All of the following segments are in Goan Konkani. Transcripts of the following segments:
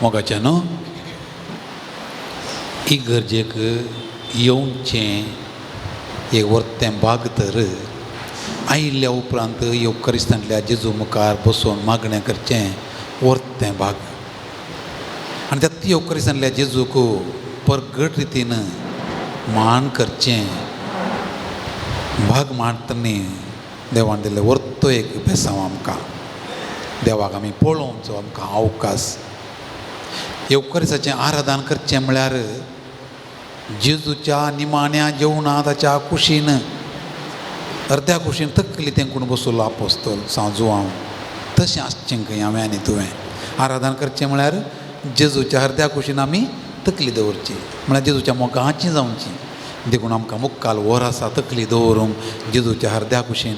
मोगाच्यानो, इगर्जेक येवचें एक वर्तें भाग तर आयिल्ल्या उपरांत येवकरिस्तांतल्या जेजू मुखार बसून मागणें करचें वर्तें भाग. आनी त्या येवकरिस्तांतल्या जेजूक परगट रितीन मान करचें भाग मांडटनी देवान दिल्लें वर्तो एक बेसांव आमकां. देवाक आमी पळोवचो आमकां अवकाश. येवकरिसाचें आराधन करचें म्हळ्यार जेजूच्या निमाण्या जेवणा ताच्या कुशीन अर्द्या कुशीन तकली तेंकून बसलो आपोस्तोल सांजुआंव तशें आसचें खंय हांवें आनी तुवें. आराधन करचें म्हळ्यार जेजूच्या अर्द्या कुशीन आमी तकली दवरची, म्हळ्यार जेजूच्या मोगाची जावची. देखून आमकां मुक्काल वर आसा तकली दवरूंक जेजूच्या अर्द्या कुशीन.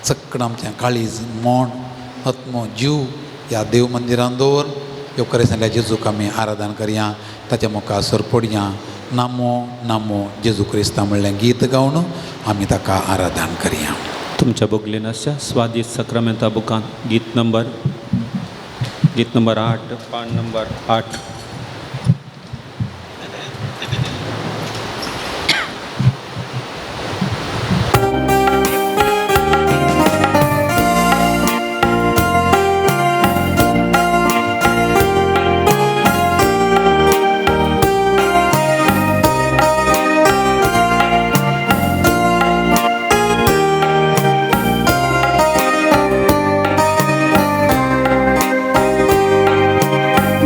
सगळें आमचें काळीज, मोण, आत्मो, जीव ह्या देव मंदिरान दवर. येवकरिस्तांतल्या जेजूक आमी आराधन करया, ताच्या मुखार सरपडया. नामो नामो जेजू क्रिस्ता म्हणलें गीत गावन आमी ताका आराधन करया. तुमच्या बोगलेन आसच्या स्वादीस सक्रामेंता बुकान गीत नंबर 8, पान number 8.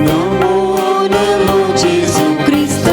Namo, namo Gesù Cristo.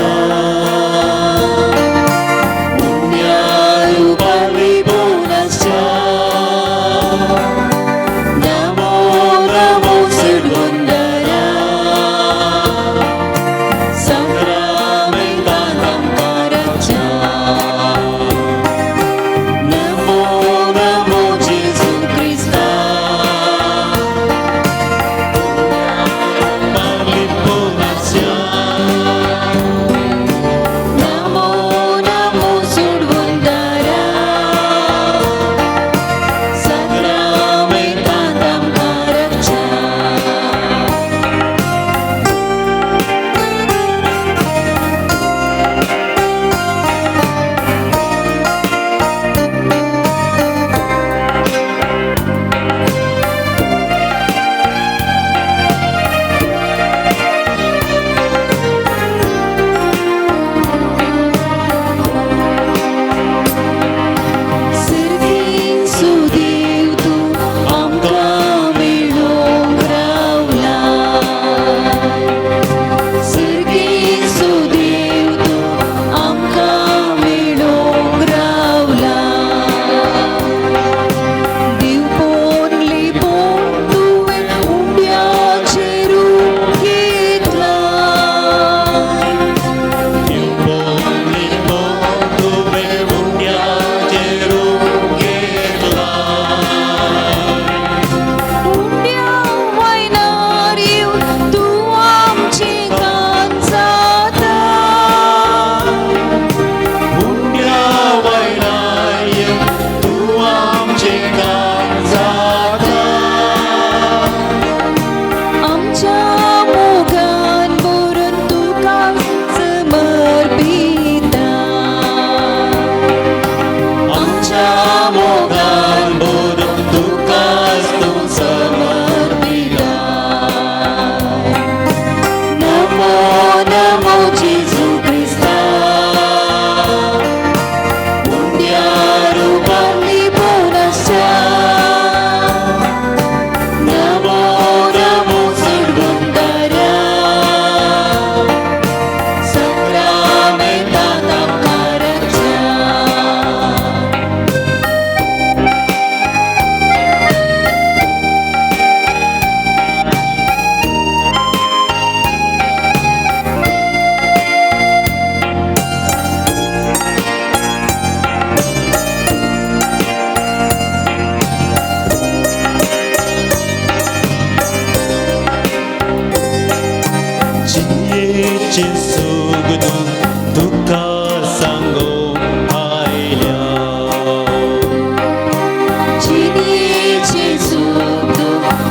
जिणेचें सूख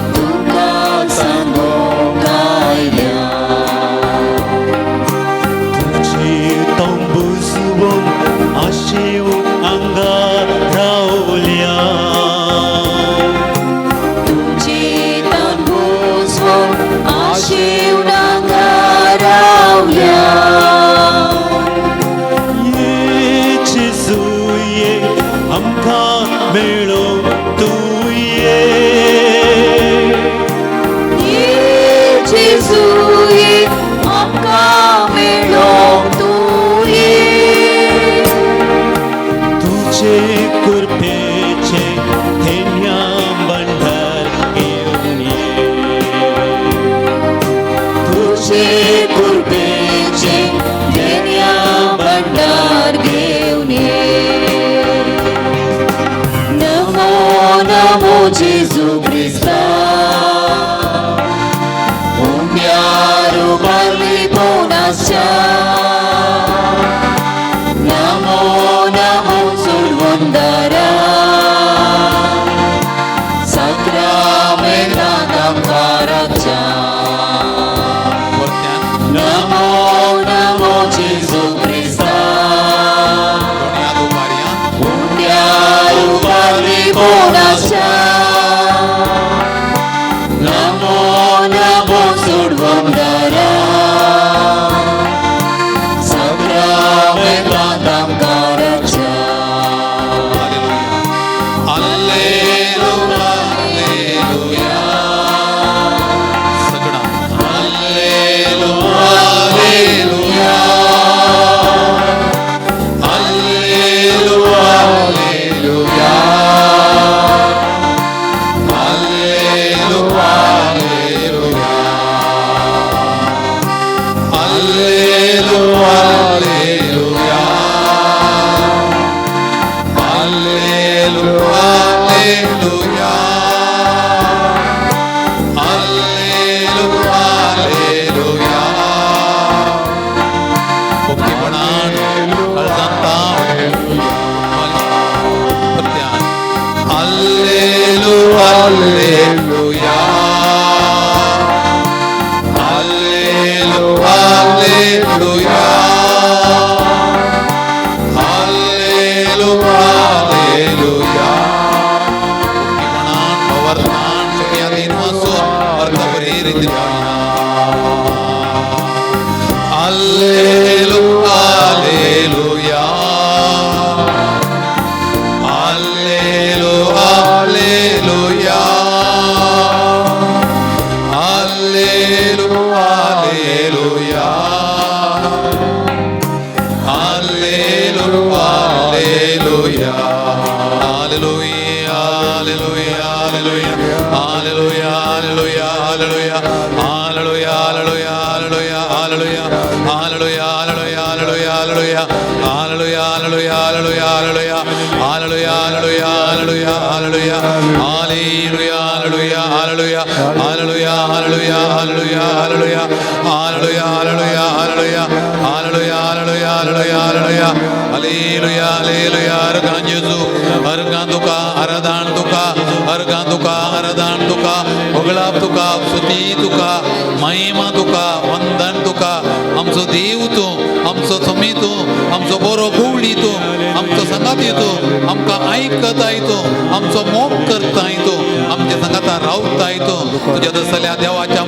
तुका सांगूंक आयल्या. आशेवन रावल्या. ये जेजू ये आमकां मेळो तूं ये. ये जेजू ये आमकां मेळोंक तूं ये. तुजे कृपेचे थेन्या भंडार घेवन ये. तुजे कृपेचे देण्या भंडार घेवन ये. नमो नमो जेजू क्रिस्ता, उम्यारू बारली पोनाच्या. नमो नमो सुरवंदरा, साक्रामेंतांत आमकां राखच्या. परत्यान. नमो नमो जेजू क्रिस्ता, दोनी हात उबारया. उम्यारू बारली पोनाच्या. नमो नमो सुडवंदरा, साक्रामेंतांत आमकां राखच्या. Alleluia, alleluia. सगळा alleluia, alleluia. Alleluia, alleluia. Alleluia, alleluia. Alleluia, alleluia. Alleluia, alleluia. Alleluia, alleluia. मुक्तीपणान काळजांत परत्यान. Alleluia, alleluia. Alleluia, alleluia. Alleluia, alleluia. मुक्तीपणान पवर्तान सुखयादीन वासून अर्थ बरी रीतीन गावया. Alleluia, alleluia. Alleluia, alleluia. Alleluia, alleluia. Alleluia, alleluia. Alleluia, alleluia, alleluia. Alleluia, alleluia, alleluia. Alleluia, alleluia, alleluia, alleluia. Alleluia, alleluia, alleluia, alleluia. Alleluia, alleluia, alleluia, alleluia. Alleluia, alleluia, alleluia, alleluia. Alleluia, alleluia, alleluia. Alleluia, alleluia, alleluia, alleluia. Alleluia, alleluia, alleluia. Alleluia, alleluia, alleluia, alleluia. Alleluia, alleluia. अर्गां जेजू, अर्गां तुका, आराधन तुका, अर्गां तुका, आराधन तुका, होगळाप तुका, स्तुती तुका, महिमा तुका, वंदन तुका. आमचो देव तूं, आमचो स्वामी तूं, आमचो बरो गवळी तूं, आमचो सांगाती तूं, आमकां आयकताय तूं, आमचो मोग करताय तूं, आमच्या सांगाता रावताय तूं. तुज्या दसल्या देवाच्या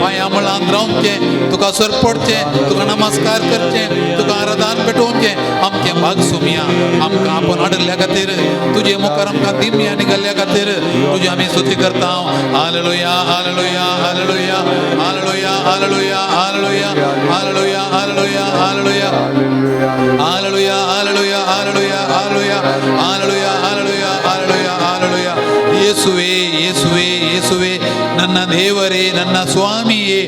पांया मुळांत रावचें, तुका सरपडचें, तुका नमस्कार करचें, तुका आराधन पेटोवचें आमचें भाग सुमिया. आमकां आपूण हाडिल्ल्या खातीर, तुजे मुखार आमकां दिमया निघाल्ल्या खातीर तुजी आमी स्तुती करता. Hallelujah, hallelujah, hallelujah, hallelujah, hallelujah, hallelujah, hallelujah, hallelujah, hallelujah. Hallelujah, hallelujah, hallelujah, hallelujah, hallelujah, hallelujah, hallelujah, hallelujah. ಯೇಸುವೆ, ಯೇಸುವೆ, ಯೇಸುವೆ, ನನ್ನ ದೇವರೇ, ನನ್ನ ಸ್ವಾಮಿಯೇ,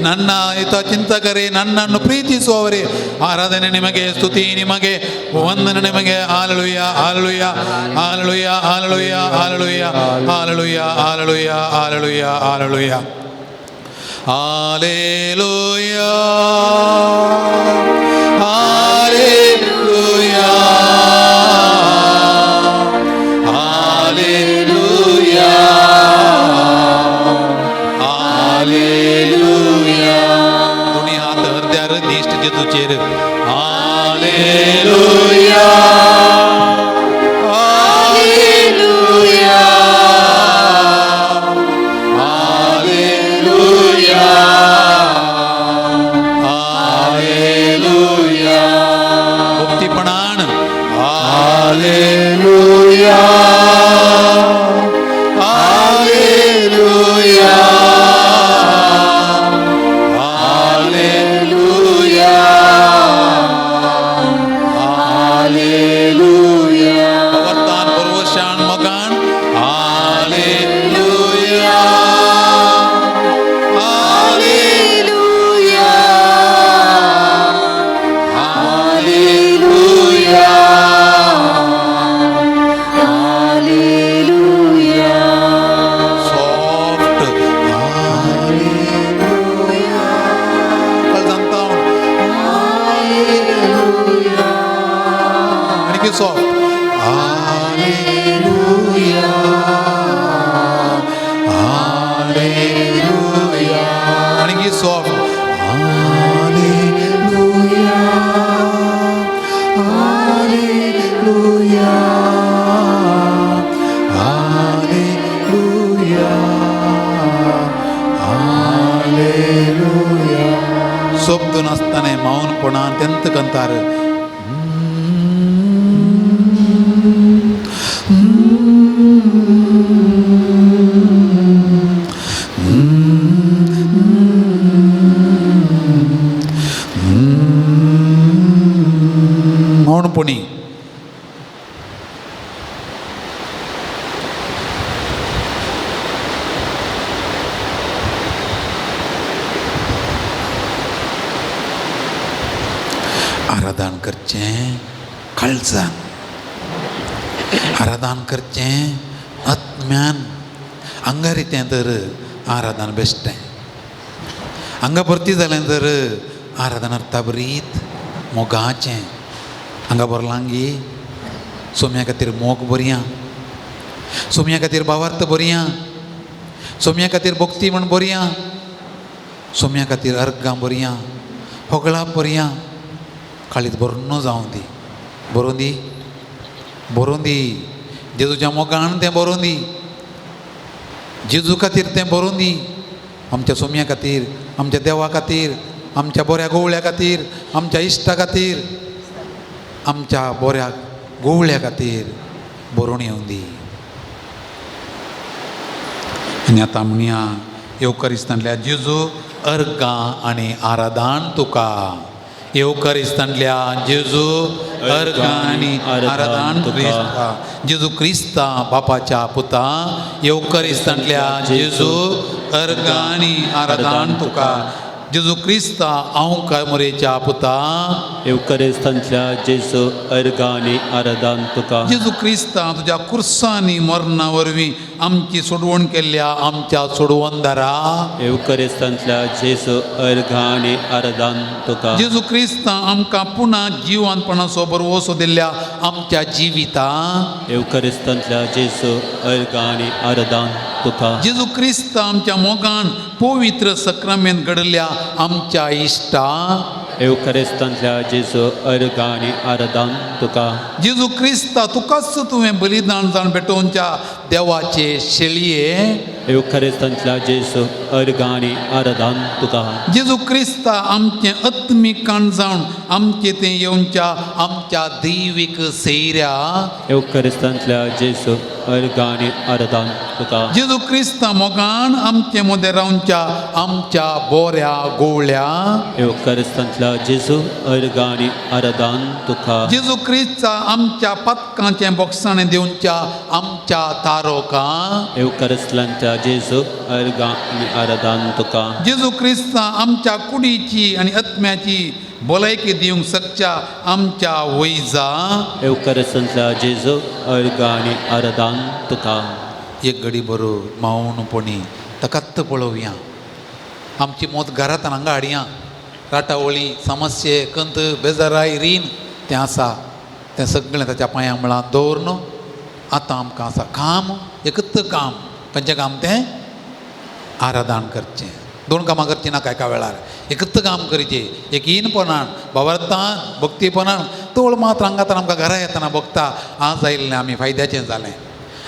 ನನ್ನ ಹಿತ ಚಿಂತಕರೇ, ನನ್ನನ್ನು ಪ್ರೀತಿಸುವವರೇ, ಆರಾಧನೆ ನಿಮಗೆ, ಸ್ತುತಿ ನಿಮಗೆ, ವಂದನೆ ನಿಮಗೆ. Hallelujah, hallelujah, hallelujah, hallelujah, hallelujah, hallelujah, hallelujah, hallelujah, hallelujah. Hallelujah, hallelujah, hallelujah, hallelujah. दोन्ही हात हृदयार दिश्ट जेजूचेर. Hallelujah, hallelujah, hallelujah. Soft hallelujah hallelujah hallelujah hallelujah. शब्द नासतना मौनपणान तेंत कंतार. मौनपणी आराधन करचें काळजान, आराधन करचें आत्म्यान. हांगा रितें तर आराधन बेश्टें, हांगा भरती जालें तर आराधन अर्थाभरीत मोगाचें. हांगा भरलांगी सोम्या खातीर मोग बरया, सोम्या खातीर भावार्थ बरया, सोम्या खातीर भक्ती म्हण बरया, सोम्या खातीर अर्गां बरया, होगळां बरया. काळीज बरोवन जावं दी, बरोवन दी, बरोवन दी. जेजूच्या मोगान तें बरोवन दी, जेजू खातीर तें बरोवन दी, आमच्या सोम्या खातीर, आमच्या देवा खातीर, आमच्या बऱ्या गोवळ्या खातीर, आमच्या इश्टा खातीर, आमच्या बऱ्या गोवळ्या खातीर बरोवन येवं दी. आनी आतां म्हणया येवकरिस्तांतल्या जेजू अर्गां आनी आराधन तुका. येवकरिस्तांतल्या जेजू अर्गां आनी आराधन क्रिस्ता, जेजू क्रिस्ता बापाच्या पुता. येवकरिस्तांतल्या जेजू अर्गां आनी आराधन तुका. जेजू क्रिस्ता हांव कामरेच्या पुता. येवकरिस्तांतल्या जेजू अर्गां आनी आराधन तुका. जेजू क्रिस्ता तुज्या कुर्सांनी मरणा वरवीं आमची सोडवण केल्ल्या आमच्या सोडवणदारा. येवकरिस्तांतल्या जेजू अर्गां आनी आराधन तुका. जेजू क्रिस्ता आमकां पुन्हा जिवनपणाचो बरवसो दिल्ल्या आमच्या जिविता. येवकरिस्तांतल्या जेजू अर्गां आनी आराधन तुका. जेजू क्रिस्ता आमच्या मोगान पवित्र सक्रामेंत घडल्या आमच्या इश्टा. येवकरिस्तांतल्या जेजू अर्गां आनी आराधन तुका. जेजू क्रिस्ता तुकाच तुवें बलिदान जावन भेटोवच्या देवाचे शेळये. येवकरिस्तांतल्या जेजू अर्गां आनी आराधन तुका. जेजू क्रिस्ता आमचें आत्मीक काण जावन आमचें तें येवच्या आमच्या दैवीक सैऱ्या. येवकरिस्तांतल्या जेजू अर्गां आनी आराधन तुका. जेजू क्रिस्ता मोगान आमचे मदें रावच्या आमच्या बोऱ्या गोवळ्या. येवकरिस्तांतल्या जेजू अर्गां आनी आराधन तुका. जेजू क्रिस्ता आमच्या पातकांचें बोगसाणें दिवच्या आमच्या तारोका. येवकरिस्तांतल्या जेजू अर्गां आनी आराधन तुका. जेजू क्रिस्ता आमच्या कुडीची आनी आत्म्याची भलायकी दिवंक शकच्या आमच्या वैजा. येवकरिस्तांतल्या जेजू अर्गां आनी आराधन तुका. एक घडी बरो मौनपणी तकत्त पळोवया. आमची मोत घरांत हांगा हाडया. राटावळी, समस्ये, कंत, बेजाराय, रीण तें आसा तें सगळें ताच्या पांयां मुळां दवर. आतां आमकां आसा काम, एकच काम. खंयचें काम तें? आराधन करचें. दोन कामां करचीं नाका एका वेळार, एकच काम करचें एकीनपणान, भावार्थान, भक्तीपणान. तोळ मात्र हांगा आमकां घरा येतना भोगता आज आयिल्लें आमी फायद्याचें जालें,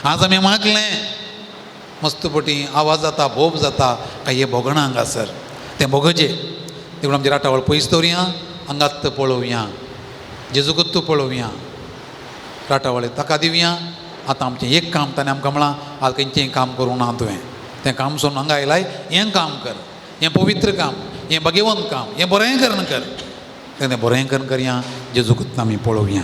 आज आमी मागलें मस्त पटी आवाज जाता, भोग जाता, काय हें भोगना हांगासर तें भोगचें. देखून आमची राटावळ पयस दवरया, हांगाच पळोवया, जेजूकच पळोवया, राटावळ ताका दिवया. आतां आमचें एक काम ताणें आमकां म्हळां, आज खंयचें काम करूंक ना तुवें, तें काम सोडून हांगा आयलाय, हें काम कर, हें पवित्र काम, हें भाग्यवंत काम, हें बरें करून कर. तें बरें करून करया, जेजूकच आमी पळोवया.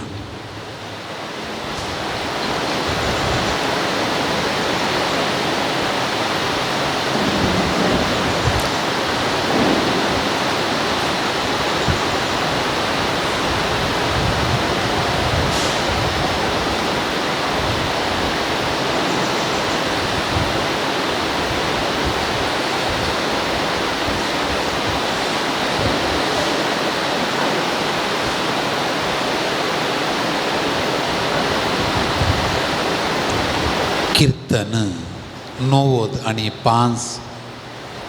कीर्तन 95.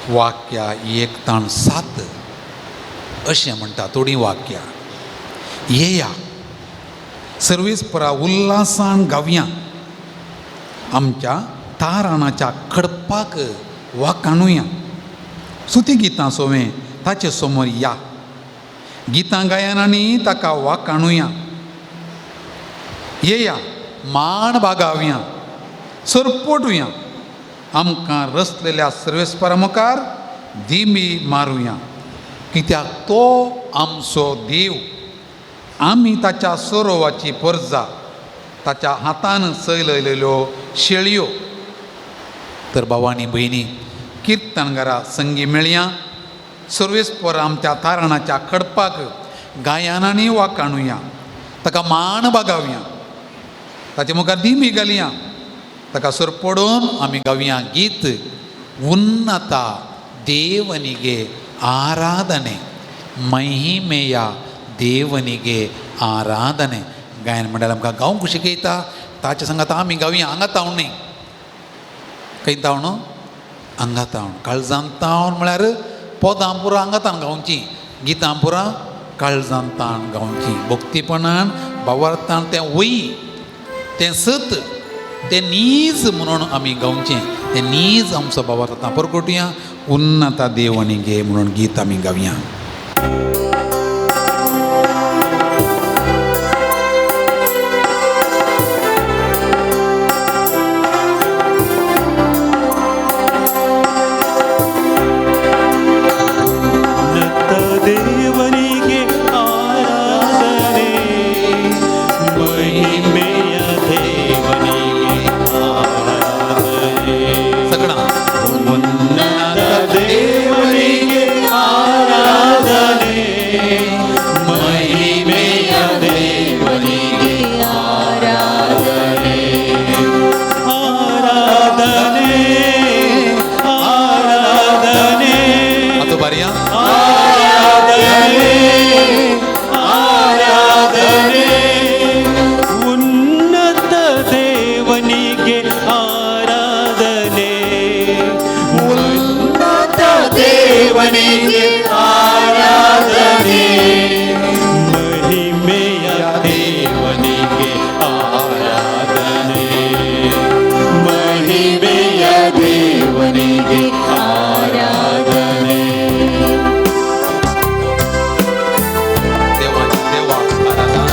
वाक्या 1-7 अशें म्हणटा. थोडीं वाक्यां येया सर्वेस्परा उल्हासान गावया, आमच्या ताराणाच्या खडपाक वाकाणुया. सुती गितां सोवें ताचे समोर या, गितां गायनांनी ताका वाकाणुया. येया मान बागावया, सरपोटुया, आमकां रचलेल्या सर्वेस्परा मुखार दिमी मारुया. कित्याक तो आमचो देव, आमी ताच्या सरोवाची परजा, ताच्या हातान सैलयलेल्यो शेळयो. तर भावांनी भयणी किर्तनगारा संगी मेळया, सर्वेस्पर आमच्या तारणाच्या खडपाक गायनांनी वाकाणुया, ताका मान बागावया, ताचे मुखार दिमी घालया, ताका सरपडून आमी गावया गीत उन्नता ದೇವನಿಗೆ ಆರಾಧನೆ, ಮಹಿಮೆಯ ದೇವನಿಗೆ ಆರಾಧನೆ. गायन मंडळ आमकां गावंक शिकयता, ताचे सांगात आमी गावया. हांगा तावन न्ही, खंय तावन? हांगा तावन, काळजान तावन. म्हळ्यार पदां पुरा हांगा तावन गावची, गितां पुरा काळजान ताण गावची, भक्तीपणान भावार्थान तें वय तें सत तें नीज म्हणून आमी गावचें, तें नीज आमचो भावार्थ परकोटया. उन्नत देवनिगे म्हणून गीत आमी गावया. ಉನ್ನತ ದೇವನಿಗೆ ಆರಾಧನೆ, ಮಹಿಮೆಯ ದೇವನಿಗೆ ಆರಾಧನೆ. ಸಕಣ ಉನ್ನತ ದೇವನಿಗೆ ಆರಾಧನೆ, ಮಹಿಮೆಯ ದೇವನಿಗೆ ಆರಾಧನೆ. ಆರಾಧನೆ, ಆರಾಧನೆ, ಅದು ಬರಿಯಾ. ಆರಾಧನೆ, ಆರಾಧನೆ, ಉನ್ನತ ದೇವನಿಗೆ ಆರಾಧನೆ, ಉನ್ನತ ದೇವನಿಗೆ ಆರಾಧನೆ, ಮಹಿಮೆಯ ದೇವನಿಗೆ ಆರಾಧನೆ, ಮಹಿಮೆಯ ದೇವನಿಗೆ ಆರಾಧನೆ. देवाच्या देवाक आराधन,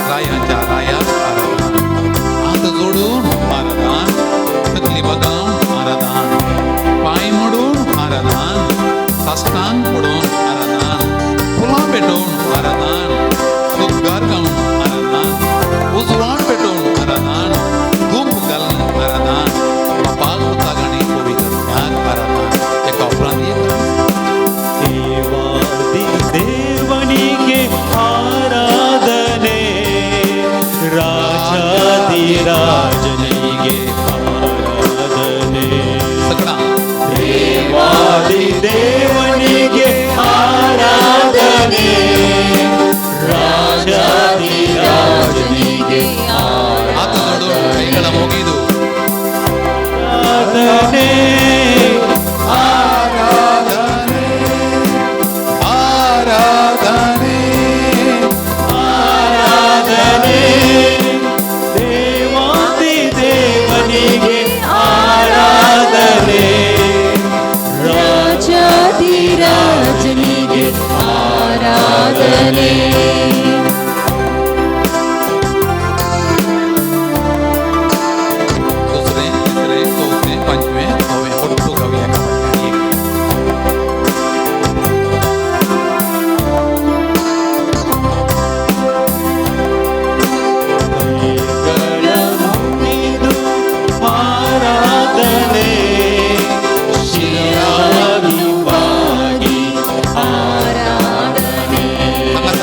रायाच्या रायाक आराधन, हात जोडून आराधन, तकली बगावन आराधन, पांय मोडून आराधन, साश्टांग पडून आराधन, फुलां पेटोवन आराधन, उद्गार गावन आराधन, उजवाड पेटोवन आराधन, धूप घालून आराधन, बापाक पुताक आनी पवित्र आत्म्याक आराधन. एका उपरांत एक. ದೇವಾದಿ ದೇವನಿಗೆ ಆರಾಧನೆ, ರಾಜಾದಿ ರಾಜನಿಗೆ ಆರಾಧನೆ. ಸಕಣ. ದೇವಾದಿ ದೇವನಿಗೆ ಆರಾಧನೆ, ರಾಜಾದಿ ರಾಜನಿಗೆ ಹಾತ ಜೋಡು ಕೈಗಳ ಮುಗಿದು ಆರಾಧನೆ, ಆರಾಧನೆ, ಆರಾಧನೆ, ಆರಾಧನೆ, ದೇವಾದಿ ದೇವನಿಗೆ ಆರಾಧನೆ, ರಾಜಾದಿ ರಾಜನಿಗೆ ಆರಾಧನೆ. दुसरें, तिसरें, चवथें, पांचवें, सवें ಒಟ್ಟು गावया एका फाटल्यान एक. ಕೈಗಳ ಮುಗಿದು ಆರಾಧನೆ, ಶಿರವನ್ನು ಬಾಗಿ ಆರಾಧನೆ. ಸಂಗತ.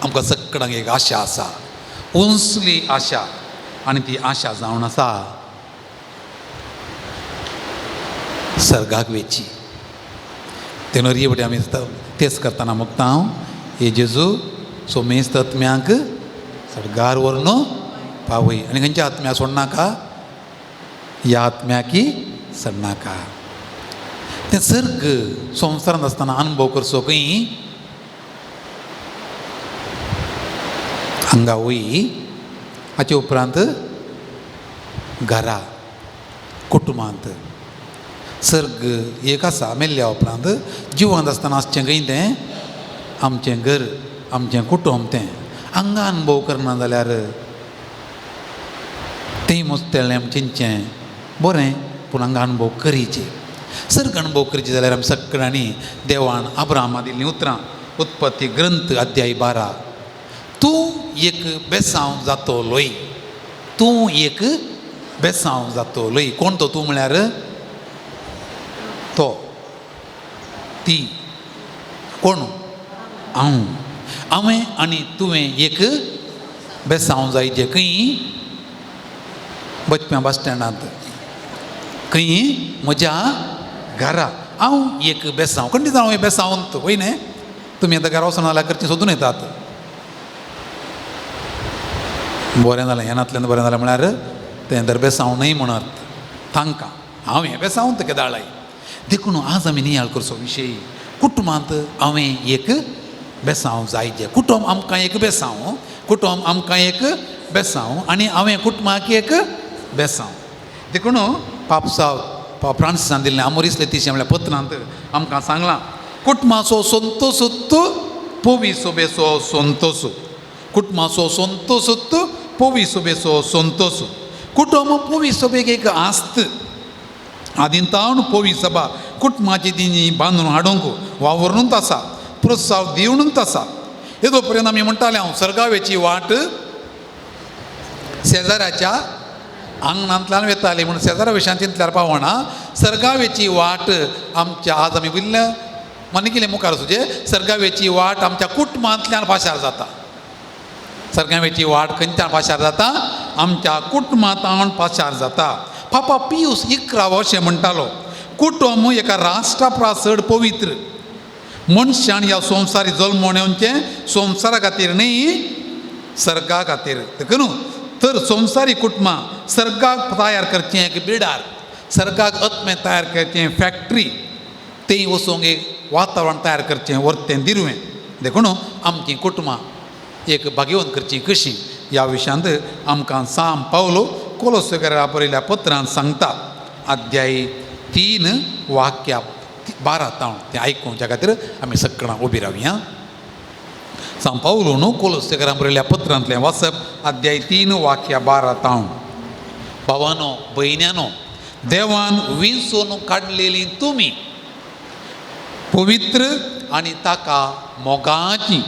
आमकां सगळ्यांक एक आशा आसा, उंचली आशा, आनी ती आशा जावन आसा सर्गाक वेची. ते नरये फुडें आमी तेच करतना मुगता हांव, हे जेजू सोमेस्त आत्म्यांक सर्गार व्हरून पावय. आनी खंयच्या आत्म्या सोडनाका? ह्या आत्म्याकी सोडनाका. तें सर्ग संवसारांत आसतना अनुभव करचो खंय हांगा वय. हाचे उपरांत घरा कुटुंबांत सर्ग एक आसा. मेल्ल्या उपरांत जिवंत आसतना आसचें खंय तें आमचें घर, आमचें कुटुंब. तें हांगा अनुभव करना जाल्यार तें मुस्तेलें चिंचें बरें, पूण हांगा अनुभव करीचे. सर्ग अनुभव करचे जाल्यार आमी सगळ्यांनी देवान अब्राहमा दिल्लीं उतरां, उत्पत्ती ग्रंथ अध्याय 12, तूं एक बेसांव जातलोय, तूं एक बेसांव जातलोय. कोण तो तूं म्हळ्यार? तो, ती, कोण? हांव. हांवें आनी तुवें एक बेसांव जायचे. खंय? बचप्यां बस स्टँडांत. खंय? म्हज्या घरा. हांव एक बेसांव. खंडीत हांव एक बेसांव वय न्ही? तुमी आतां घरा वचून जाल्यार करचें सोदून येतात. बरें जालें, येनातल्यान बरें जालें म्हळ्यार तें तर बेसांव न्हय म्हणत तांकां. हांव हें बेसांव केदाळाय. देखून आज आमी नियाळ करचो विशय, कुटुंबांत हांवें एक बेसांव जायचे. कुटुंब आमकां एक बेसांव, कुटुंब आमकां एक बेसांव, आनी हांवें कुटुंबाक एक बेसांव. देखून पापसाव पाप फ्रांसिसान दिल्लें आमोरीस लेतिशा म्हळ्यार पत्रांत आमकां सांगलां, कुटुंबाचो संतोसुत्त पोवी सोबेचो संतोस, कुटुंबाचो संतोसुत्त पोवी सोबेचो संतोस. कुटुंब पोवी सोबेक एक आस्त. आदींतावन पोवी सभा कुटुंबाची तिणी बांदून हाडूंक वावरूनच आसा, प्रोत्साव दिवनूच आसा. येदो पर्यंत आमी म्हणटाले हांव सर्गावेची वाट शेजाऱ्याच्या आंगणांतल्यान वेताली म्हूण शेजारा विशयान चिंतल्यार पावना. सर्गावेची वाट आमच्या आज आमी उरल्या मानिकिले मुखार सुजे सर्गावेची वाट आमच्या कुटुंबांतल्यान पाशार जाता. सर्गावेची वाट खंयच्यान पाशार जाता? आमच्या कुटुंबांतल्यान पाशार जाता. पापा पियूस 11 अशें म्हणटालो, कुटुंब एका राष्ट्रा परस चड पवित्र. मनशान ह्या संवसारी जल्मोन येवचें संवसारा खातीर न्ही, सर्गा खातीर. देखून तर संवसारी कुटुंबां सर्गाक तयार करचें एक बिडार, सर्गाक आत्मे तयार करचें फॅक्टरी, तें वचूंक एक वातावरण तयार करचें वर्तें दिरवें. देखून आमचीं कुटुंबां एक भाग्यवंत करचीं कशीं ह्या विशयांत आमकां साम पावलो कोलोसकरा बरयल्या पत्रान सांगता, अध्याय 3 वाक्या 12 तावन तें आयकुच्या खातीर आमी सगळ्यां उबी रावया. साम पावलो न्हू कोलोसकरा बरयल्या पत्रांतलें वाचप, अध्याय 3 वाक्या 12 तावन. भावानो भयण्यानो, देवान विंचून काडलेली तुमी पवित्र आनी ताका मोगाची,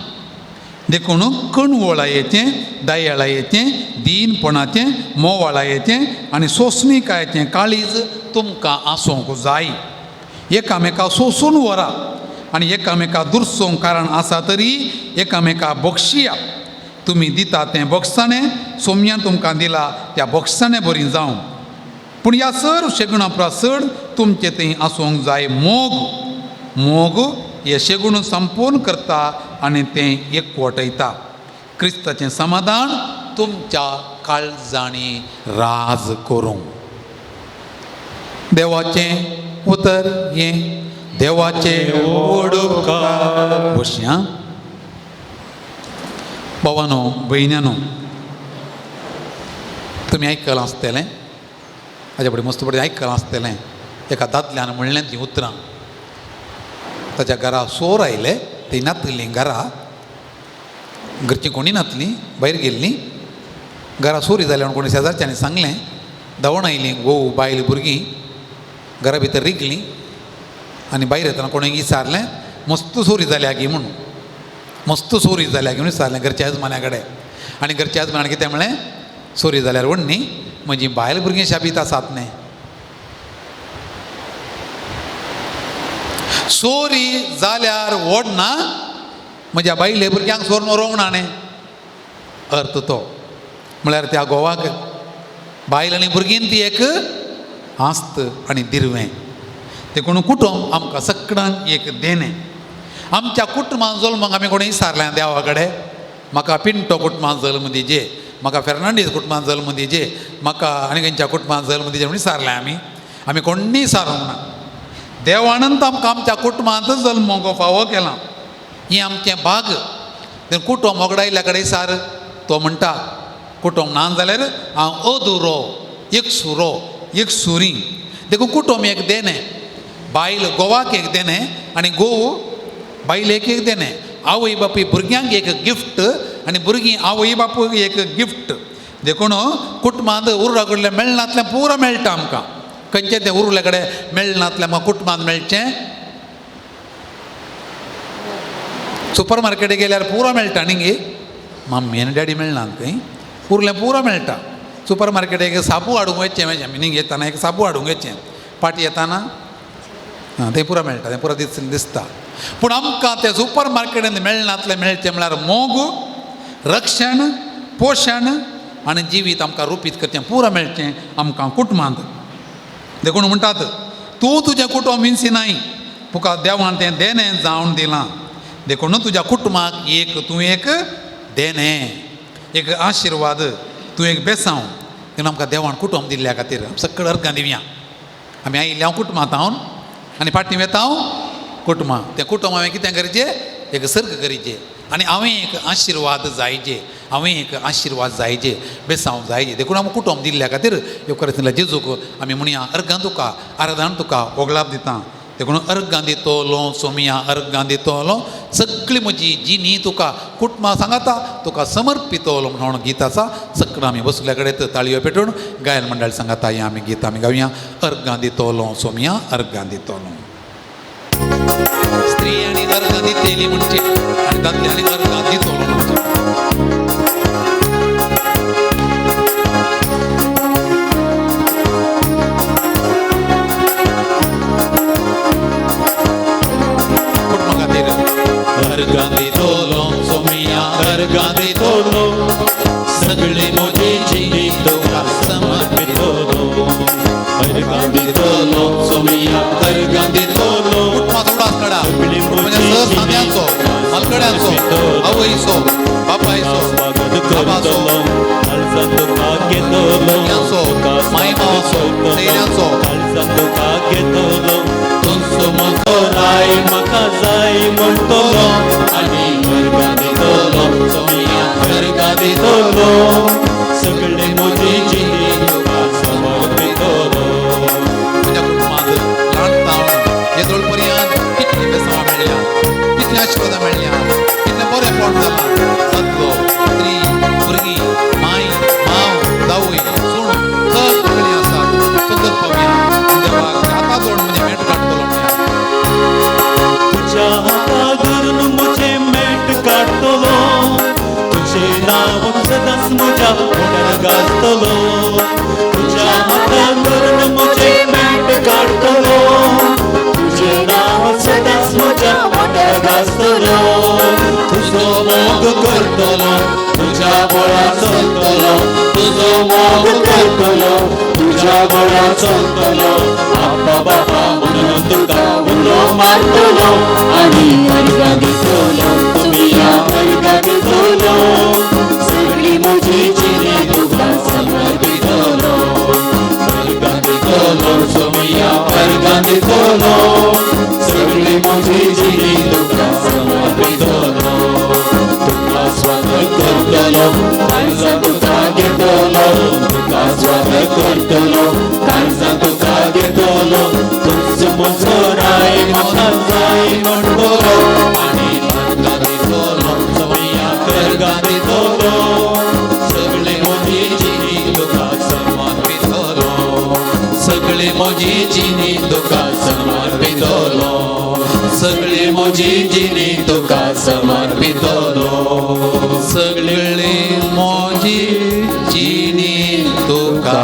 देखून कणवळायेचें, दयाळायेचें, दीनपणाचें, मोवाळायेचें आनी सोंसणिकायेचें काळीज तुमकां आसूंक जाय. एकामेका सोंसून व्हरा आनी एकामेका दुरसोंक कारण आसा तरी एकामेका बक्षिया. तुमी दिता तें बक्षाणें सोम्यान तुमकां दिला त्या बक्षाणें बरी जावं. पूण ह्या सर शेगुणा परस चड तुमचें थंय आसूंक जाय मोग. मोग हे शेगुण संपूर्ण करता आनी तें एकवटयता. क्रिस्ताचें समाधान तुमच्या काळजांनी राज करूं. देवाचें उतर हें, देवाचें उपकार. बसया. भावानो भयण्यानो, तुमी आयकलां आसतलें, हाज्या फुडें मस्त फुडें आयकलां आसतलें, एका दादल्यान म्हणलें तीं उतरां. ताच्या घरा सोर आयले, ती नातलीं घरा, घरचीं कोणी नातलीं, भायर गेल्लीं. घरा चोरी जाली म्हणून कोणी शेजारच्यांनी सांगलें. धांवण आयलीं घोव बायल भुरगीं, घरा भितर रिगलीं आनी भायर येतना कोणें विचारलें, मस्त चोरी जाल्या गी म्हूण, मस्त चोरी जाल्या गी म्हणून विचारलें घरच्या यजमान्या कडेन. आनी घरच्या यजमान्यान कितें म्हणलें, चोरी जाल्यार व्हड न्ही, म्हजी बायल भुरगीं शाबीत आसात न्ही. चोरी जाल्यार व्हड ना, म्हज्या बायले भुरग्यांक सोर व्हरूंक ना न्ही. अर्थ तो म्हळ्यार त्या घोवाक बायल आनी भुरगीं ती एक आस्त आनी दिरवें. देखून कुटुंब आमकां सगळ्यांक एक देणें. आमच्या कुटुंबान जल्माक आमी कोणी विचारलें देवा कडेन, म्हाका पिंटो कुटुंबान जल्म दिजे, म्हाका फेर्नांडीस कुटुंबान जल्म दिजे, म्हाका आनी खंयच्या कुटुंबान जल्म दिजे म्हणून विचारलें आमी. आमी कोण्णी विचारूंक ना. देवानंत आमकां आमच्या कुटुंबांत जल्मूंक फावो केलां. हें आमचें भाग. कुटुंब होगडायल्ल्या कडेन विचार, तो म्हणटा कुटुंब ना जाल्यार हांव अधुरो, एक सुरो, एक सुरी. देखून कुटुंब एक देणें. बायल घोवाक एक देणें आनी घोव बायलेक एक देणें. आवय बापूय भुरग्यांक एक गिफ्ट आनी भुरगीं आवय बापूयक एक गिफ्ट. देखून कुटुंबांत उर्रा कडल्यान मेळनातलें पुरो मेळटा आमकां. खंयचें तें उरल्या कडेन मेळनातलें आमकां कुटुंबांत मेळचें. सुपर मार्केटीक गेल्यार पुरो मेळटा न्ही गे, मम्मी आनी डॅडी मेळना खंय, उरलें पुरो मेळटा. सुपर मार्केटीक साबू हाडूंक वचचें मागीर आमी न्ही, येताना एक साबू हाडूंक वचचें, पाटी येताना आं तें पुरो मेळटा, तें पुरो दिसता. पूण आमकां तें सुपर मार्केटींत मेळनातलें मेळचें म्हळ्यार मोग, रक्षण, पोशण आनी जिवीत आमकां रुपीत करचें पुरो मेळचें आमकां कुटुंबांत. देखून म्हणटात तूं तुजें कुटुंब विंसिनाय, तुका देवान तें देणें जावन दिलां. देखून तुज्या कुटुंबाक एक तूं एक देणें, एक आशिर्वाद, तूं एक बेसांव. देखून आमकां देवान कुटुंब दिल्ल्या खातीर सगळं अर्गां दिवया. आमी आयिल्ले हांव कुटुंबांत हांव आनी फाटीं वेता हांव कुटुंबां. तें कुटुंब हांवें कितें करचें, एक सर्ग करीचें आनी हांवें एक आशिर्वाद जायचे, हांवें एक आशिर्वाद जायचे, बेसांव जायचे. देखून आमकां कुटुंब दिल्ल्या खातीर येवकार जेजूक आमी म्हणया अर्गां तुका, आराधन तुका, ओगलाप दिता. देखून अर्गां दितलो सोमिया, अर्गां दितलो सगळी म्हजी जिणी तुका, कुटुंबां सांगाता तुका समर्पितलो म्हणून गीत आसा. सगळं आमी बसल्या कडेन ताळयो पेटून गायन मंडळ सांगाता हें आमी गीत आमी गावया. अर्गां दितलो सोमिया, अर्गां दितलो. स्त्री आनी अर्गां दितली म्हणचे आनी दादल्यांनी अर्गां दितलो म्हणचे. कुटुंबा खातीर अर्गां दितलो सोमिया, अर्गां दितलो सगळी म्हजी जिणी तुका समर्पितलो. अर्गां दितलो सोमिया, अर्गां दितलो. म्हणजे मालकड्यांचो, आवयचो, बापायचो, बाबाचो, भुरग्यांचो, माय मावाचो, सैन्याचो. तुजो म्हजो राय म्हाका जाय म्हणटलो आनी अर्गां दितलो सोमिया, अर्गां दितलो सगळे म्हजी जिणी तुका समर्पितलो. म्हज्या कुटुंबांत ल्हान जावन येदोळ पर्यंत कितलीं बेसांवां मेळ्ळ्या, कितलीं आशिर्वादां मेळ्ळ्या, कितलें बरेंपण जालां. दादलो, स्त्री, भुरगीं, माय, माव, जावय, सूण सगळीं आसात. सगळं पावया देवाक हाता जोड म्हणजे मेट काडटलो म्हणया. तुज्या हाता धरून म्हजें मेट काडटलो, तुजें नांव सदांच म्हज्या ओंठार गाजतलो. तुज्या हाता धरून म्हजें मेट काडटलो, तुजें नांव सदांच म्हज्या ओंठार गाजतलो. तुजो मोग करतलो, तुज्या बळार चलतलो, तुजो मोग करतलो, तुज्या बळार चलतलो. आप्पा बापा म्हणून तुका उलो मारतलो आनी अर्गां दितलो सोमिया, अर्गां दितलो सगळी म्हजी जिणी तुका समर्पितलो. अर्गां दितलो सोमिया, अर्गां दितलो सगळी म्हजी जिणी तुका समर्पितलो. तुका स्वागत करतलो, काळजां तुका घेतलो, तुका स्वागत करतलो, काळजां तुका घेतलो. तुजो म्हजो राय म्हाका जाय म्हणटलो आनी अर्गां दितलो सोमिया, अर्गां दितलो सगळी म्हजी जिणी तुका समर्पितलो. सगळी म्हजी जिणी तुका समर्पितलो, सगळी म्हजी जिणी तुका समर्पितलो. सगळी म्हजी जिणी तुका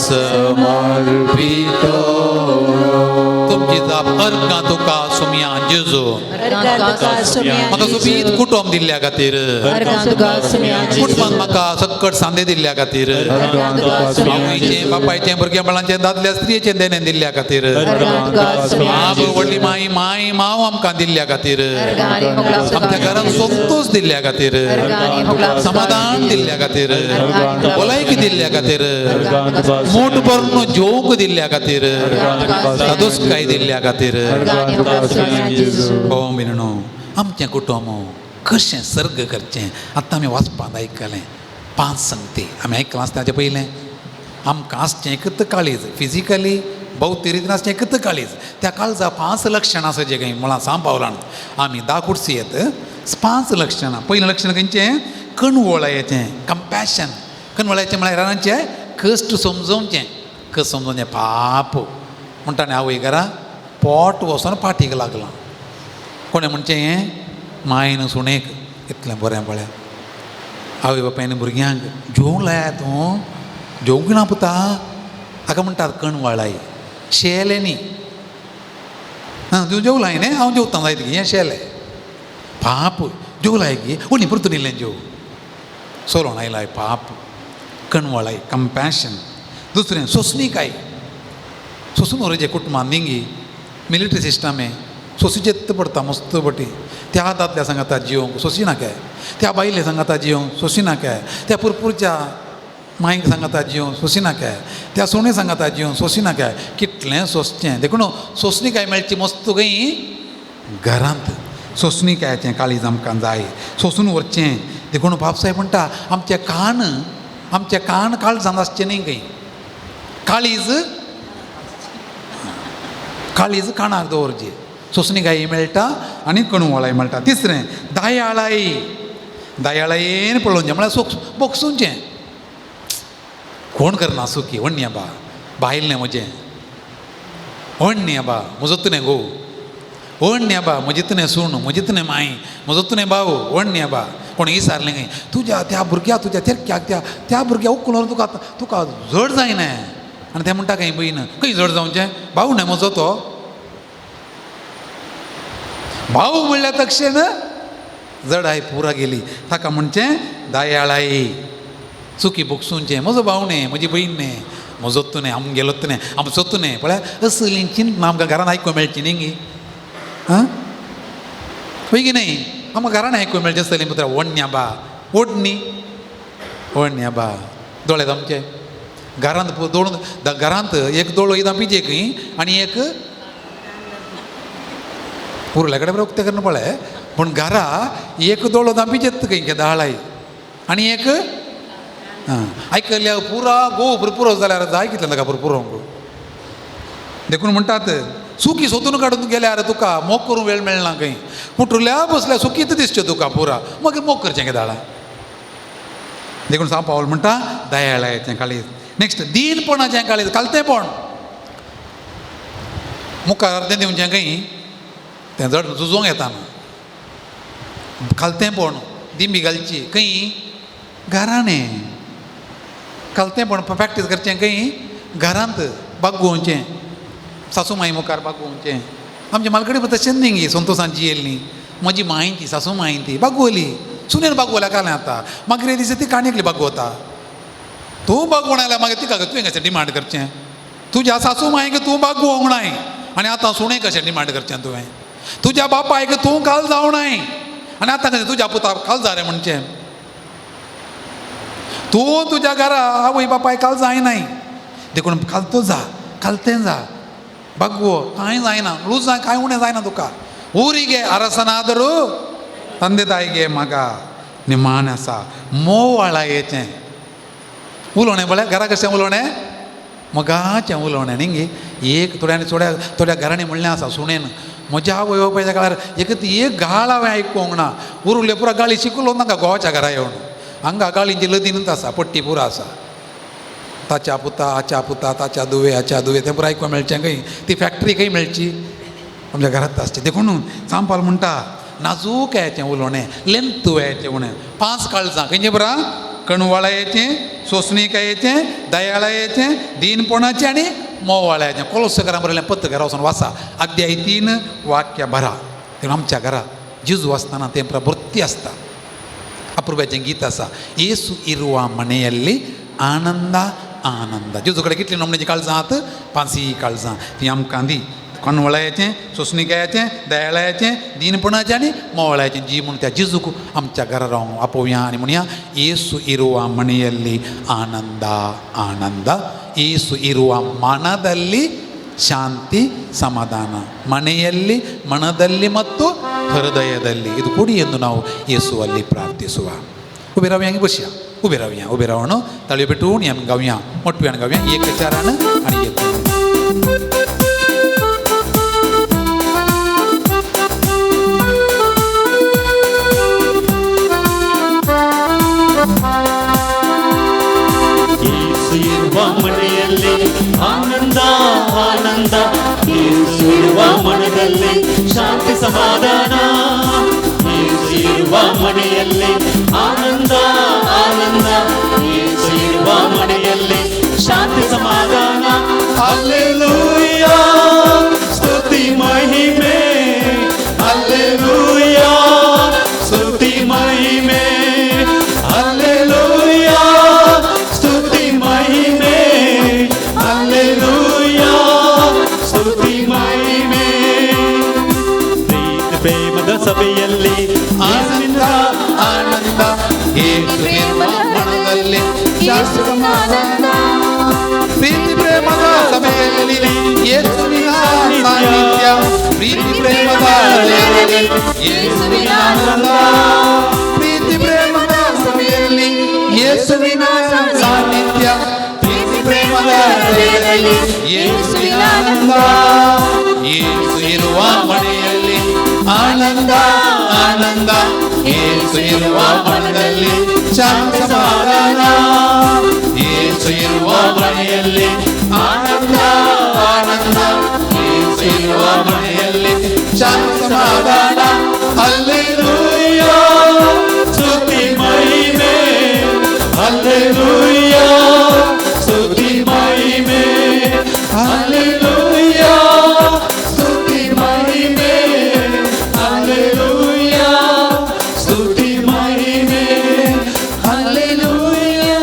समर्पितलो. तुमची जाप अर्गां तुका सोमिया जेजू. म्हाका सोबीत कुटुंब दिल्ल्या खातीर, कुटुंबान म्हाका सक्कट सांदे दिल्ल्या खातीर, आवयचें बापायचें भुरगेबाळांचें दादल्या स्त्रियेचें देणें दिल्ल्या खातीर, बाब व्हडली माई माई माव आमकां दिल्ल्या खातीर, आमच्या घरान संतोष दिल्ल्या खातीर, समाधान दिल्ल्या खातीर, भलायकी दिल्ल्या खातीर, मोट भरून जेवंक दिल्ल्या खातीर, सदोसकाय दिल्ल्या खातीर. भाव भयणीनो, आमचें कुटुंब कशें सर्ग करचें आतां आमी वाचपांत आयकलें. 5 संगती आमी आयकलां आसता. ताचे पयलें आमकां आसचें एकच काळीज, फिजिकली भौती रितीन आसचें एकच काळीज. त्या काळजा 5 लक्षणां आसा जे खंय मुळां सांग पावलान आमी 10 कुर्सी येत 5 लक्षणां. पयलें लक्षण खंयचें? कणवळायेचें, कंपॅशन. कणवळायचें म्हळ्यार हेरांचें कश्ट समजोवचें, कश्ट समजोवचें. पाप म्हणटा न्ही आवय घरा पोट वचोन पाटीक लागलां. कोणें म्हणचें हें? मायन सुणेक इतलें बरें पळय. आवय बापायन भुरग्यांक जेवंक लाया तूं, जेवंक ना पुता, हाका म्हणटात कणवाळाय. शेलें न्ही, आं तूं जेवलाय न्ही, हांव जेवतां जायत हें शेलें. पाप जेवलाय गी उणी परतून इल्लें जेव सोलोण आयलाय. पाप कणवळाय, कंपॅशन. दुसरें सोंसणीकाय. सोंसून व्हरचें कुटुंबान न्ही मिलिटरी सिस्टम हें सोंसूचेच पडटा मस्त पटी. त्या दादल्या सांगाता जिवंक सोंशी नाकाय, त्या बायले सांगाता जिवंक सोंशी नाकाय, त्या पुरपुरच्या मायंक सांगाता जिवंक सोंशी नाकाय, त्या सुणे सांगाता जिवंक सोंशी नाकाय. कितलें सोंसचें. देखून सोंसणीकाय मेळची मस्त खंय? घरांत. सोंसणीकायचें काळीज आमकां जाय, सोंसून व्हरचें. देखून बापसाहेब म्हणटा आमचें कान, आमचें कान काळजांत आसचें न्ही खंय. काळीज काळीज कानाक दवरचें. सोंसणीकाय मेळटा आनी कणवळाय मेळटा. तिसरें दयाळाय. दयाळायेन पळोवचें म्हळ्यार बोगसूचें. कोण करना सुखी? व्हडली बा बायल न्ही म्हजें, व्हडली बा म्हजो तुवें घोव, व्हडली बा म्हजी तुवें सूण, म्हजी तुवें माय, म्हजो तुवें भाव, व्हडली बा. कोण विचारलें खंय तुज्या त्या भुरग्या, तुज्या तेरक्याक त्या त्या भुरग्या उखलून तुका तुका जड जायना. आनी तें म्हणटा खंय बयन खंय जड जावचें, भाव न्हय म्हजो तो. भाव म्हणल्यार तक्षण जडाय पुरा गेली. ताका म्हणचें दयाळाय. चुकी बोगसूचें, म्हजो भाव न्ही, म्हजी भयण न्ही, म्हजो तूं न्ही, आमगेलो तूं न्ही, आमचो तूं न्ही. पळय असलीं चिंतना आमकां घरान आयकूंक मेळची न्ही गी. आं पळय की न्ही, आमकां घरान आयकूंक मेळचें आसतलीं पुत्रा. व्हडण्या बा ओडणी, व्हडण्या बा दोळे आमचे घरांत दोन घरांत एक दोळो येता पिजे खंय आनी एक उरल्या कडेन बरें उक्तें करून पळय. पूण घरा एक दोळो दांपीचेत खंय केदाळाय आनी एक आं आयकल्या पुरा गोव पुरपुरो जाल्यार जाय कितलें ताका पुरपुरोंक. देखून म्हणटात सुकी सोदून काडून गेल्यार तुका मोग करूंक वेळ मेळना खंय. पुटुल्या बसल्या सुकीत दिसच्यो तुका पुरा, मागीर मोग करचें केदाळा. देखून सांग पावल म्हणटा दयाळायचें काळीज. नेक्स्ट दीनपणाचें काळीज, कालतेंपण. मुखार अर्दें दिवचें खंय तें जड झुजोंक येता ना. खालतेंपण दिंबी घालची खंय? घराणे. खालतेंपण प्रॅक्टीस करचें खंय? घरांत बागोवचें, सासू माई मुखार बागोवचें. आमच्या मालकडे पण तशेंच न्ही गी संतोशान जियेल्ली. म्हजी मांय ती सासू माय ती बागवली, सुनेन बागवल्या कालें आतां मागीर दिसा ती काणयेकली बागवता. तूं बागवण जाल्यार मागीर तिका तुवें कशें डिमांड करचें? तुज्या सासू मायक तूं बागोवंक नाय आनी आतां सुणे कशें डिमांड करचें तुवें? तुज्या बापायक तूं काल जावं नाय आनी आतां कशें तुज्या पुताक काल जा रे म्हणचें? तूं तुज्या घरा आवय बापाय काल जायनाय. देखून खालतो जा, खालतें जा, बागवो कांय जायना, लूज जाय कांय उणें जायना तुका. ಊರಿಗೆ ಅರಸನಾದರೂ ತಂದೆ ತಾಯಿಗೆ ಮಗ निमाण आसा. मोवाळायेचें उलोवणें पळय घरा कशें उलोवणें, मोगाचें उलोवणें न्ही गी. एक थोड्यांनी थोड्या थोड्या घरांनी म्हणलें आसा सुणेन म्हज्या आवय बापायच्या काळार एक एक गाळ हांवें आयकूंक ना. उरुल्ले पुरा गाळी शिकलो नाका गोवाच्या घरा येवन. हांगा गाळींची लदीनूच आसा, पट्टी पुरा आसा. ताच्या पुता, हाच्या पुता, ताच्या दुवे, हाच्या दुवे, तें पुरा आयकूंक मेळचें खंय? ती फॅक्टरी खंय मेळची? आमच्या घरांत आसची. देखून सांपाल म्हणटा नाजूक याचें उलोवणें, लेंतुयाचें उणें. 5 काळजां खंयचें पुरा? कणवाळायेचें, सोंसणीकायेचें, दयाळायेचें, दीनपणाचें आनी मोवाळ्याचें. कोलोसकरां बरयलें पत्र घरा वचून वाचा, अध्याय 3 वाक्य 12. देखून आमच्या घरा जेजू आसतना तें प्रवृत्ती आसता. अप्रुपाचें गीत आसा, येसू इरवा मनेयल्ली आनंद आनंद. जेजू कडेन कितली नमणेची काळजां आहात? पांची काळजां. ती आमकां दी कोणवळायचें, सोंसणिकायेचें, दयाळायचें, दीनपणाचें आनी मोवळायचें. जी म्हूण त्या जेजूक आमच्या घरा रावंक आपोवया आनी म्हणया, येसू इरुवा मणियल्ली आनंद आनंद, येसू इरुवा ಮನದಲ್ಲಿ ಶಾಂತಿ ಸಮಾಧಾನ, ಮನೆಯಲ್ಲಿ ಮನದಲ್ಲಿ ಮತ್ತು ಹೃದಯದಲ್ಲಿ ಇದು ಕೊಡಿ ಎಂದು ನಾವು ಯೇಸುವಲ್ಲಿ ಪ್ರಾರ್ಥಿಸುವ. उबे रावया बसया, उबे रावया, उबे रावन ताळयो पेटून आमी गावया, मोटव्यान गावया एक चारान आनी एक. ಯೇಸು ಇರುವ ಮನೆಯಲ್ಲಿ ಆನಂದ ಆನಂದ, ಯೇಸು ಇರುವ ಮನದಲ್ಲಿ ಶಾಂತಿ ಸಮಾಧಾನ, ಯೇಸು ಇರುವ ಮನೆಯಲ್ಲಿ ಆನಂದ ಆನಂದ, ಯೇಸು ಇರುವ ಮನೆಯಲ್ಲಿ ಶಾಂತಿ ಸಮಾಧಾನ. ಹಲ್ಲೆಲೂಯಾ, ಸ್ತುತಿ ಮಹಿಮೆ, ಹಲ್ಲೆಲೂಯಾ, ಸ್ತುತಿ ಮಹಿಮೆ, ಹಲ್ಲೆಲೂಯಾ, ಸ್ತುತಿ ಮಹಿಮೆ, ಹಲ್ಲೆಲೂಯಾ, ಸ್ತುತಿ ಮಹಿಮೆ. ಪ್ರೀತಿ ಪ್ರೇಮದ ಸಭೆಯಲ್ಲಿ ಆನಂದ ಆನಂದ, ಯೇಸು ಇರುವ ಮನದಲ್ಲಿ ಶಾಂತಿ ಸಮಾಧಾನ. ಪ್ರೀತಿ ಪ್ರೇಮದ ಸಭೆಯಲ್ಲಿ ಯೇಸುವಿನ ಸಾನ್ನಿಧ್ಯ, ಪ್ರೀತಿ ಪ್ರೇಮದ ಸಭೆಯಲ್ಲಿ ಯೇಸುವಿನ ಆನಂದ, ಪ್ರೀತಿ ಪ್ರೇಮದ ಸಭೆಯಲ್ಲಿ ಯೇಸುವಿನ ಸಾನ್ನಿಧ್ಯ, ಪ್ರೀತಿ ಪ್ರೇಮದ ಸಭೆಯಲ್ಲಿ ಯೇಸುವಿನ ಆನಂದ. ಯೇಸು ಇರುವ ಮನೆಯಲ್ಲಿ ಆನಂದ ಆನಂದ, ಯೇಸು ಇರುವ ಮನದಲ್ಲಿ ಶಾಂತಿ ಸಮಾಧಾನ, ಯೇಸು ಇರುವ ಮನೆಯಲ್ಲಿ ಆನಂದ ಆನಂದ, ಯೇಸು ಇರುವ ಮನೆಯಲ್ಲಿ ಶಾಂತಿ ಸಮಾಧಾನ. ಹಲ್ಲೆಲೂಯಾ, ಸ್ತುತಿ ಮಹಿಮೆ, ಹಲ್ಲೆಲೂಯಾ, ಸ್ತುತಿ ಮಹಿಮೆ, ಹಲ್ಲೆಲೂಯಾ, ಸ್ತುತಿ ಮಹಿಮೆ, ಹಲ್ಲೆಲೂಯಾ, ಸ್ತುತಿ ಮಹಿಮೆ, ಹಲ್ಲೆಲೂಯಾ,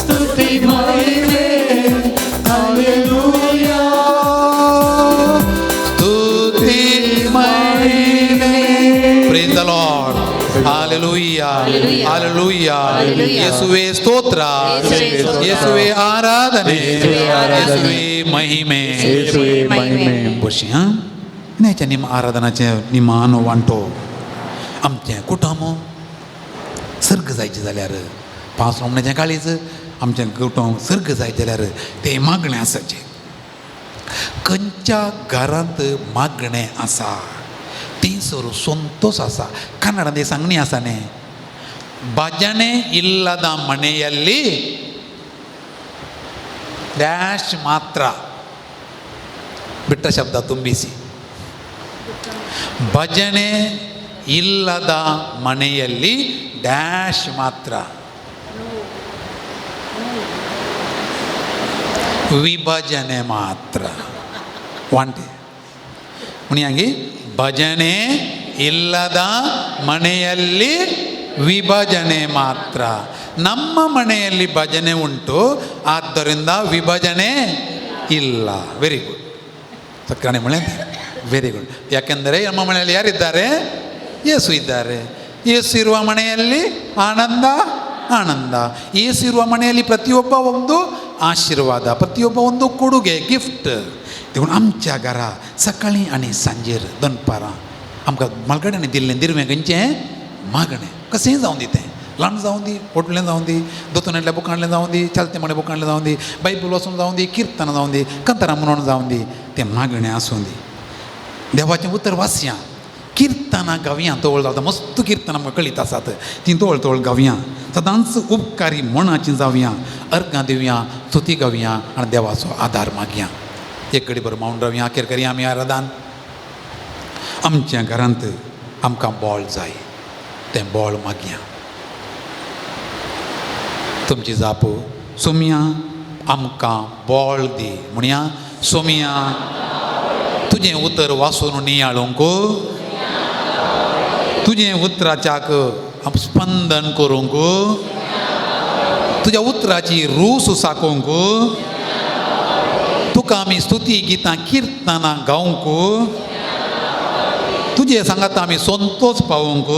ಸ್ತುತಿ ಮಹಿಮೆ, ಹಲ್ಲೆಲೂಯಾ, ಸ್ತುತಿ ಮಹಿಮೆ. Praise the Lord. Hallelujah, hallelujah. ಯೇಸುವೇ ಸ್ತೋತ್ರ, ಯೇಸುವೇ ಆರಾಧನೆ, ಯೇಸುವೇ ಮಹಿಮೆ, ಯೇಸುವೇ ಮಹಿಮೆ. बशी हां न्यायच्या निम आराधनाचें निमानो वांटो आमचें कुटुंब सर्ग जायचें जाल्यार पांच रोमण्याचें काळीज आमचें कुटुंब सर्ग जायत जाल्यार तें मागणें आसाचें. खंयच्या घरांत मागणें आसा थंयसर संतोश आसा. कन्नडांत एक सांगणी आसा न्ही, ಭಜನೆ ಇಲ್ಲದ ಮನೆಯಲ್ಲಿ ಡ್ಯಾಶ್ ಮಾತ್ರ, ಬಿಟ್ಟ ಶಬ್ದ ತುಂಬಿಸಿ. ಭಜನೆ ಇಲ್ಲದ ಮನೆಯಲ್ಲಿ ಡ್ಯಾಶ್ ಮಾತ್ರ, ವಿಭಜನೆ ಮಾತ್ರ. ವಾಂಟೆ ಮುನಿಯಾಗಿ ಭಜನೆ ಇಲ್ಲದ ಮನೆಯಲ್ಲಿ ವಿಭಜನೆ ಮಾತ್ರ. ನಮ್ಮ ಮನೆಯಲ್ಲಿ ಭಜನೆ ಉಂಟು, ಆದ್ದರಿಂದ ವಿಭಜನೆ ಇಲ್ಲ. ವೆರಿ ಗುಡ್ ಸಕ್ರಾಣಿ ಮಳೆ, ವೆರಿ ಗುಡ್. ಯಾಕೆಂದರೆ ನಮ್ಮ ಮನೆಯಲ್ಲಿ ಯಾರಿದ್ದಾರೆ? ಯೇಸು ಇದ್ದಾರೆ. ಯೇಸು ಇರುವ ಮನೆಯಲ್ಲಿ ಆನಂದ ಆನಂದ. ಯೇಸು ಇರುವ ಮನೆಯಲ್ಲಿ ಪ್ರತಿಯೊಬ್ಬ ಒಂದು आशीर्वाद, प्रतियೊಬ್ಬ ಒಂದು ಕೊಡುಗೆ, गिफ्ट. देखून आमच्या घरा सकाळीं आनी सांजेर दनपारां आमकां म्हालगड्यांनी दिल्लें दिरवें खंयचें मागणें, कशेंय जावं दी, तें ल्हान जावं दी, व्हडलें जावं दी, दोतोनांतल्या बुकांतलें जावं दी, चलते म्हणे बुकांतलें जावं दी, बायबल वाचून जावं दी, किर्तनां जावं दी, कंतरां म्हणून जावं दी, तें मागणें आसूं दी. देवाचें उतर वाचया, किर्तनां गावया, तवळ जाता मस्त किर्तनां आमकां कळीत आसात, तीं तवळ तवळ गावया. सदांच उपकारी मनाची जावया, अर्गां दिवया, स्तुती गावया आनी देवाचो आदार मागया. एक घडी बरो मावन रावया, अखेर करया आमी आराधन. आमच्या घरांत आमकां बळ जाय, तें बळ मागया. तुमची जाप, सोमया आमकां बळ दी. म्हणया, सोमया तुजें उतर वाचून नियाळूंक तुजें उतराच्याक स्पंदन करूंक, तुज्या उतराची रूस साकोवंक, तुका आमी स्तुती गितां किर्तनां गावंक, तुजे सांगाता आमी संतोष पावोवंक,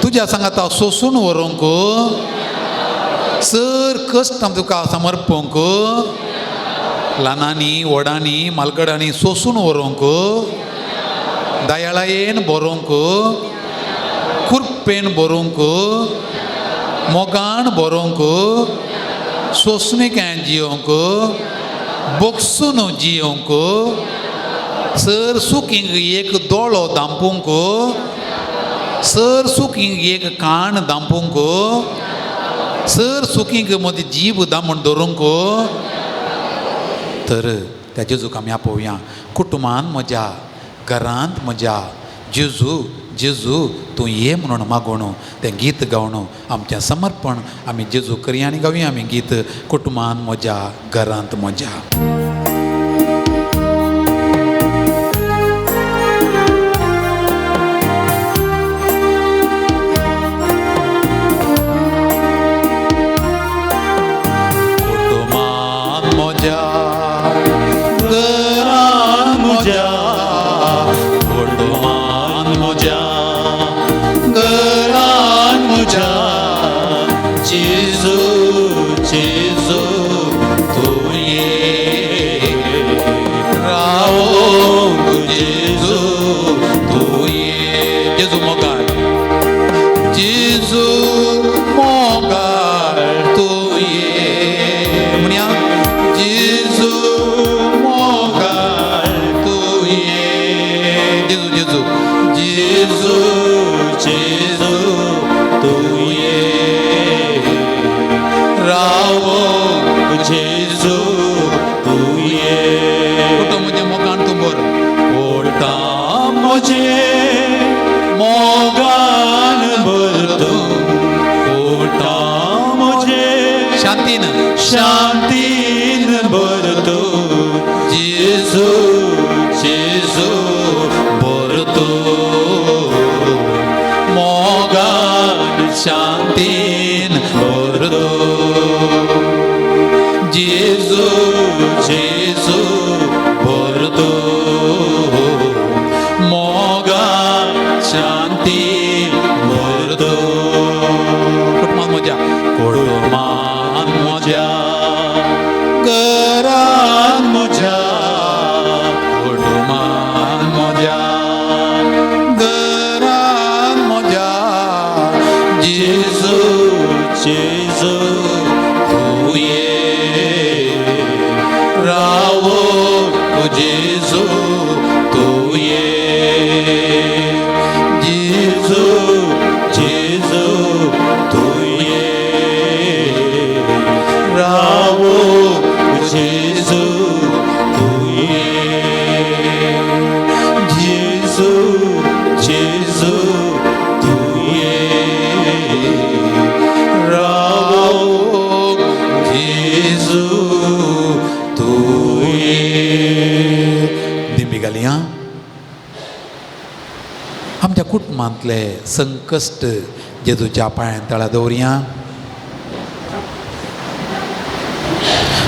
तुज्या सांगाता सोसून व्हरूंक, सर कश्ट आमी तुका समर्पूंक, ल्हानांनी व्हडांनी मालगडांनी सोसून व्हरूंक, दयाळायेन बरोवंक, कुरपेन बरोवंक, मोगान बरोवंक, सोंसणीकायेन जियोवंक, बोगसून जियोवंक, सर सुकींक एक दोळो दांपूंक, सर सुकींक एक कान दांपूंक, सर सुकींक मदीं जीब दामून दवरूंक. तर त्या जेजूक आमी आपोवया. कुटुंबान म्हज्या, घरांत म्हज्या जेजू जेजू तूं ये म्हणून मागोवन तें गीत गावन आमचें समर्पण आमी जेजू करया आनी गावया आमी गीत कुटुंबान म्हज्या, घरांत म्हज्या. कुटुंबान म्हज्या, घरांत म्हज्या, कुटुंबान म्हज्या, घरांत म्हज्या, जेजू जेजू तूं ये, रावोंक जेजू तूं ये, जेजू मोगाळ, जेजू मोगाळ तूं ये, म्हणया जेजू मोगाळ तूं ये, जेजू जेजू जेजू जेजू तूं ये, रावोंक जेजू तूं ये, कुटुंब म्हजें मोगान तूं भर, कोटा म्हजें मोगान भर तूं, कोटा म्हजें शांतीन शांतीन भर तूं, जेजू जेजू भर तूं, मोगान शांतीन भर तूं, जेजू जेजू भर तूं, मोगान शांतीन भर तूं. कुटुंबान म्हज्या, कुटुंबान म्हज्या, घरान म्हज्या, कुटुंबान म्हज्या, घरान म्हज्या, जेजू जेजू तूं ये, रावोंक जेजू तूं ये, जेजू जेजू तूं ये, रावोंक जेजू तूं ये, जेजू जेजू तूं ये, रावोंक जेजू तूं ये. दिंबी घालया. आमच्या कुटुंबांतले संकश्ट जेजूच्या पांयां तळा दवरया.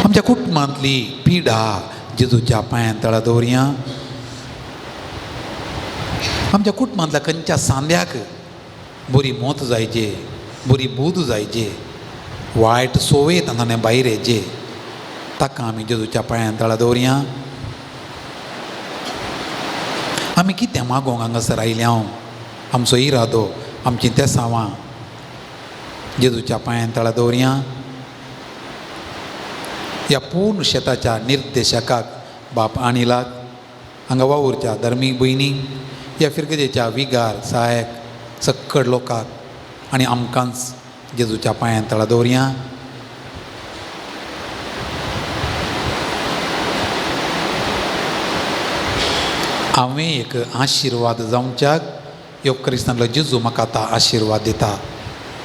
आमच्या कुटुंबांतली पिडा जेजूच्या पांयां तळा दवरया. आमच्या कुटुंबांतल्या खंयच्या सांद्याक बरी मोत जायचे, बरी बूद जायचे, वायट सोवे तांणे भायर येचे, ताका आमी जेजूच्या पांयां तळा दवरया. आमी कितें मागोवंक हांगासर आयल्या हांव, आमचो इरादो, आमचीं तेसांवां जेजूच्या पांयां तळा दवरया. ह्या पूर्ण शेताच्या निर्देशकाक बाप अनिलाक, हांगा वावुरच्या धर्मीक भयणीक, ह्या फिरगजेच्या विगार सहायक सक्कड लोकांक आनी आमकांच जेजूच्या पांयां तळा दवरया. हांवें एक आशिर्वाद जावच्याक ह्यो क्रिस्तांतलो जेजू म्हाका आतां आशिर्वाद दिता,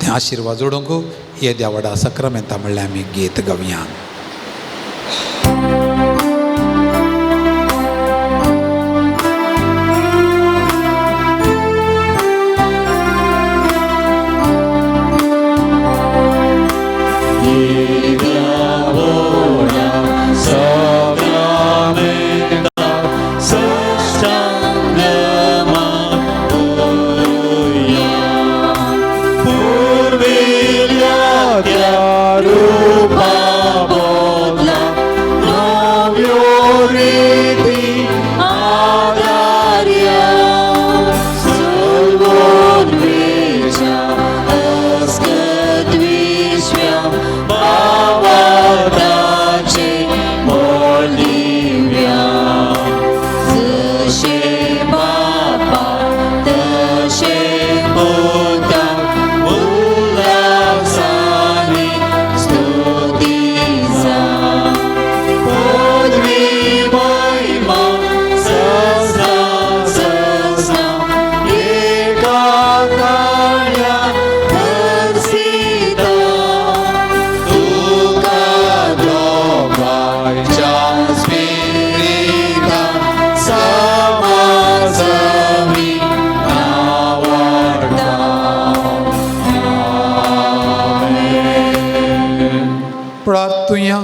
ते आशिर्वाद जोडूंक येद्या व्हडा सक्रामेंता म्हणल्यार आमी गीत गावया. प्रार्थुया.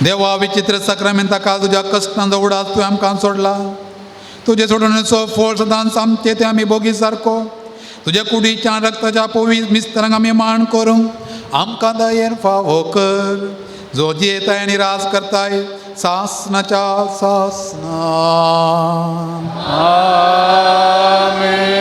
देवा विचित्र साक्रामेंता काल तुज्या कश्टांचो उडास तुवें आमकां सोडला. तुजे सोडणेचो फोळ सदांच आमचे ते आमी बोगी सारको तुज्या कुडीच्या रक्ताच्या पोवीस मिस्तरांक आमी मान करूंक आमकां दयेन फावो कर, जो जियेताय आनी राज करताय सासनाच्या सासना. आमेन.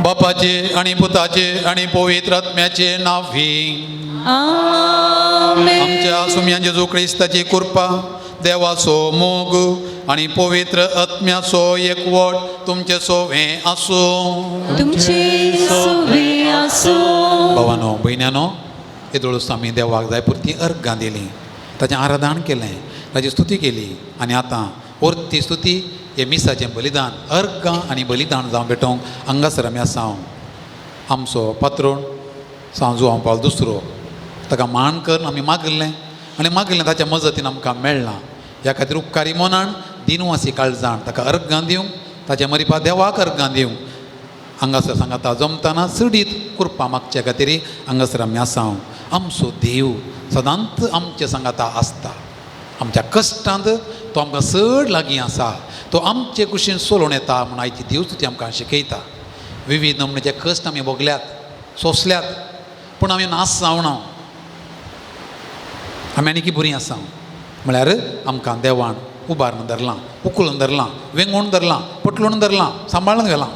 बापाचे आणि पुताचे आणि पवित्र आत्म्याचे नावी आमेन. आमच्या सुम्या जेजू क्रिस्ताची कृपा, देवाचो मोग आणि पवित्र आत्म्याचो एकवट तुमचे सोवे आसूं. तुमचे सोवे आसूं. भावानो भयण्यानो, येदोळूच आमी देवाक जाय पुरती अर्घां दिली, ताचें आराधन केलें, ताची स्तुती केली आनी आतां परती स्तुती हे मिसाचें बलिदान अर्घां आनी बलिदान जावं भेटोवंक हांगासर आमी आसा. आमचो पात्रोण सांव जुवांव पावल दुसरो ताका मान करून आमी मागिल्लें आनी मागिल्लें ताच्या मजतीन आमकां मेळ्ळां. ह्या खातीर उपकारी मनान दिनवासी काळजान ताका अर्घां दिवंक, ताच्या मरिपा देवाक अर्घां दिवंक हांगासर सांगाता जमतना चडीत कृपा मागच्या खातीर हांगासर आमी आसा. आमचो देव सदांच आमचे सांगाता आसता. आमच्या कश्टांत तो आमकां चड लागीं आसा, तो आमचे कुशीन सोलोवन येता म्हूण आयची देव स्तुती आमकां शिकयता. विविध नमुन्याचे कश्ट आमी भोगल्यात, सोंसल्यात, पूण आमी नाश जावना, आमी आनीकी बरीं आसा. म्हळ्यार आमकां देवान उबारून धरलां, उकळून धरलां, वेंगोवन धरलां, पटलून धरलां, सांबाळून गेलां.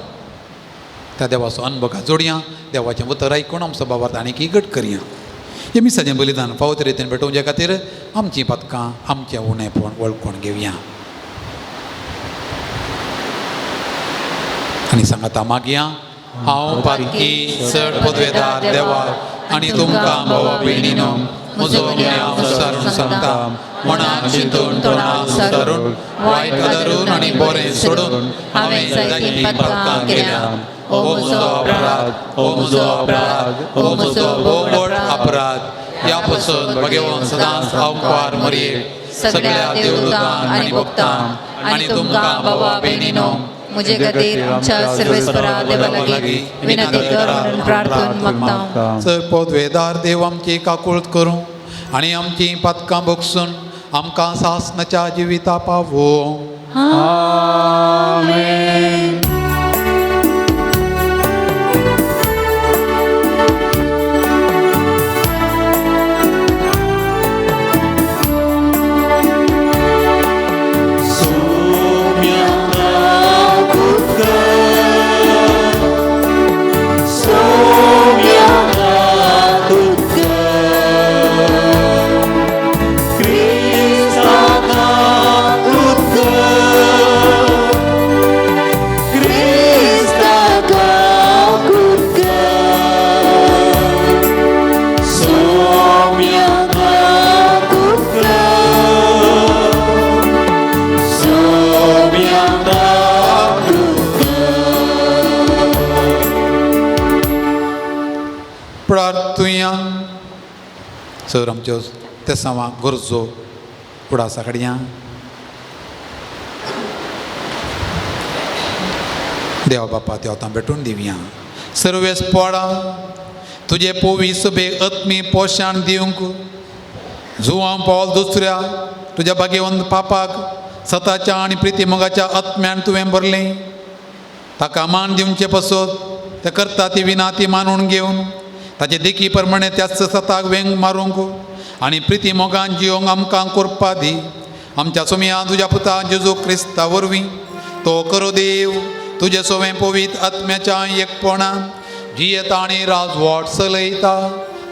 त्या देवाचो अनभोगा जोडया, देवाचें उतर आयकून आमचो बाबार्थ आनीकी घट करया. हें मिसाचें बलिदान फावो ते रितीन भेटोवच्या खातीर आमचीं पातकां, आमचें उणेपण वळखून घेवया आनी सांगाता मागया. हांव पातकी चड पदवेदार देवा आनी तुमकां भावा भयणीनो म्हजो गुन्यांव विचारून सांगता, मनान चिंतून तोंडान उच्चारून वायट धरून आनी बरें सोडून हांवें जायतीं पातकां केल्या. ओ म्हजो अपराध, ओ म्हजो अपराध, ओ म्हजो भोव व्हड अपराध. ह्या पसून भगेवन सदांच हांव कुवार मरयेक सगळ्या देवदूतांक आनी भक्तांक आनी तुमकां भावा भयणीनो मुझे खातीर आमच्या सर्वेस्परा देवा लागीं विनंती कर म्हणून प्रार्थून मागता. सर पदवेदार देव आमची काकूळत करूं आनी आमची पातकां भोगसून आमकां सासनाच्या जिविता पावो. आमेन. प्रार्थुया. सर आमच्यो तेसांवां गरजो उडासा काडया. देवा बापा देवतां भेटून दिवया. सर्वेस पोडा तुजे पोवी सभे आत्मी पोशाण दिवंक जुवां पावल दुसऱ्या तुज्या भाग्यवंत पापाक सताच्या आनी प्रिती मोगाच्या आत्म्यान तुवें भरलें. ताका मान दिवचे पसत ते करता ती विनाती मानून घेवन ताचे देखी प्रमाणे त्याच सताक वेंग मारूंक आनी प्रिती मोगान जिवंक आमकां करपा दी. आमच्या सोमया तुज्या पुता जेजू क्रिस्ता वरवीं तो करो देव तुजे सोवें पवित्र आत्म्याच्या एकपणान जियेता आनी राजवाट चलयता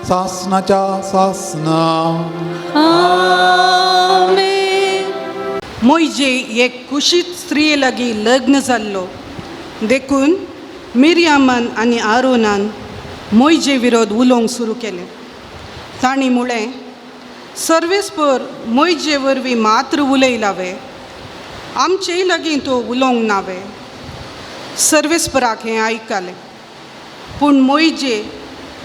सासनाच्या सासना. आमेन. मोयजे एक कुशीत स्त्रिये लागीं लग्न जाल्लो देखून मिरयामान आनी आरोनान मोयजे विरोध उलोवंक सुरू केलें. तांणी म्हळें, सर्वेस्पर मोयजे वरवीं मात्र उलयलावे, आमचेय लागीं तो उलोवंक नावे. सर्वेस्पराक हें आयकलें, पूण मोयजे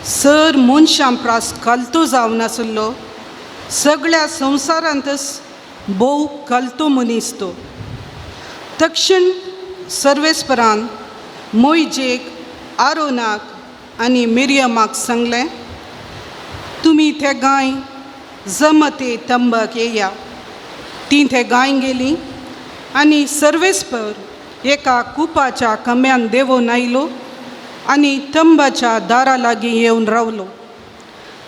सर मनशां प्रास कलतो जावन आसलो. सगळ्या संवसारांतच भोव कलतो मनीस तो. तक्षण सर्वेस्परान मोयजेक, आरोनाक आनी मिरयमाक सांगलें, तुमी ते गाय जमते तंबाक येया. तीं ते गाय गेलीं आनी सर्वेस्पर एका कुपाच्या कम्यान देंवोन आयलो आनी तंबाच्या दारा लागीं येवन रावलो.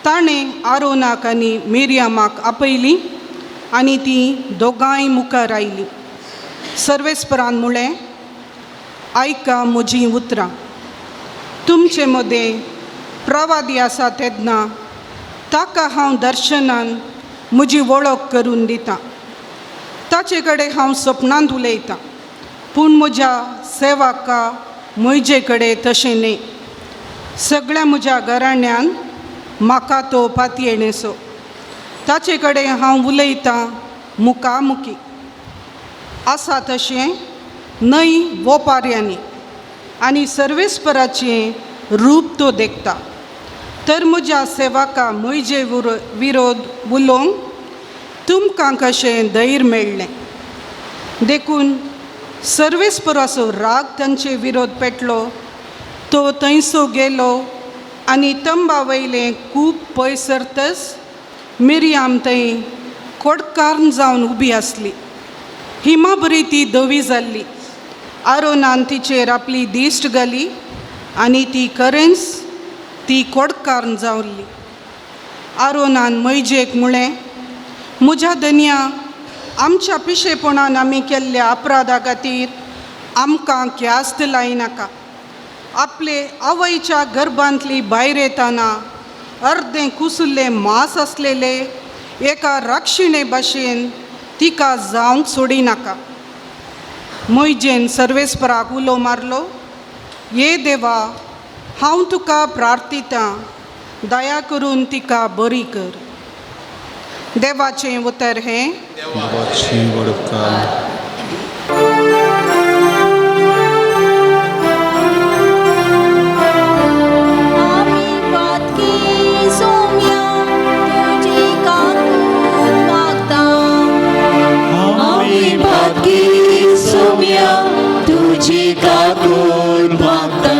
ताणें आरोनाक आनी मिरयामाक आपयलीं आनी तीं दोगांय मुखार आयलीं. सर्वेस्परान म्हळें, आयका म्हजीं उतरां. तुमचे मदें प्रवादी आसा तेन्ना ताका हांव दर्शनान म्हजी वळख करून दितां. ताचे कडेन हांव सपनांत उलयतां, पूण म्हज्या सेवका म्हजे कडेन तशें न्हय. सगळ्या म्हज्या घराण्यान म्हाका तो पातयेणेसो. ताचे कडेन हांव उलयतां मुखामुखी आसा तशें न्हय वोपाऱ्यांनी, आनी सर्वेस्पराचें रूप तो देखता. तर म्हज्या सेवका म्हजे विरोध उलोवंक तुमकां कशें धैर्य मेळ्ळें? देखून सर्वेस्पराचो राग तांचे विरोध पेटलो. तो थंयसो गेलो आनी तंबा वयलें खूब पयस सरतच मिरयाम थंय कोडकार्न जावन उबी आसली. हिमा बरी ती धवी जाल्ली. आरोनान तिचेर आपली दिश्ट घाली आनी ती खरेंच ती कोडकार्न जावली. आरोनान मैजेक म्हळें, म्हज्या धनया, आमच्या पिशेपणान आमी केल्ल्या अपराधा खातीर आमकां ख्यास्त लायनाका. आपले आवयच्या गर्भांतली भायर येताना अर्दें कुसुल्लें मांस आसलेले एका राक्षिणे भाशेन तिका जावंक सोडिनाका. मोयजेन सर्वेस्पराक उलो मारलो, ये देवा, हांव तुका प्रार्थितां, दया करून तिका बरी कर. देवाचें उतर हें. देवाची वडकार. आमी पातकी सोम्या तुजी काकूत मागता. आमी पातकी सोम्या तुजी काकूत मागता.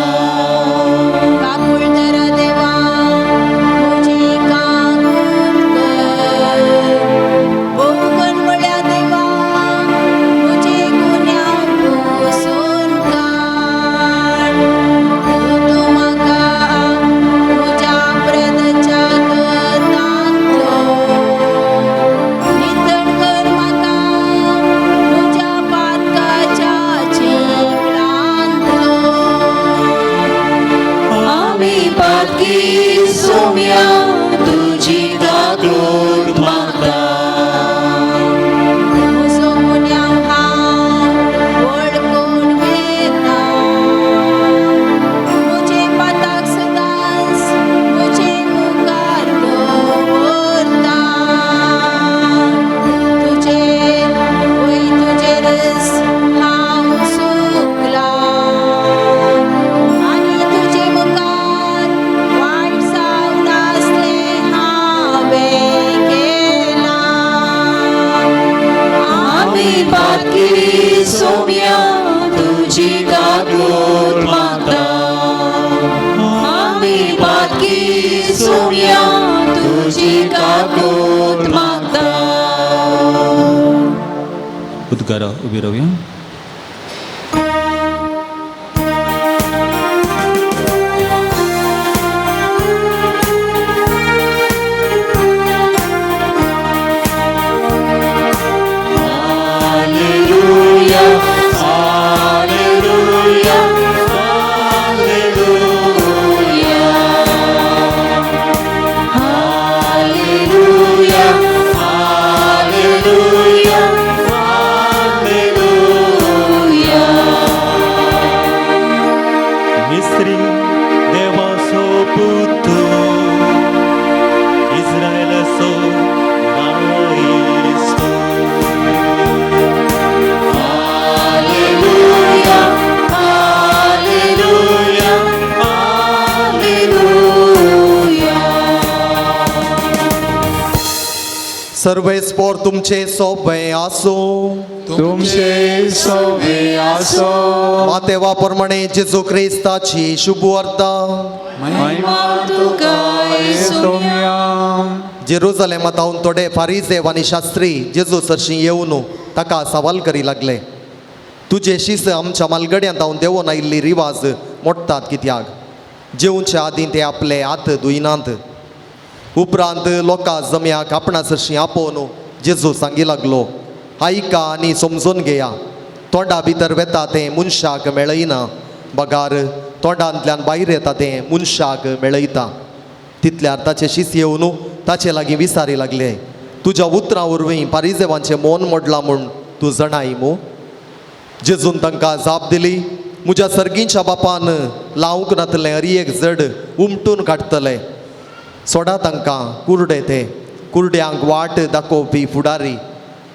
काकूळ कर देवा म्हजी काकूत कर. भोगन म्हळ्या देवा म्हजे गुन्यांव पुसून काड. तूं म्हाका म्हज्या प्रदच्या कथांतलो नितळ कर, म्हाका म्हज्या पातकाच्या चिखलांतलो. आमी पातकी सोम्या तुजी काकूत मागता. म्हजो गुन्यांव हांव वळखून घेता. म्हजे पाताक सदांच म्हजे मुखार दवरता. तुजेर वय तुजेरच हांव चुकलां आनी तुजे मुखार वायट जावन काकूत मागता. उद्गारा उबी रावया. मिस्री देवाचो पुतू इस्रायलाचो रायस्तू. सर्वेस्पोर तुमचे सोबे आसूं. तुमचे सोबे आसो. मातेवा प्रमाणे जेजू क्रिस्ताची शुभवार्ता. महिमा तुका सोम्या. जेरुजलेमा तावन थोडे फारीजेव आनी शास्त्री जेजू सरशीं येवन ताका सवाल करी लागले, तुजे शीस आमच्या मालगड्यां तावन देंवोन आयिल्ली रिवाज मोडटात कित्याक? जेवच्या आदीं ते आपले हात धुयनात. उपरांत लोकां जम्याक आपणा सरशीं आपोवन जेजू सांगी लागलो, आयका आनी समजून घेया, तोंडा भितर वेता तें मनशाक मेळयना, बगार तोंडांतल्यान भायर येता तें मनशाक मेळयता. तितल्यार ताचे शीस येवन ताचे लागीं विसारी लागले, तुज्या उतरां वरवीं पारिजेवांचें मौन मोडलां म्हूण तूं जाणाय मू? जेजून तांकां जाप दिली, म्हज्या सर्गींच्या बापान लावंक नातलें हर एक जड उमटून काडटले. सोडा तांकां, कुरडे ते, कुरड्यांक वाट दाखोवपी फुडारी,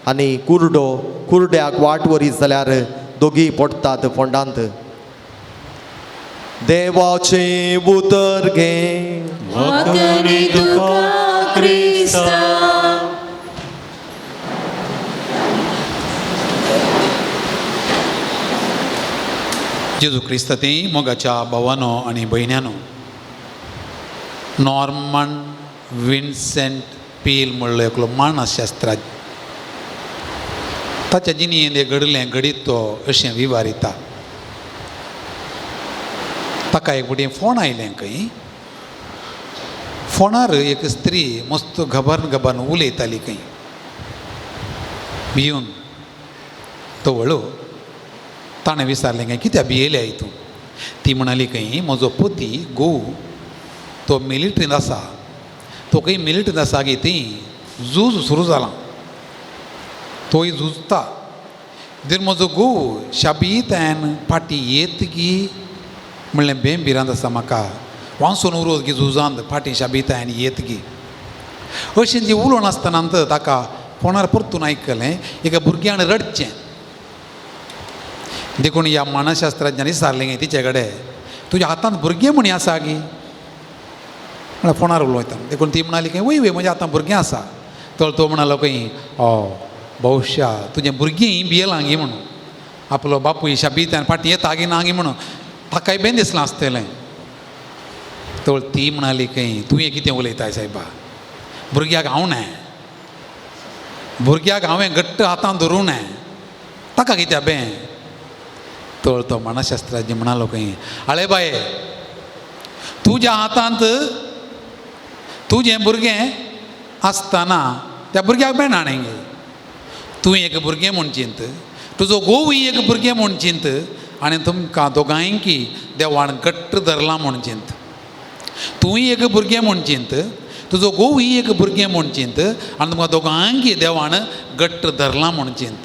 आनी कुरडो कुरड्याक वाट वरीत जाल्यार दोगीय पडटात फोंडांत. देवाचें उतर घे. वाकरी तुका क्रिस्ता. जेजू क्रिस्ताती मोगाच्या भावानो आनी भयण्यानो, नॉर्मन विन्सेंट पील म्हणलो एकलो मानसशास्त्राज्ञ ताच्या जिणेंत हें घडलें घडीत तो अशें विवारिता. ताका एक फावटी फोन आयलें खंय, फोनार एक स्त्री मस्त घबरन घबरन उलयताली खंय, भिवन तो वळो ताणें विचारलें खंय, कित्याक भियेल्या तूं? ती म्हणाली खंय, म्हजो पती घोव तो मिलिट्रींत आसा, तो खंय मिलिट्रींत आसा गी थंय झूज सुरू जालां, तोय झुजता, देर म्हजो घोव शाबीतायन फाटीं येत गी म्हणलें बेम भिरांत आसा म्हाका, वांसून उरोत गी झुजांत फाटीं शाबीतायन येत गी. अशें जी उलोवन आसतना ताका फोनार परतून आयकलें एका भुरग्यान रडचें. देखून ह्या मानसशास्त्राज्ञान विचारलें गे तिचे कडेन, तुज्या हातांत भुरगें म्हणी आसा गी? म्हळ्यार फोनार उलयता. देखून ती म्हणाली खंय, वय वय म्हज्या हातांत भुरगें आसा. तर तो म्हणालो खंय, हय बहुशा तुजें भुरगीं भियेलां गी म्हणून, आपलो बापूय शाबीतान फाटीं येता गी ना गी म्हणून ताकाय बेन दिसलां आसतलें. तर ती म्हणाली खंय, तुवें कितें उलयताय सायबा, भुरग्याक हांव न्हय, भुरग्याक हांवें घट्ट हातांत धरूं न्हय, ताका कित्याक बें? तर तो मानसशास्त्राज्ञ म्हणालो खंय, आळे बाये तुज्या हातांत तुजें भुरगें आसतना त्या भुरग्याक बेण हाणें गे, तूं एक भुरगें म्हूण चिंत, तुजो घोवूय एक भुरगें म्हूण चिंत, आनी तुमकां दोगांयकी देवान घट्ट धरलां म्हूण चिंत. तूंय एक भुरगें म्हूण चिंत, तुजो घोवूय एक भुरगें म्हूण चिंत, आनी तुमकां दोगांयकी देवान घट्ट धरलां म्हूण चिंत.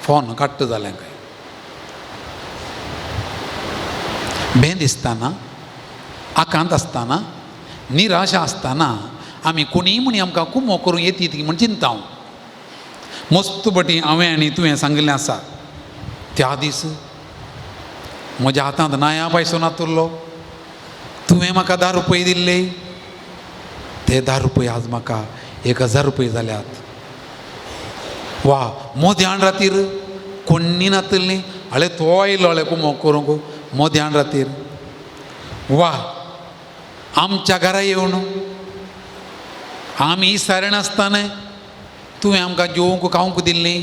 फोन काट्ट जालें खंय. भें दिसतना, आकांत आसतना, निराशा आसतना आमी कोणीय म्हणी आमकां कुमो करूं येतीत म्हूण चिंता. हांव मस्त बटी हांवें आनी तुवें सांगिल्लें आसा, त्या दीस म्हज्या हातांत नाया पयसो नातुरलो, तुवें म्हाका 10 रुपये दिल्ले, ते 10 रुपये आज म्हाका 1000 रुपये जाल्यात. वा मोद्यान रातीर कोण्णी नातल्ली, आळे तो आयलो आळे कुमो करूंक मोद्यान रातीर, वा आमच्या घरा येवन आमी सारण आसतना तुवें आमकां जेवंक खावंक दिल्ली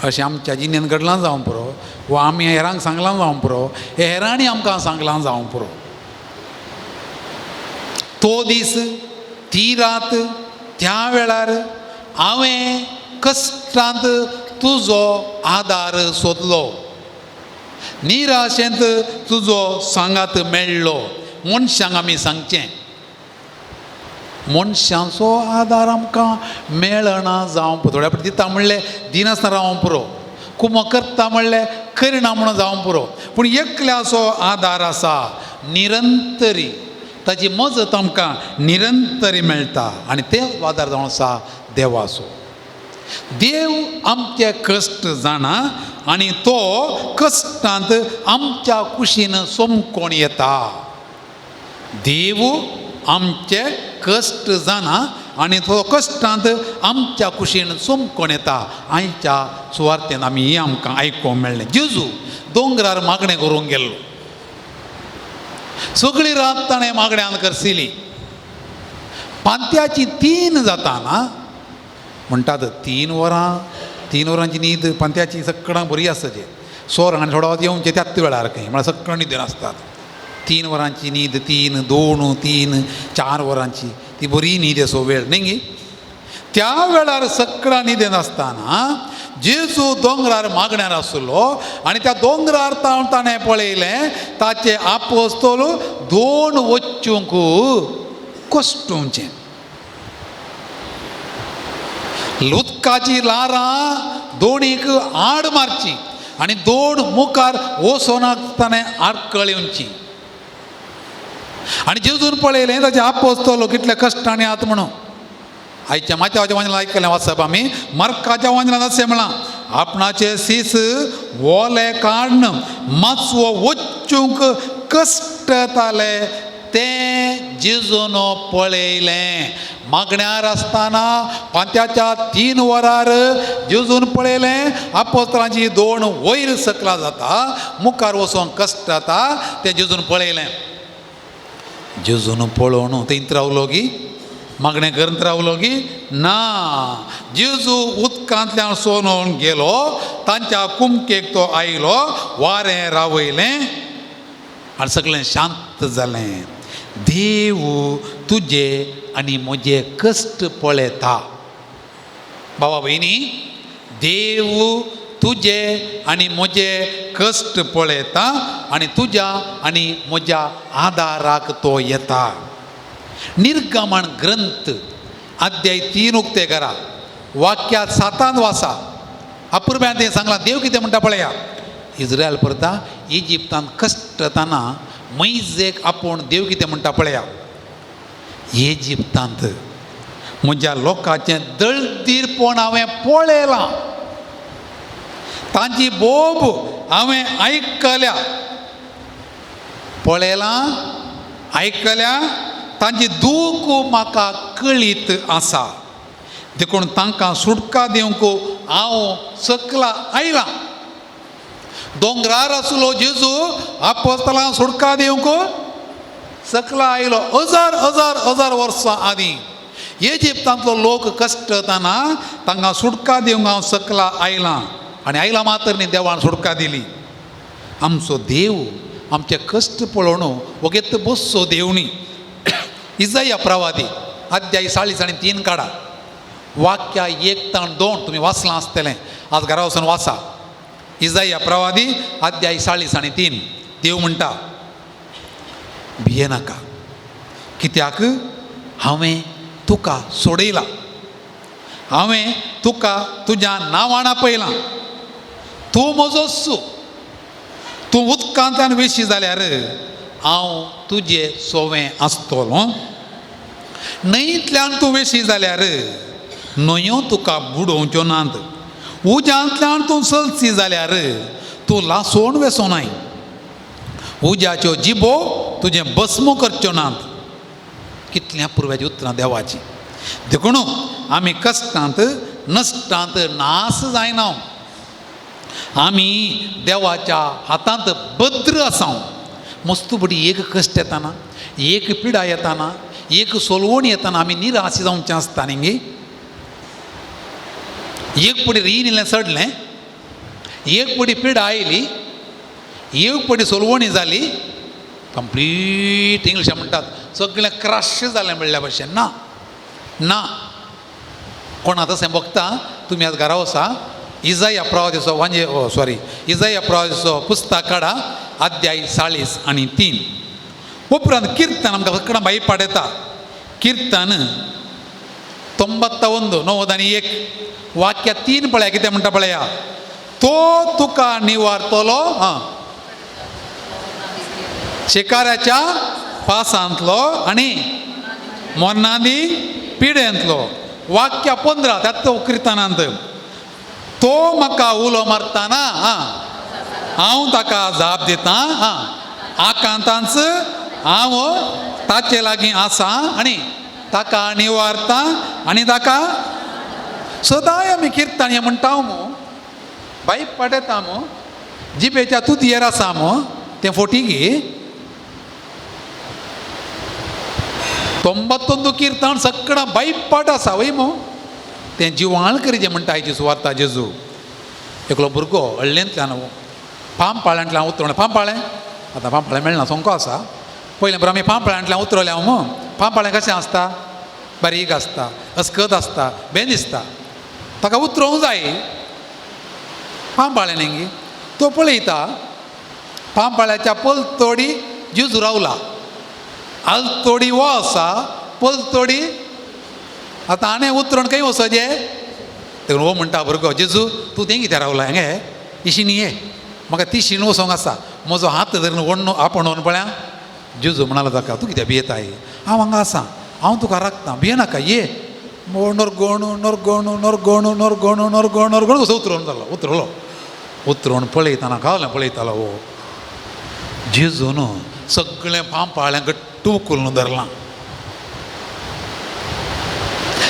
अशें आमच्या जिणेन घडलां जावं पुरो, वा आमी हेरांक सांगलां जावं पुरो, हे हेरांनी आमकां सांगलां जावं पुरो. तो दीस ती रात त्या वेळार हांवें कश्टांत तुजो आदार सोदलो, निराशेंत तुजो सांगात मेळ्ळो. मनशांक आमी सांगचें, मनशांचो आदार आमकां मेळना जावं पुरो. थोड्या फावटी दिता म्हणलें दिनासतना रावंक पुरो, कुमो करता म्हणलें करिना म्हणून जावंक पुरो, पूण एकल्याचो आदार आसा निरंतरी, ताची मजत आमकां निरंतरी मेळटा आनी ते आदार जावन आसा देवाचो. देव आमचे कश्ट जाणा आनी तो कश्टांत आमच्या कुशीन सोमकोण येता. देव आमचे कश्ट जाणा आनी तो कश्टांत आमच्या कुशीन सोमकोण येता. आयच्या सुवार्तेन आमी आमकां आयकूंक मेळ्ळें. जेजू दोंगरार मागणें करूंक गेल्लो, सगळी रात ताणें मागण्यान करसिली. पांत्याची 3 जाताना म्हणटात 3 वरां, 3 वरांची न्हीद पांत्याची सगळ्यांक बरी आसता. सोर आनी थोडो येवचे त्याच वेळार खंय म्हळ्यार सगळ्यां न्हिदेन आसतात. 3 वरांची न्हीद, 3, 2, 3, 4 वरांची ती बरी न्हीद असो वेळ न्ही गी. त्या वेळार सगळ्यां न्हिदेन आसतना जेजू दोंगरार मागण्यार आसलो आनी त्या दोंगरार ताणें पळयलें ताचे आपोस्तोल 2 वचूंक कश्टुंचें. उदकाची ल्हारां दोणीक आड मारची आनी 2 मुखार वचोनाक ताणें आडकळ येवची. आनी जेजून पळयलें ताचे आपोस्तोल कितले कश्टांनी आत म्हणून. आयच्या माथ्याच्या वांजनान आयकलें वाचप आमी, मर्काच्या वांजनान अशें म्हळां, आपणाचे सीस ओले काडून माचवो वचूंक कश्टताले तें जेजून पळयलें. मागण्यार आसतना पांत्याच्या 3 वरार जेजून पळयलें आपोस्तलांची 2 वयर सकला जाता, मुखार वचोंक कश्ट जाता तें जेजून पळयलें. जेजून पळोवन थंयत रावलो गी, मागणें करत रावलो की ना. जेजू उदकांतल्यान सोनोवन गेलो, तांच्या कुमकेक तो आयलो, वारें रावयलें आनी सगळें शांत जालें. देव तुजे आनी म्हजे कश्ट पळयता. बाबा भयणी, देव तुजे आनी म्हजे कश्ट पळयता आनी तुज्या आनी म्हज्या आदाराक तो येता. निर्गमन ग्रंथ अध्याय 3 उक्ते करा, वाक्या 7 वासा. अपुरब्यान तें सांगलां, देव कितें म्हणटा पळया. इस्रायल परता इजिप्तान कश्टताना मैजेक आपूण देव कितें म्हणटा पळया. इजिप्तांत म्हज्या लोकांचें दळदीरपण हांवें पळयलां, तांची बोब हांवें आयकल्या, पळयलां आयकल्या, तांची दूख म्हाका कळीत आसा, देखून तांकां सुटका दिवंक हांव सकला आयलां. दोंगरार आसलो जेजू आपोस्तलांक सुटका दिवंक सकला आयलो हजार हजार हजार वर्सां आदीं. इजिप्तांतलो लोक कश्टताना तांकां सुटका दिवंक हांव सकला आयलां आनी आयलां मात्र न्ही देवान सुटका दिली. आमचो देव आमचे कश्ट पळोवन वगेत बसचो देव न्ही. इजाया प्रवादी अध्याय 43 काडा, वाक्या 1 ताण 2 तुमी वाचलां आसतलें, आज घरा वचून वाचा. इजाया प्रवादी अध्याय 43. देव म्हणटा, भियेनाका, कित्याक हांवें तुका सोडयला, हांवें तुका तुज्या नांवान आपयलां, तूं म्हजो सू, तूं उदकांतल्यान वेशी जाल्यार हांव तुजे सोवें आसतलो, न्हंयतल्यान तूं वेशी जाल्यार न्हंयो तुका बुडोवच्यो नात, उज्यांतल्यान तूं चलची जाल्यार तूं लासोवन वेसोनाय, उज्याच्यो जिबो तुजें भस्म करच्यो नात. कितल्या पुर्व्याची उतरां देवाची. देखून आमी कश्टांत नश्टांत नास जायना, आमी देवाच्या हातांत भद्र आसा. मस्त बडी एक कश्ट येताना, एक पिडा येताना, एक सोलवण येताना आमी निराश जावचें आसता न्ही. एक पडी रीण इल्लें चडलें, एक पडी पिडा आयली, एक पडी सोलवणी जाली, कंप्लीट इंग्लिशा म्हणटात सगळें क्रश जालें म्हणल्या भशेन. ना ना, कोणा तशें बघता तुमी आज घरा वसा, इजाया प्रवादीचो वांजे सॉरी इजाया प्रवादीचो पुस्तक काडा, अध्याय 40 आणि 3. उपरांत कीर्तन आमकां सगळं बाई पाडयता. कीर्तन 91, 91, वाक्य 3 पळया कितें म्हणटा पळया. तो तुका निवारतलो हां शिकाऱ्याच्या पासांतलो आनी मोन्नादी पिडेंतलो. वाक्य 15 त्यात कीर्तनांत, तो म्हाका उलो मारताना आं हांव ताका जाप दितां, आं आकांतांच हांव ताचे लागीं आसा आनी ताका निवारता आनी ताका सदांय. आमी किर्तन हें म्हणटा मू, बाई पडयता मू, जिबेच्या तुतयेर आसा मू, तें फोटी गी. 91 कीर्तन सगळं बाईपाट आसा वय मू, तें जिवाळ करीचें म्हणटा आयची सुवार्ता. जेजू एकलो भुरगो हळ्ळेंतल्यान पांपाळ्यांतल्यान उतरलो. पांपाळें आतां पांपाळें मेळना, सोंको आसा. पयलें बरें आमी पांपाळ्यांतल्यान उतरले मू. पांपाळें कशें आसता? बारीक आसता, अस्कत आसता, बें दिसता. ताका उतरोवंक जाय पांपाळें न्ही. तो पळयता पांपाळ्याच्या पलतोडी जेजू रावला, आलतोडी वो आसा, पलतोडी आतां आनी उतरून खंय वचोजे. देखून हो म्हणटा भुरगो, जेजू तूं तें कित्याक रावला हांगे, इशीन ये, म्हाका तिशीन वचोंक आसा, म्हजो हात धरून ओडणू आपोवन पळया. जेजू म्हणालो ताका, तूं कित्याक भियेताय, हांव हांगा आसा, हांव तुका राखता, भियेनाका, ये. नोरगोणू नोरगोणू नोरगोणू नोरगोणू नोरगोणू नोरगोणू असो उतरून जालो. उतरलो, उतरून पळयतना गावलें पळयतालो हो जेजून सगळें पांपाळें घट्ट उखलून धरलां,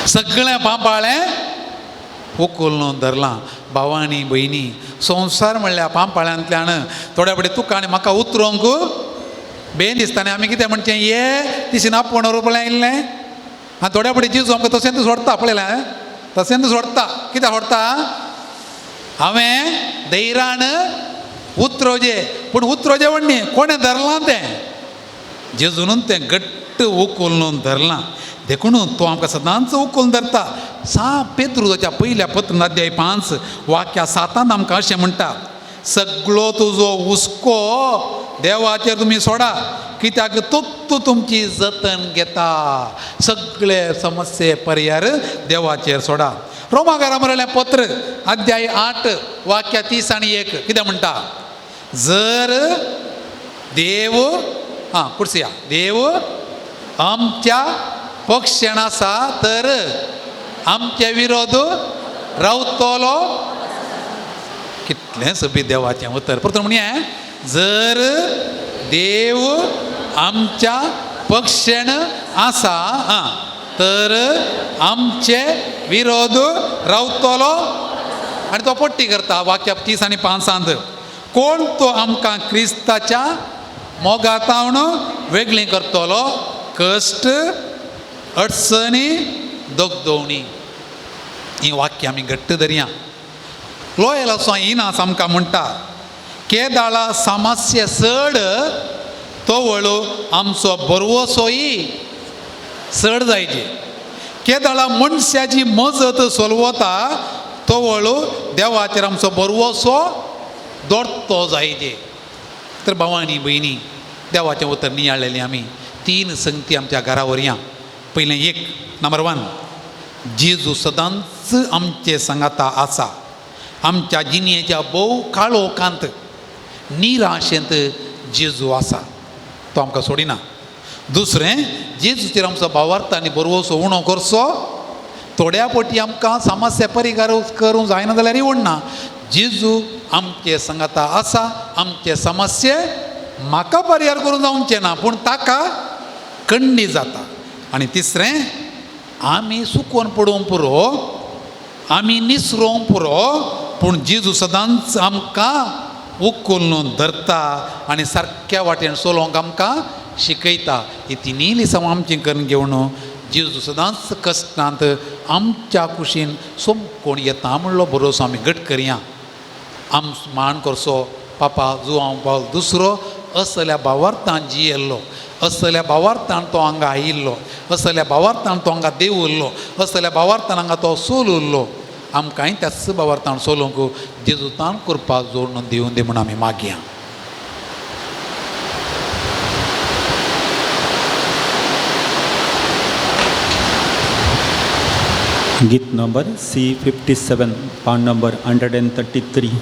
सगळें पांपाळें उखलून धरलां. भावानी भयणी, संवसार म्हणल्यार पांपाळ्यांतल्यान थोड्या फुडें तुका आनी म्हाका उतरोंक बेन दिसता आनी आमी कितें म्हणचें, ये तिशीन आपोवन पळय आयिल्लें. आनी थोड्या फुडें जेजू आमकां तशेंच सोडटा, पळयलें तशेंच सोडटा. कित्याक सोडटा? हांवें धैरान उतरोजे, पूण उतरोजे म्हणणी कोणें धरलां तें, जेजून तें घट्ट उखलून धरलां. देखून तो आमकां सदांच उखलून धरता. सा पेत्रुजाच्या पयल्या पत्र अध्याय 5 वाक्या 7 आमकां अशें म्हणटा, सगळो तुजो हुस्को देवाचेर तुमी सोडा, कित्याक तो तुमची जतन घेता. सगळे समस्ये पर्यार देवाचेर सोडा. रोमागारा म्हणलें पत्र अध्याय 8 वाक्या 30 आणि 1 कितें म्हणटा, जर देव हां कुर्सिया देव आमच्या पक्षान आसा तर आमचे विरोध रावतलो. कितलें सोबीत देवाचें उतर. परतून म्हणया, जर देव आमच्या पक्षान आसा आं तर आमचे विरोध रावतलो. आनी तो पट्टी करता वाक्य 30 आनी 5 कोण तो आमकां क्रिस्ताच्या मोगातावन वेगळी करतलो, कश्ट अडचणी दगदवणी. ही वाक्य आमी घट्ट धरया. लोयल असो इनास आमकां म्हणटा, केदाळा समस्या चड तवळो आमचो बरवसोय चड जायचे. केदाळा मनशाची मजत सोलवता तवळो देवाचेर आमचो बरवसो दोडतो जायचे. तर भावानी भयणी, देवाचें उतर नियाळलेलें आमी 3 संगती आमच्या घरा वरयां. पयलें 1, नंबर 1, जेजू सदांच आमचे सांगाता आसा. आमच्या जिणेच्या भोव काळोखांत निराशेंत जेजू आसा, तो आमकां सोडिना. दुसरें, जेजूचेर आमचो भावार्थ आनी बरवसो उणो करचो. थोड्या पटी आमकां समस्या परिकार करूंक जायना जाल्यार उडना, जेजू आमचे सांगाता आसा. आमचे समस्ये म्हाका परिहार करूंक जावचें ना, पूण ताका कण्णी जाता. आनी तिसरें, आमी सुकोवन पडोवंक पुरो, आमी निसरोवंक पुरो, पूण जेजू सदांच आमकां उखलून धरता आनी सारक्या वाटेन चलोवंक आमकां शिकयता. ही तिनूय लिसांव आमचें करून घेवन जेजू सदांच कश्टांत आमच्या कुशीन सोमकोण येता म्हणलो भरोसो आमी घट करया. आम मान करचो पापा जुवांव पावल दुसरो असल्या भावार्थान जियेल्लो, असल्या भावार्थान तो हांगा आयिल्लो, असल्या भावार्थान तो हांगा देव उरलो, असल्या भावार्थान हांगा तो सोल उरलो. आमकांय त्याच भावार्थान सोलोवंक जेजूतान कृपा जोडून दिवन दी म्हूण आमी मागया. गीत नंबर C57, पान नंबर 133.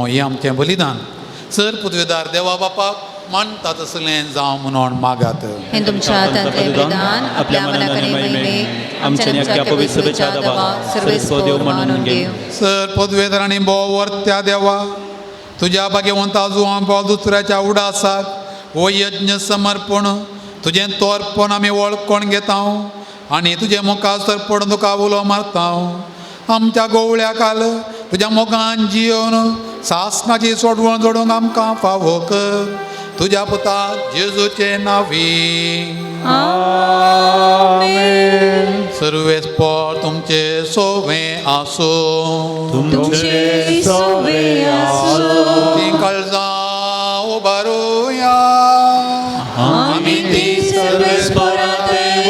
हे आमचें बलिदान सर पुदवेदार देवा बापाक मानता तसलें जावं म्हणून मागात. हें तुमच्या हातांतलें बलिदान आपल्या मनाक महिमे आमच्या आमच्या पवित्र देवा सर्वेस्पर देव मानून घेव. सर पदवेदार आनी भोव वर्त्या देवा तुज्या भाग्यवंता जुवां पावल दुसऱ्याच्या उडासाक हो यज्ञ समर्पण तुजें तोर्पण आमी वळखून घेता आनी तुजें मुखार सरपण तुका उलो मारता. आमच्या गोवळ्या काल तुज्या मोगान जियोन सासणाची सोडवण जोडूंक आमकां फावो कर तुज्या पुता जेजूचे नांवी. आमेन. सर्वेस्पर तुमचे सोवे आसूं. तुमचे सोवे आसूं. तीं काळजां उबारुया. आमी ती सर्वेस्परा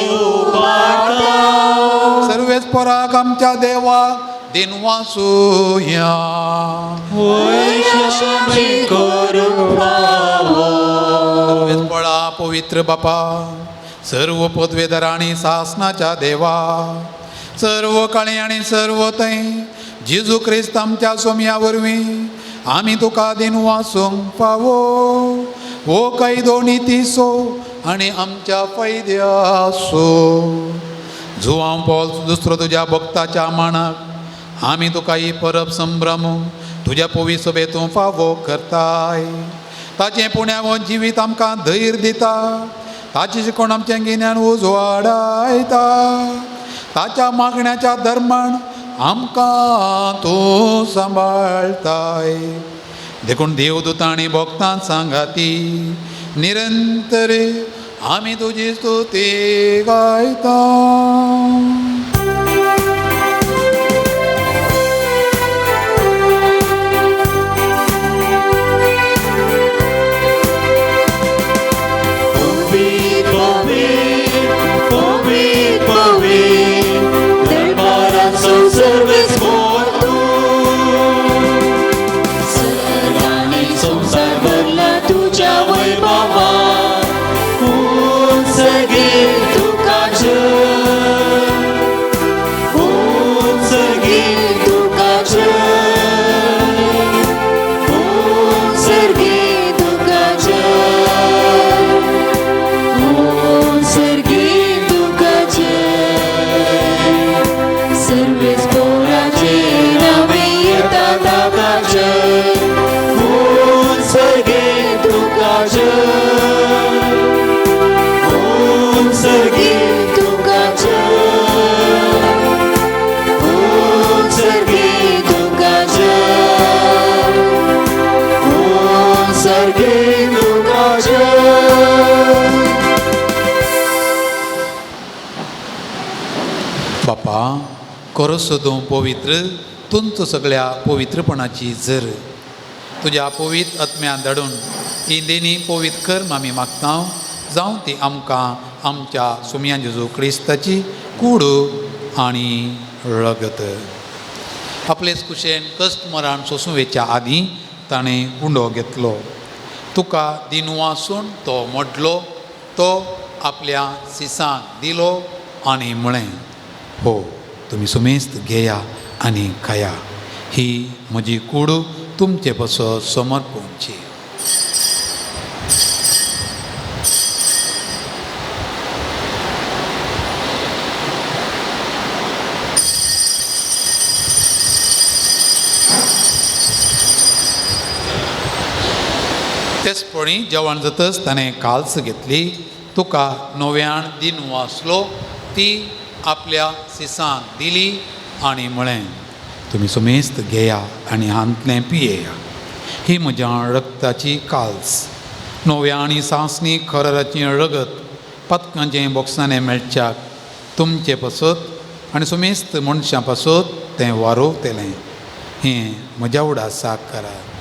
उबारता. सर्वेस्पराक आमच्या देवाक दिनवासुया. सर्वेस्परा पवित्र बापा सर्व पदवेदार आनी सासनाच्या देवा सर्व काळी आनी सर्व थंय जेजू क्रिस्त आमच्या सोमया वरवीं आमी तुका दिनवासूंक फावो. हो कायदो नितीसो आनी आमच्या फायद्यासो. जुवांव पावल दुसरो तुज्या भक्ताच्या मानाक आमी तुका ही परब संभ्रम तुज्या पवी सभेतूं फावो करताय. ताचें पुण्यावो जिवीत आमकां धैर्य दिता. ताची शिकवण आमचें गिन्यान उजवाडायता. ताच्या मागण्याच्या धर्मान आमकां तूं सांबाळताय. देखून देवदूतां आनी भक्तां सांगाती निरंतर आमी तुजी स्तुती गायता. Service. करोसो तूं पवित्र तुमचो सगळ्या पवित्रपणाची जर तुज्या पवित्र आत्म्या धाडून ही देणी पवित्र कर्म आमी मागता जावं ती आमकां आमच्या सुमया जेजू क्रिस्ताची कूड आनी रगत. आपलेच कुशेन कश्ट मरण सोसूं वेच्या आदीं ताणें उंडो घेतलो. तुका दिनू आसून तो मोडलो, तो आपल्या सिसांक दिलो आनी म्हळें, हो तुमी सुमेस्त घेया आनी खाया, ही म्हजी कूड तुमचे पासत समर्पणची. तेचपणी जेवण जातच ताणें काल्स घेतली, तुका नव्यान दिनू आसलो, ती आपल्या सिसांक दिली आनी म्हळें, तुमी सुमेस्त घेया आनी हांतलें पियेया, ही म्हज्या रक्ताची काल्स, नव्या आनी सांसणी खराराचें रगत पातकांचें बोक्सांनी मेळच्याक तुमचे पासत आनी सुमेस्त मनशां पासत तें वारोवतलें. हें म्हज्या उडासाक करात.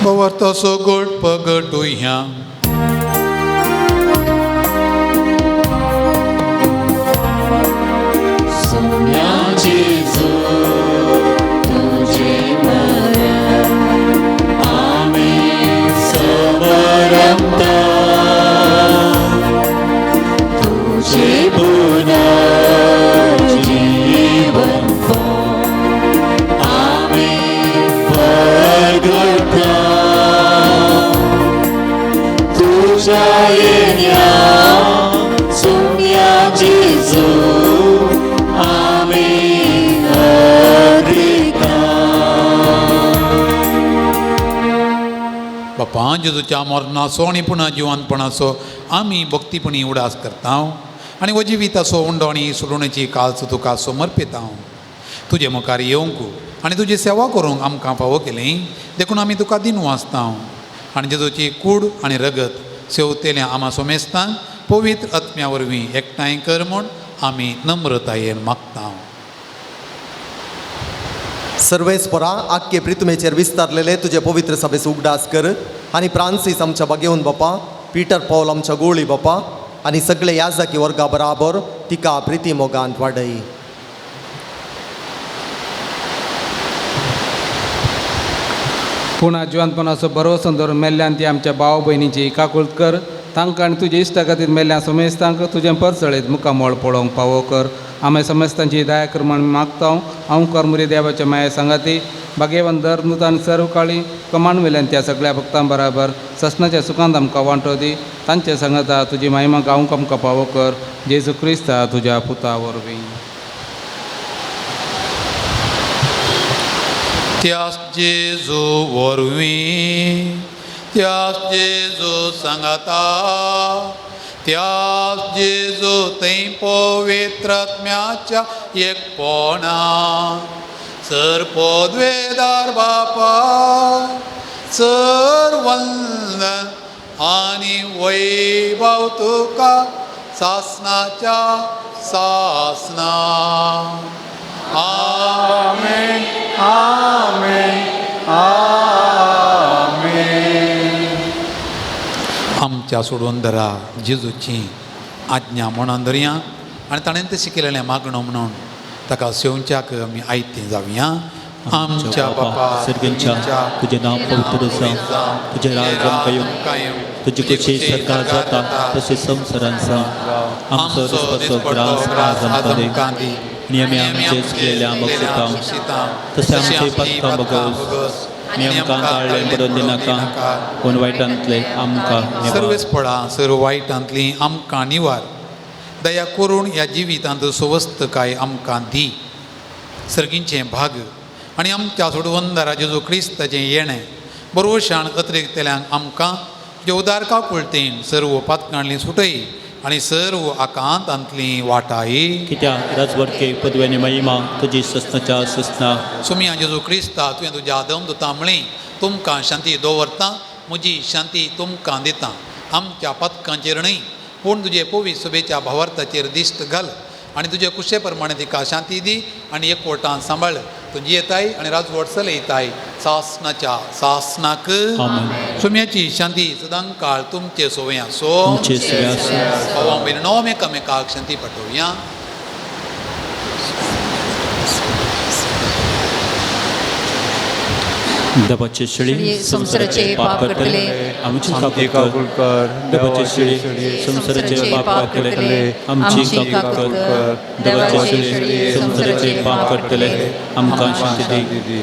भवर्थाचो गोड पगटुया. बापा जेजूच्या मरणाचो आनी पुणा जिवनपणाचो आमी भक्तीपणी उडास करता आनी हो जिविताचो उंडो आनी सोडोवणेची काल्स तुका समर्पिता. तुजे मुखार येवंक आनी तुजी सेवा करूंक आमकां फावो केली देखून आमी तुका दिनू आसता आनी जेजूची कूड आनी रगत सेवतेल्या आमा सोमेस्तांक पवित्र आत्म्या वरवीं एकठांय कर म्हूण आमी नम्रतायेन मागता. सर्वेस्परा आख्खे प्रितमेचेर विस्तारलेले तुजे पवित्र सभेचो उगडास कर आनी फ्रांसीस आमच्या बागेवन बापा, पीटर पॉल आमच्या गोळी बापा आनी सगळे याजाकी वर्गा बराबर तिका प्रिती मोगांत वाडय. पूण जिवंतपणाचो भरवसो दवरून मेल्ल्यान ती आमच्या भाव भयणीची काकूळत कर. तांकां आनी तुजे इश्टा खातीर मेल्ल्या समेस्तांक तुजें परसळीत मुखामळ पळोवंक पावो कर. आमी समेस्तांची दया कर म्हूण मागता. हांव करमुरी देवाच्या माये सांगाती भाग्यवंत दर नुतान सर्व काळी कमान वेल्यान त्या सगळ्या भक्तां बराबर ससनाच्या सुखांत आमकां वांटो दी. तांचे सांगाता तुजी महिमा गावंक आमकां पावो कर. जेजू क्रिस्ता तुज्या पुता वरवीं. त्यास जेजू वरवीं, त्यास जेजू सांगाता, त्यास जेजू थंय पवित्र आत्म्याच्या एकपणा सर पदवेदार बापा सर वंदन आनी वैभव तुका सासनाच्या सासना. आमेन आमेन आमेन. आमच्या सोडून धरा जेजूची आज्ञा म्हणून धरया आनी ताणें तें शिकयलेलें मागणो म्हणून ताका सेवच्याक आमी आयतें जावया. आमच्या बापा सर्गांच्या तुजें नांव पवित्र जावं, तुजें राज आमकां येवं, तुजी खोशी सरकार जाता तशें संवसारांत जावं. आमचो दिसपाचो ग्रास आज आमकां दी आनी आमी आमचे चुकलेल्या बक्षिता तशें आमचे पातकां बगस आनी आमकां ताळ्ळें बरोवन दिनाका पूण वायटांतले आमकां निवार. सर्वेस पडा सर्व वायटांतली आमकां निवार. दया करून ह्या जिवितांत सुवस्थकाय आमकां दी. सर्गींचें भाग आनी आमच्या सोडवंदारा जेजू क्रिस्ताचें येणें बरोवशान अतिरिक्तल्यांक आमकां जे उदार काकुळतेन सर्व पातकांडली सुटय आनी सर्व आकांतांतली वाटाय. कित्याक राजवटके पदवी आनी महिमा तुजी सस्नाच्या सस्ना. सुमया जेजू क्रिस्ता, तुवें तुज्या आदम दुता म्हळी, तुमकां शांती दवरता, म्हजी शांती तुमकां दिता. आमच्या पथकांचेर न्हय पूण तुजे पवित्र सभेच्या भावार्थाचेर दिश्ट घाल आनी तुजे कुशे प्रमाणे तिका शांती दी आनी एकवटान सांबाळ. तूं जियेताय आनी राजवट चलयताय सासनाच्या सासनाक. सुम्याची शांती सदांकाळ तुमचे सोवया आसो. तुमचे सोवे आसो. भावां भयणींनो, एकामेकाक शांती पाठोवया. देवाचे शेळी संवसाराचे पाप करतले आमची काकूळ कर. देवाचे शेळी संवसाराचे पाप करतले आमची काकूळ कर. देवाचे शेळी संवसाराचे पाप करतले आमकां शांती दी.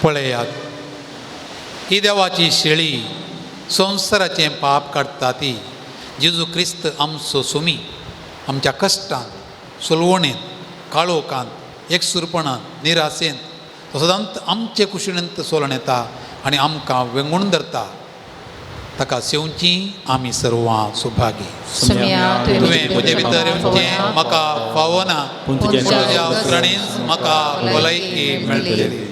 पळयात, ही देवाची शेळी संवसाराचें पाप काडटा ती. जेजू क्रिस्त आमचो सुमी आमच्या कश्टांत, सुलवणेंत, काळोखांत, एकसुरपणांत, निराशेंत तो सदांच आमचे कुशीणेंत सोलून येता आनी आमकां वेंगून धरता. ताका सेवची आमी सर्वां सुभागी. तुवें म्हजे भितर येवचें म्हाका फावना, पूण तुज्या उतरांनीच म्हाका भलायकी मेळटली.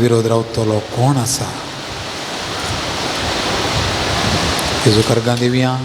विरोध रावतलो कोण आसा? जेजू कर्गां दिवया.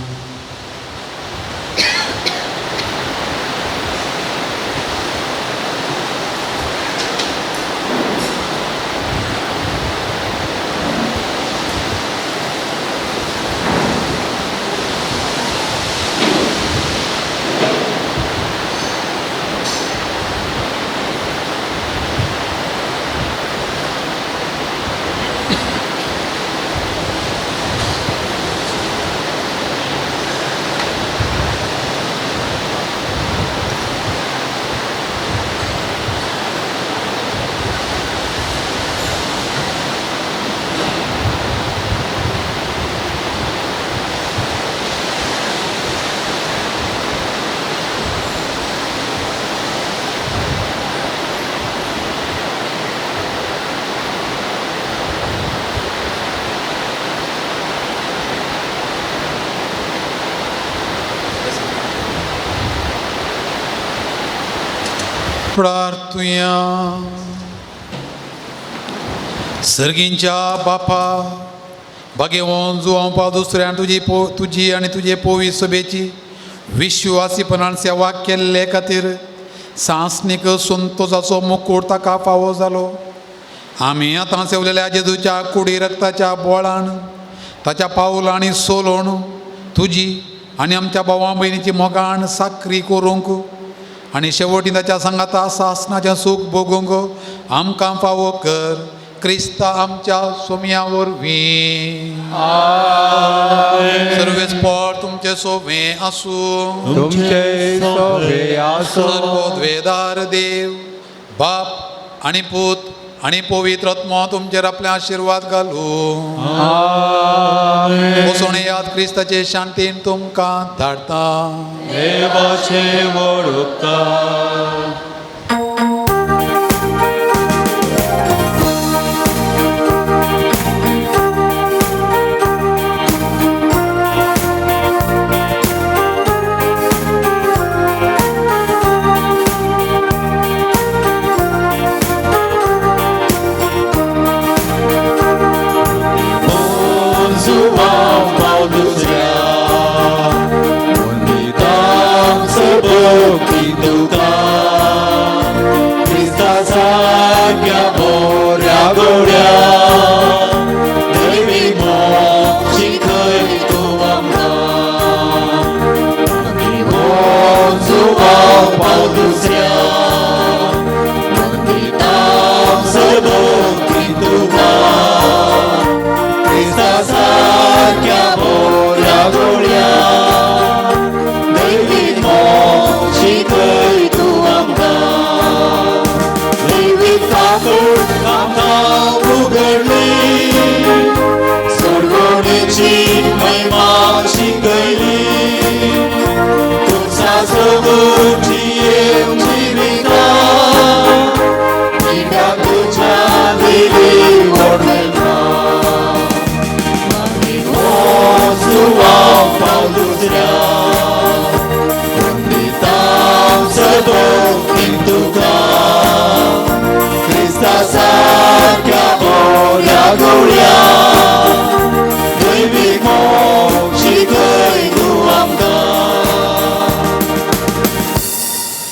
प्रार्थुया. सर्गींच्या बापा, भाग्यवंत जुवांव पाव दुसऱ्यान तुजी तुजी आनी तुजे पोवी सभेची विश्वासीपणान सेवा केल्ले खातीर सांसणीक संतोसाचो मुकूट ताका फावो जालो. आमी आतां सेवलेल्या जेजूच्या कुडी रक्ताच्या बोळान ताच्या पावलांनी सोलोवन तुजी आनी आमच्या भावा भयणीची मोगान साकरी करूंक आनी शेवटी ताच्या सांगाता सासनाचें सूख भोगूंक आमकां फावो कर, क्रिस्ता आमच्या सोम्या वरवीं. सर्वेस्पोर तुमचे सोवे आसूं. तुमचे सोवे आसूं. सर्वोद्वेदार देव बाप आनी पूत आनी पवित्र आत्मो तुमचेर आपले आशिर्वाद घालूं. वसोण याद क्रिस्ताचे शांतीन तुमकां धाडटा. देवाचे व्हड उपकार.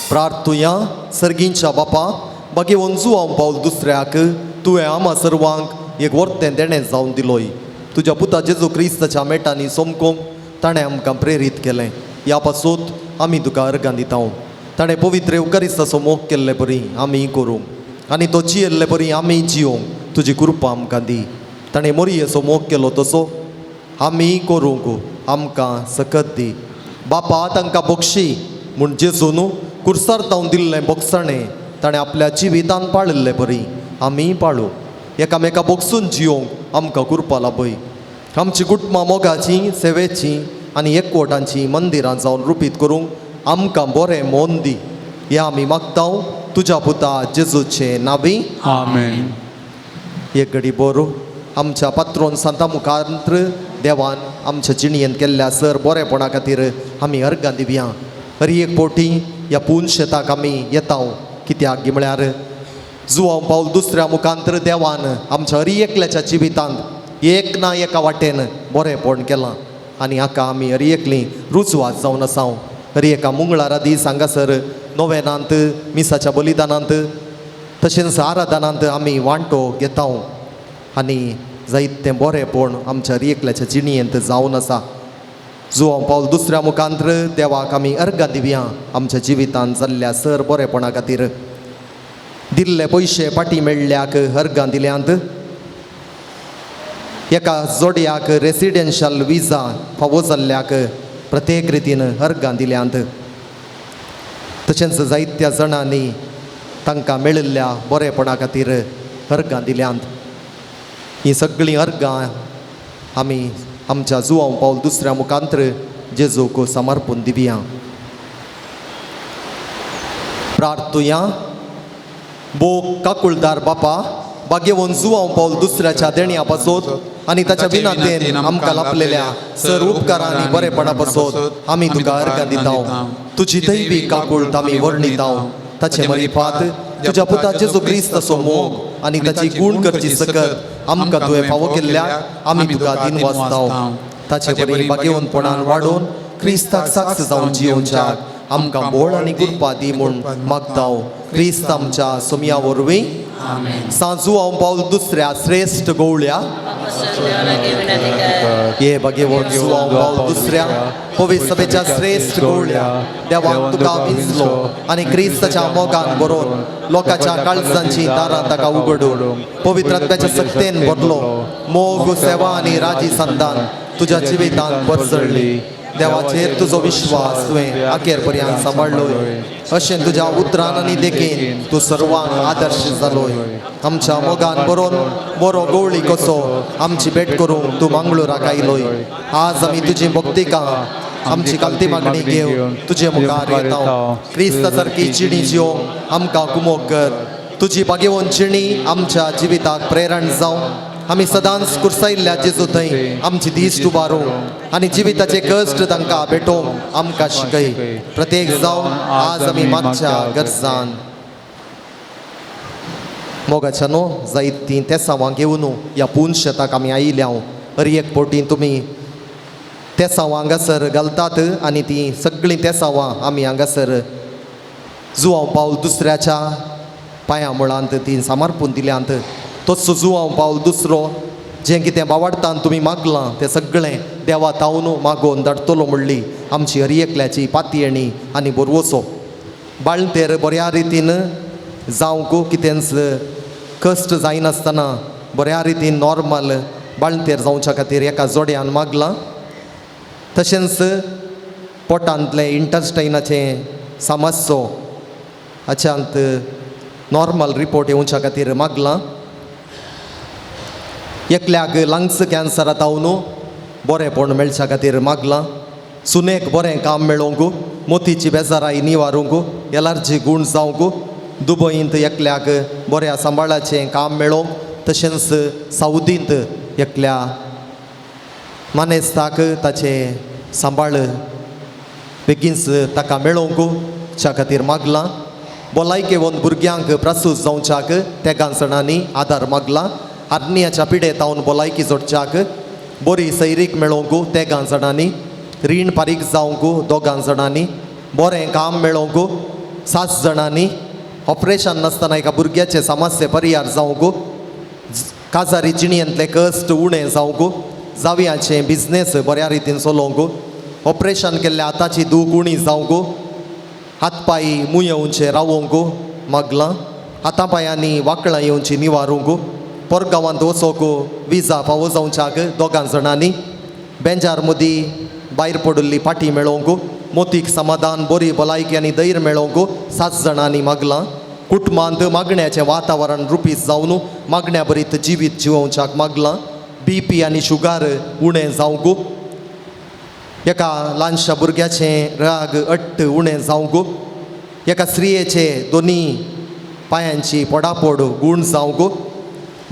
प्रार्थुया. सर्गींच्या बापा, भाग्यवंत जुवांव पावल दुसऱ्याक तुवें आमा सर्वांक एक वर्तें देणें जावन दिलोय. तुज्या पुता जेजू क्रिस्ताच्या मेटांनी सोमकोंक ताणें आमकां प्रेरीत केलें. ह्या पासूत आमी तुका अर्गां दिता. ताणें पवित्र येवकारिस्ताचो मोग केल्ले परी आमी करूंक आनी तो जियेल्ले परी आमी जियोंक तुजी कृपा आमकां दी. ताणें मोरयेचो मोग केलो तसो आमी करूंक आमकां सकत दी. बापा, तांकां बक्षी म्हूण जेजू न्हू कुर्सार तावन दिल्लें बोगसणें ताणें आपल्या जिवितान पाळिल्ले परी आमी पाळू. एकामेका बोगसून जियोंक आमकां कृपा लाभय. आमची कुटुंबां मोगाचीं, सेवेचीं आनी एकवटांचीं मंदिरां जावन रुपीत करूंक आमकां बरें मोन दी. हें आमी मागता तुज्या पुता जेजूचे नावी. आमेन. एक घडी बरो आमच्या पात्रोन सांता मुखांत्र देवान आमच्या जिणयेन केल्ल्या सर बरेपणा खातीर आमी अर्गां दिवया. हर एक पोटी ह्या पून शेताक आमी येता कित्याक म्हळ्यार जुवांव पावल दुसऱ्या मुखांत्र देवान आमच्या हर एकल्याच्या जिवितांत एक ना एका वाटेन बरेंपण केलां आनी हाका आमी हर एकली रुजवात जावन आसा. हर एका मंगळारा दीस हांगासर नोवेनांत, मिसाच्या बलिदानांत तशेंच आराधनांत आमी वांटो घेता आनी जायतें बरेंपण आमच्या हर एकल्याच्या जिणयेंत जावन आसा. जुवांव पावल दुसऱ्या मुखांत्र देवाक आमी अर्गां दिवया आमच्या जिवितांत जाल्ल्या सर बरेपणा खातीर. दिल्ले पयशे फाटीं मेळ्ळ्याक अर्गां दिल्यांत. एका जोडयाक रेसिडेन्शियल विजा फावो जाल्ल्याक प्रत्येक रितीन अर्गां दिल्यांत. तशेंच जायत्या जाणांनी तांकां मेळिल्ल्या बरेपणा खातीर अर्गां दिल्यांत. हीं सगळीं अर्गां आमी आमच्या जुवांव पावल दुसऱ्या मुखांत्र जेजूक समर्पून दिवया. प्रार्थुया. भोग काकुळदार बापा, भाग्यवंत जुवांव पावल दुसऱ्याच्या देण्या पासत आनी ताच्या विनातेन आमकां लाभलेल्या सर उपकारांनी बरेपणा पासत आमी तुका अर्गां दिता. तुजी दैवी काकुळट आमी वर्णिता. ताचे मरिफात तुज्या पुता जेजू क्रिस्ताचो मोग आनी ताची गुण करची सकत आमकां तुवें फावो केल्ल्याक आमी तुका दिनवासताव. ताचे बरी भाग्यवंतपणान वाडोवन क्रिस्ताक साक्ष जावन जियोवच्याक आमकां बोळ आनी कृपा दी म्हूण मागताव क्रिस्त आमच्या सोमया वरवीं. सांजू हांव पावल दुसऱ्या श्रेश्ठ गवळ्या ये भाग्यवंत जुवांव पावल दुसऱ्या पवित्र सभेच्या श्रेश्ठ गवळ्या देवान तुका विंचलो आनी क्रिस्ताच्या मोगान बरोवन लोकांच्या काळजांची दारां ताका उगडून पवित्र आत्म्याच्या सक्तेन भरलो मोग सेवा आनी राजी संदान तुज्या जिवितान परजळ्ळी. देवाचेर तुजो विश्वास तुवें अखेर पर्यंत सांबाळ्ळोय अशें तुज्या उतरान आनी देखीन तूं सर्वांक आदर्श जालोय. आमच्या मोगान बरोवन बरो गवळी कसो आमची भेट करूंक तूं मंगळुराक आयलोय. आज आमी तुजी भक्तिका आमची कालती मागणी घेवन तुजे मुखार येता. क्रिस्ता सारकी जिणी जिवंक आमकां कुमोक कर. तुजी भाग्यवंत जिणी आमच्या जिविताक प्रेरण जावं. आमी सदांच कुर्सायिल्ल्या जेजू थंय आमची दीस उबारूंक आनी जिविताचे कश्ट तांकां भेटोवंक आमकां शिकय. प्रत्येक जावन आज आमी मागच्या गरजान मोगाच्या न्हू जायत तीं तेसांवां घेवन ह्या पून शेताक आमी आयिल्ल्या. हर एक पोटी तुमी तेसांवां हांगासर घालतात आनी तीं सगळीं तेसांवां आमी हांगासर जुवांव पावल दुसऱ्याच्या पांया मुळांत तीं समर्पून दिल्यांत. तोच जुवांव पावल दुसरो जें कितें बावाडतान तुमी मागलां तें सगळें देवा तावन मागोवन धाडटलो म्हणली आमची हर एकल्याची पातयेणी आनी बोरवसो. बाळंतेर बऱ्या रितीन जावंक कितेंच कश्ट जायनासतना बऱ्या रितीन नॉर्मल बाळंतेर जावच्या खातीर एका जोड्यान मागलां. तशेंच पोटांतलें इंटस्टायनाचें समस्यो हाच्यांत नॉर्मल रिपोर्ट येवच्या खातीर मागलां. एकल्याक लंग्स कॅन्सरा तावन बरेंपण मेळच्या खातीर मागलां. सुनेक बरें काम मेळोवंक, मोतीची बेजाराय निवारूंक, एलर्जी गूण जावंक, दुबयंत एकल्याक बऱ्या सांबाळाचें काम मेळोवंक, तशेंच सावदींत एकल्या मानेस्ताक ताचें सांबाळ बेगीनच ताका मेळोवंक च्या खातीर मागलां. भलायकेवंत भुरग्यांक प्रसूत जावच्याक तेगां जाणांनी आदार मागला. आज्ञाच्या पिडे तावन भलायकी जोडच्याक बरी सैरीक मेळोवंक तेगां जाणांनी, रीण फारीक जावंक दोगां जाणांनी, बरें काम मेळोवंक 7 जाणांनी, ऑपरेशन नासतना एका भुरग्याचे समस्ये परिहार जावंक, काजारी जिणेंतले कश्ट उणें जावंक, जावयाचें बिजनेस बऱ्या रितीन चलोवंक, ऑपरेशन केल्ल्या हाताची दूख उणी जावंक, हात पांय मुयेवचे रावोवंक मागलां. हाता पांयांनी वाकळां येवची निवारूंक, परगांवांत वचोंक विजा फावो जावच्याक दोगां जाणांनी, बेंजार मदीं भायर पडिल्ली पाटी मेळोवंक, मोतीक समाधान बरी भलायकी आनी धैर्य मेळोवंक 7 जाणांनी मागलां. कुटुंबांत मागण्याचें वातावरण रुपीस जावन मागण्या बरीत जिवीत जिवोवच्याक मागलां. बीपी आनी शुगर उणें जावंक, एका ल्हानशा भुरग्याचें राग अट्ट उणें जावंक, एका स्त्रियेचे दोनी पांयांची पडापड गूण जावंक,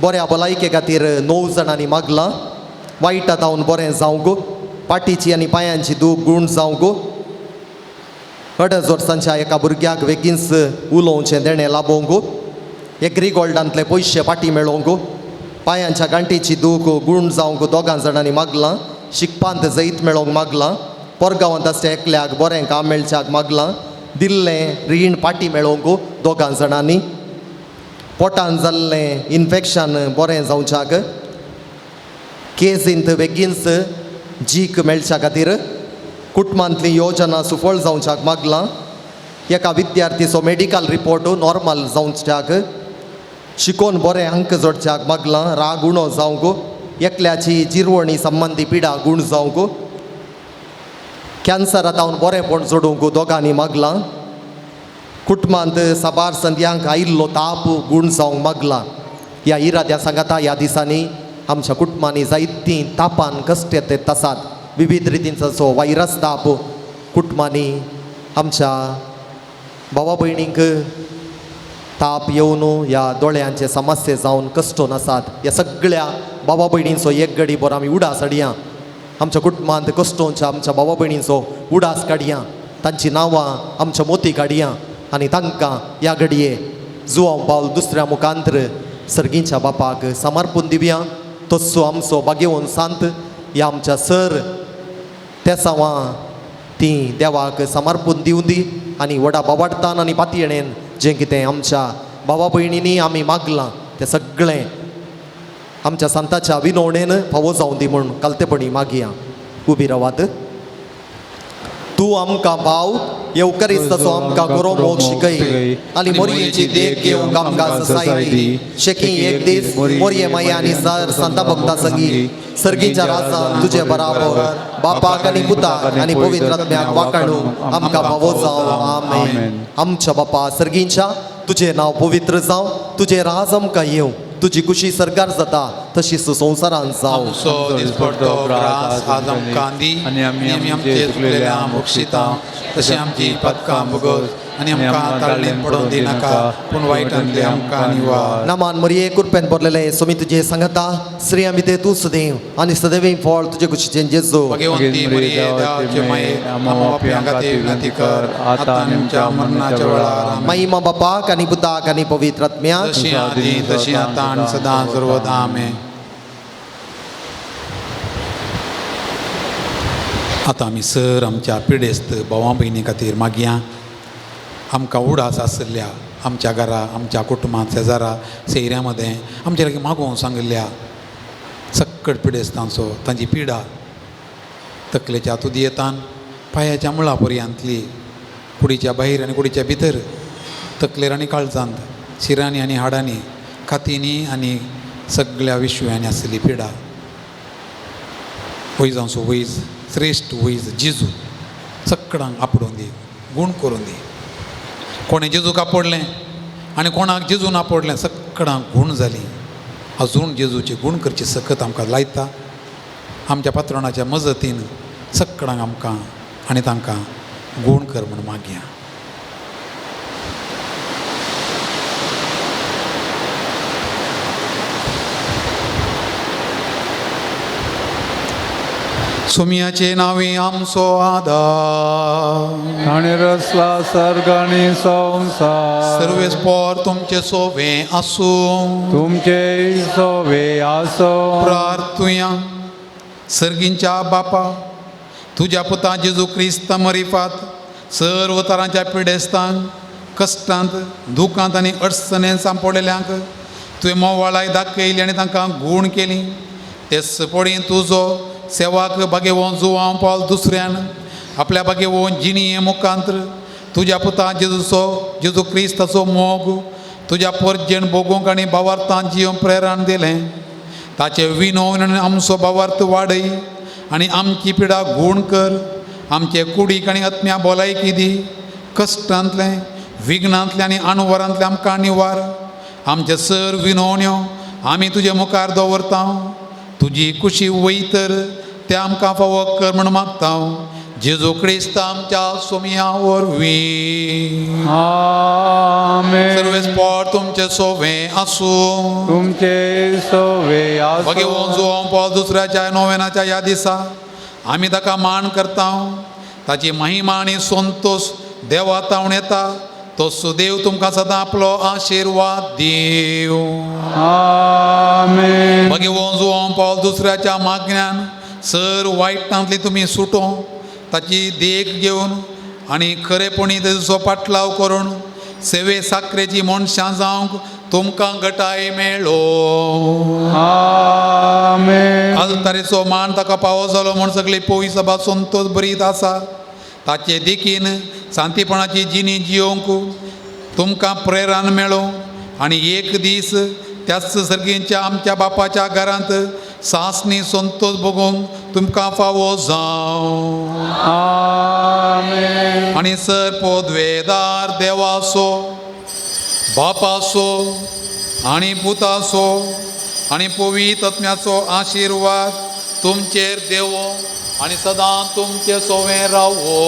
बऱ्या भलायके खातीर 9 जाणांनी मागलां. वायटा तावन बरें जावंक, पाटीची आनी पांयांची दूख गूण जावंक, 2.5 वर्सांच्या एका भुरग्याक बेगीनच उलोवचें देणें लाबोवंक, एग्री गोल्डांतले पयशे पाटी मेळोवंक, पांयांच्या गांठीची दूख गूण जावंक 2 जाणांनी मागलां. शिकपांत जैत मेळोवंक मागलां. परगांवांत आसच्या एकल्याक बरें काम मेळच्याक मागलां. दिल्लें रीण पाटी मेळोवंक 2 जाणांनी, पोटान जाल्लें इन्फेक्शन बरें जावच्याक, केजींत बेगीनच जीक मेळच्या खातीर, कुटुंबांतली योजना सुफळ जावच्याक मागलां. एका विद्यार्थीचो मेडिकल रिपोर्ट नॉर्मल जावच्याक, शिकोवन बरें अंक जोडच्याक मागलां. राग उणो जावंक, एकल्याची जिरवणी संबंदी पिडा गूण जावंक, कॅन्सरा तावन बरेंपण जोडूंक 2 मागलां. कुटुंबांत साबार संद्यांक आयिल्लो ताप गूण जावंक मागलां. ह्या इराद्या सांगाता ह्या दिसांनी आमच्या कुटुंबांनी जायतीं तापान कश्ट येत आसात. विविध रितींचो वायरस ताप कुटुंबांनी आमच्या भावा भयणींक ताप येवन ह्या दोळ्यांचे समस्ये जावन कश्टोन आसात. ह्या सगळ्या बाबा भयणींचो एक गडी बरो आमी उडास हाडया. आमच्या कुटुंबांत कश्टोंच्या आमच्या बाबा भयणींचो उडास काडया. तांची नांवां आमच्या मोती काडया. आनी तांकां ह्या घडये जुवांव पावल दुसऱ्या मुखांत्र सर्गींच्या बापाक समर्पून दिवया. तस्सो आमचो भाग्यवंत सांत ह्या आमच्या सर तेसांवां ती देवाक समर्पून दिवं दी आनी व्हडा बावाडतान आनी पातयेणेन जें कितें आमच्या भावा भयणींनी आमी मागलां तें सगळें आमच्या सांताच्या विनवणेन फावो जावं दी म्हूण कालतेपणी मागया. उबी रावात. तूं आमकां भाव येवकरिस्ताचो आमकां गोरो मोग शिकय आनी मोरयेची देख घेवंक आमकां ससाय दी. शेकी एक दीस मोरये माया आनी सांता भक्ता संगी सर्गीच्या राजान तुजे बराबर बापाक आनी पुताक आनी पवित्र आत्म्याक वाकाणू आमकां फावो जावं. आमेन. आमच्या बापा सर्गींच्या, तुजें नांव पवित्र जावं, तुजें राज आमकां येवं, तुजी खुशी सरकार जाता तशीच संवसारान जावं. आमचो दिसपडतो ग्रास आज आमकां दी आनी आमी आमचे चुकलेल्या बक्षिता तशें आमची पदकां भोगोस आनी आमकां ताळणेन पडोवन दिनाका पूण वायटांतले आमकां निवार. नामान मरिये कुरपेन भरलेले सोमी तुजे सांगता स्त्रियां भितर तूं सदैव आनी सदैव फळ तुजे खुशीचें जेजू. भगवंती मरिये देवाचे माये आम्हा पाप्यां खातीर विनंती कर आतां आनी आमच्या मरणाच्या वेळार. महिमा बापाक आनी पुताक आनी पवित्र आत्म्याक, जशी आदी तशी आतां आनी सदां सर्वदा. आमेन. आतां आमी सर आमच्या पिडेस्त भावां भयणी खातीर मागया. आमकां उडास आशिल्ल्या आमच्या घरा, आमच्या कुटुंबांत, शेजारा, सेऱ्यां मदें आमच्या लागीं मागोवंक सांगिल्ल्या सक्कड पिडेस्तांचो तांची पिडा तकलेच्या तुदयेतान पांयाच्या मुळा पर्यांतली, कुडीच्या भायर आनी कुडीच्या भितर, तकलेर आनी काळजांत, शिरांनी आनी हाडांनी, कातींनी आनी सगळ्या विश्व्यांनी आशिल्ली पिडा. वैजांचो वैज, श्रेश्ठ वैज जेजू सक्कडांक आपडून दी, गूण करून दी. कोणें जेजूक आपडलें आनी कोणाक जेजून आपडलें, सक्कडांक गूण जाली. अजून जेजूची गूण करची सकत आमकां लायता. आमच्या पात्रणाच्या मजतीन सक्कडांक आमकां आनी तांकां गूण कर म्हूण मागया. सोमियाचे नावे आमचो आदार, ताणें रचला सर्ग आनी संवसार. सर्वेस्पोर तुमचे सोवे आसूं, तुमचे सोवे आसूं. प्रार्थुया. सर्गींच्या बापा, तुज्या पुता जेजू क्रिस्त मरिफात सर्व तरांच्या पिडेस्तांक, कश्टांत, दुखांत आनी अडचणेंत सांपडलेल्यांक तुवें मोवाळाय दाखयली आनी तांकां गूण केली. तेच पडी तुजो सेवाक भागेवोन जुवांव पावल दुसऱ्यान आपल्या भागेवोन जिणये मुखांत्र तुज्या पुता जेजूचो जेजू क्रिस्ताचो मोग तुज्या परजेण भोगूंक आनी भावार्थान जियोंक प्रेरण दिलें. ताचें विनोवन आनी आमचो भावार्थ वाडय आनी आमची पिडा गूण कर. आमचे कुडीक आनी आत्म्या भलायकी दी. कश्टांतलें, विघ्नांतलें आनी अणवरांतलें आमकां निवार. आमचे सर विनोवण्यो आमी तुजे मुखार दवरता. तुजी कुशी वयतर ते आमकां फावो कर म्हूण मागता. जेजू क्रिस्त आमच्या सोमया वरवीं. आमेन. सर्वेस्पोर तुमचे सोवे आसूं, तुमचे सोवे आसूं. भगवंत जुवांव पावल दुसऱ्याच्या नोवेनाच्या ह्या दिसा आमी ताका मान करता. ताची महिमा आनी संतोश देवा तावन येता. तो सुदेव तुमकां सदां आपलो आशिर्वाद दिवं. आमेन. भगवंत जुवांव पावल दुसऱ्याच्या मागण्यान सर वायटांतली तुमी सुटो ताची देख घेवन आनी खरेपणी तेजो पाटलाव करून सेवे साकरेची मनशां जावंक तुमकां गटाय मेळो. आमेन. आल्तारेचो मान ताका पावो जालो म्हूण सगळी पोवी सभा संतोष बरीत आसा. ताचे देखीन शांतीपणाची जिणी जियोवंक तुमकां प्रेरण मेळो आनी एक दीस त्याच सर्गींच्या आमच्या बापाच्या घरांत सासणी संतोष भोगूंक तुमकां फावो जावं. आमेन. आनी सर पोदवेदार देवाचो, बापाचो आनी पुताचो आनी पवित्र आत्म्याचो आशिर्वाद तुमचेर देवो आनी सदां तुमचे सोवे रावो.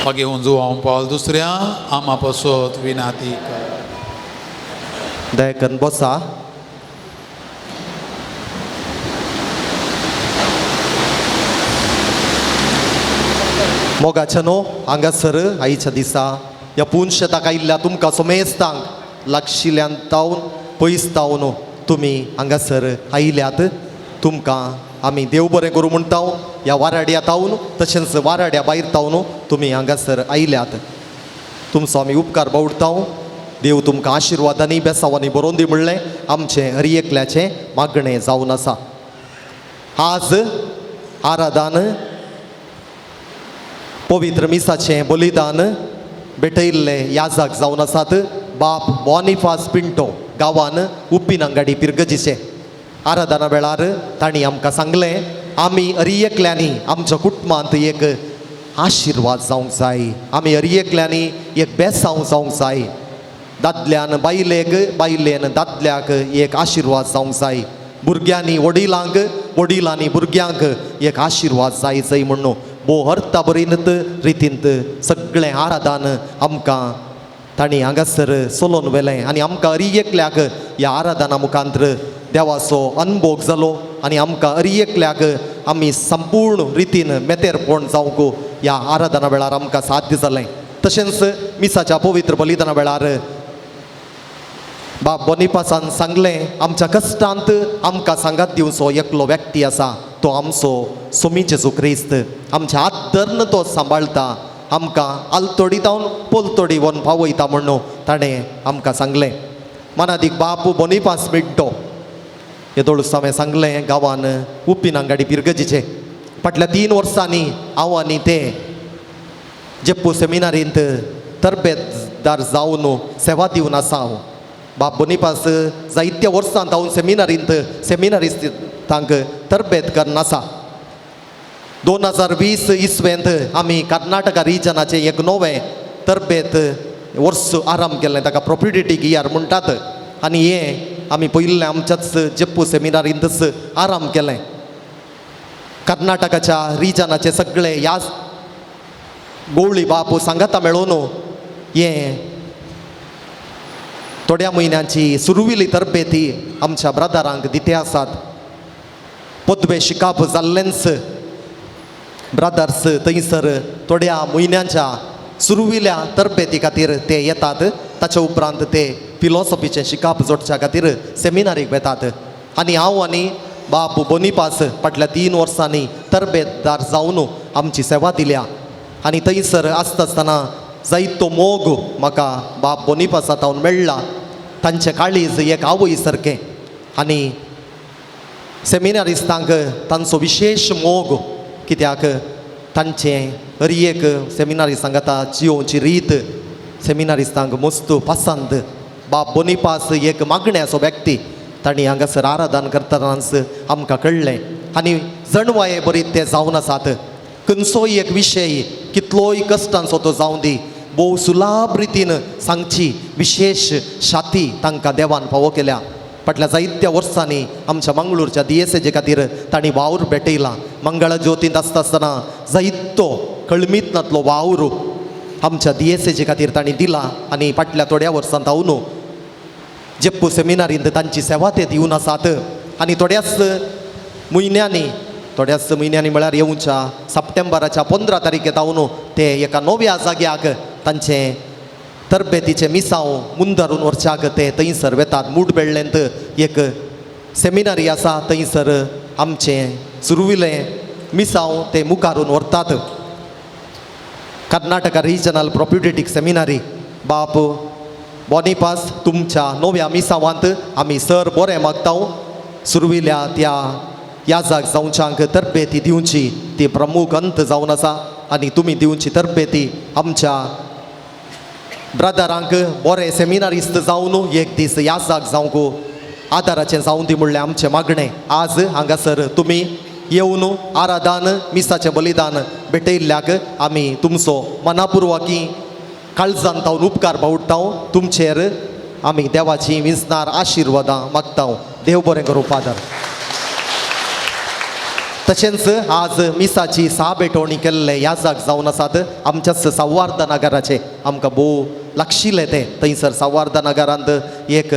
मागीर जुवांव पावल दुसऱ्या आमा पसत विनाती कर. दया करून बसा. मोगाच्या न्हू हांगासर आयच्या दिसा ह्या पुनशेताक आयिल्ल्या तुमकां सोमेस्तांक लागशिल्ल्यान तावन पयस तावन तुमी हांगासर आयल्यात. तुमकां आमी देव बरें करूं म्हणटा. ह्या वाराड्या तावन तशेंच वाराड्या भायर तावन तुमी हांगासर आयल्यात. तुमचो आमी उपकार बावडटा. देव तुमकां आशिर्वादांनी बेसावांनी बरोवन दी म्हणलें आमचें हर एकल्याचें मागणें जावन आसा. आज आराधान पवित्र मिसाचें बलिदान भेटयल्लें याजाक जावन आसात बाप बॉनिफास पिंटो गांवान उप्पिनांगाडी पिरगजीचे. आराधना वेळार तांणी आमकां सांगलें आमी हर एकल्यांनी आमच्या कुटुंबांत एक आशिर्वाद जावंक जाय, आमी हर एकल्यांनी एक बेसांव जावंक जाय. दादल्यान बायलेक, बायलेन दादल्याक एक आशिर्वाद जावंक जाय. भुरग्यांनी वडिलांक, वडिलांनी भुरग्यांक एक आशिर्वाद जाय जाय म्हणून भोव अर्था बरीनत रितींत सगळें आराधान आमकां तांणी हांगासर चलोवन व्हेलें आनी आमकां हर एकल्याक ह्या आराधना मुखांतर देवाचो अनभोग जालो आनी आमकां हर एकल्याक आमी संपूर्ण रितीन मेतेरपण जावंक ह्या आराधना वेळार आमकां साध्य जालें. तशेंच मिसाच्या पवित्र बलिदाना वेळार बाब बोनिपासान सांगलें आमच्या कश्टांत आमकां सांगात दिवचो एकलो व्यक्ती आसा तो आमचो सोमी जेजू क्रिस्त. आमच्या हात धरून तो सांबाळटा, आमकां आलतोडी जावन पोलतोडी व्हरून पावयता म्हणून ताणें आमकां सांगलें. मनादीक बाप बोनिपास मिड्डो येदोळूच हांवें सांगलें गांवान उप्पिनांगाडी पिरगजीचे फाटल्या 3 वर्सांनी हांव आनी ते जेप्पू सेमिनारींत तरबेतदार जावन सेवा दिवन आसा. हांव बाप बोनिपास जायत्या वर्सांत हांव सेमिनारींत सेमिनारिस्तांक तरबेत करून आसा. 2020 इसवेंत आमी कर्नाटका रिजनाचें एक नवें तरबेत वर्स आराम केल्लें, ताका प्रोपिडिटीक इयर म्हणटात. आनी हें आमी पयिल्लें आमच्याच जेप्पू सेमिनारींतच आराम केलें. कर्नाटकाच्या रिजनाचे सगळे ह्या गोवळी बापू सांगाता मेळोवन हें थोड्या म्हयन्यांची सुरविली तरबेती आमच्या ब्रदरांक दिते आसात. पदवे शिकाप जाल्लेंच ब्रदर्स थंयसर थोड्या म्हयन्यांच्या सुरविल्या तरबेती खातीर ते येतात. ताच्या उपरांत ते फिलॉसॉफीचें शिकाप जोडच्या खातीर सेमिनारीक वेतात. आनी हांव आनी बाप बोनिपास फाटल्या 3 वर्सांनी तरबेतदार जावन आमची सेवा दिल्या. आनी थंयसर आसता आसतना जायतो मोग म्हाका बाप बोनिपासा तावन मेळ्ळा. तांचें काळीज एक आवय सारकें आनी सेमिनारिस्तांक तांचो विशेश मोग कित्याक तांचें हर एक सेमिनारिस्तांक आतां जियोवची रीत सेमिनारिस्तांक मस्त पसंद. बाप बोनिपास एक मागण्याचो व्यक्ती, तांणी हांगासर आराधन करतनाच आमकां कळ्ळें आनी जणवाये बरी ते जावन आसात. खंयचोय एक विशय कितलोय कश्टांचो तो जावं दी, भोव सुलाभ रितीन सांगची विशेश शाती तांकां देवान फावो केल्या. फाटल्या जायत्या वर्सांनी आमच्या मंगळूरच्या दियेसेजे खातीर तांणी वावर भेटयला. मंगळ ज्योतींत आसता आसतना जायतो कळमीत नातलो वावर आमच्या दियेसेजे खातीर तांणी दिला. आनी फाटल्या थोड्या वर्सां तावन जेप्पू सेमिनारींत तांची सेवा ते दिवन आसात. आनी थोड्याच म्हयन्यांनी म्हळ्यार येवच्या सप्टेंबराच्या 15 तारखे तावन ते एका नव्या जाग्याक तांचें तरबेतीचें मिसांव मुंदारून व्हरच्याक ते थंयसर वेतात. मुडबेळ्ळेंत एक सेमिनारी आसा थंयसर आमचें सुरविलें मिसांव ते मुखारून व्हरतात. कर्नाटका रिजनल प्रोप्युडेटीक सेमिनारी बाप बोनिपास तुमच्या नव्या मिसांवांत आमी सर बरें मागता. सुरविल्या त्या याजाक जावच्यांक तरबेती दिवची ती प्रमुख अंत जावन आसा आनी तुमी दिवची तरबेती आमच्या ब्रदरांक बरें सेमिनारिस्त जावन एक दीस याजाक जावंक आदाराचें जावं दी म्हणलें आमचें मागणें. आज हांगासर तुमी येवन आराधान मिसाचें बलिदान भेटयल्ल्याक आमी तुमचो मनापुर्वाकी काळजान तावन उपकार बावडटा. तुमचेर आमी देवाची विंचणार आशिर्वादां मागता. देव बरें करूं फादर. तशेंच आज मिसाची सा भेटवणी केल्ले याजाक जावन आसात आमच्याच सावार्द नगराचे आमकां भोव लागशिल्लें तें. थंयसर सावार्द नगरांत एक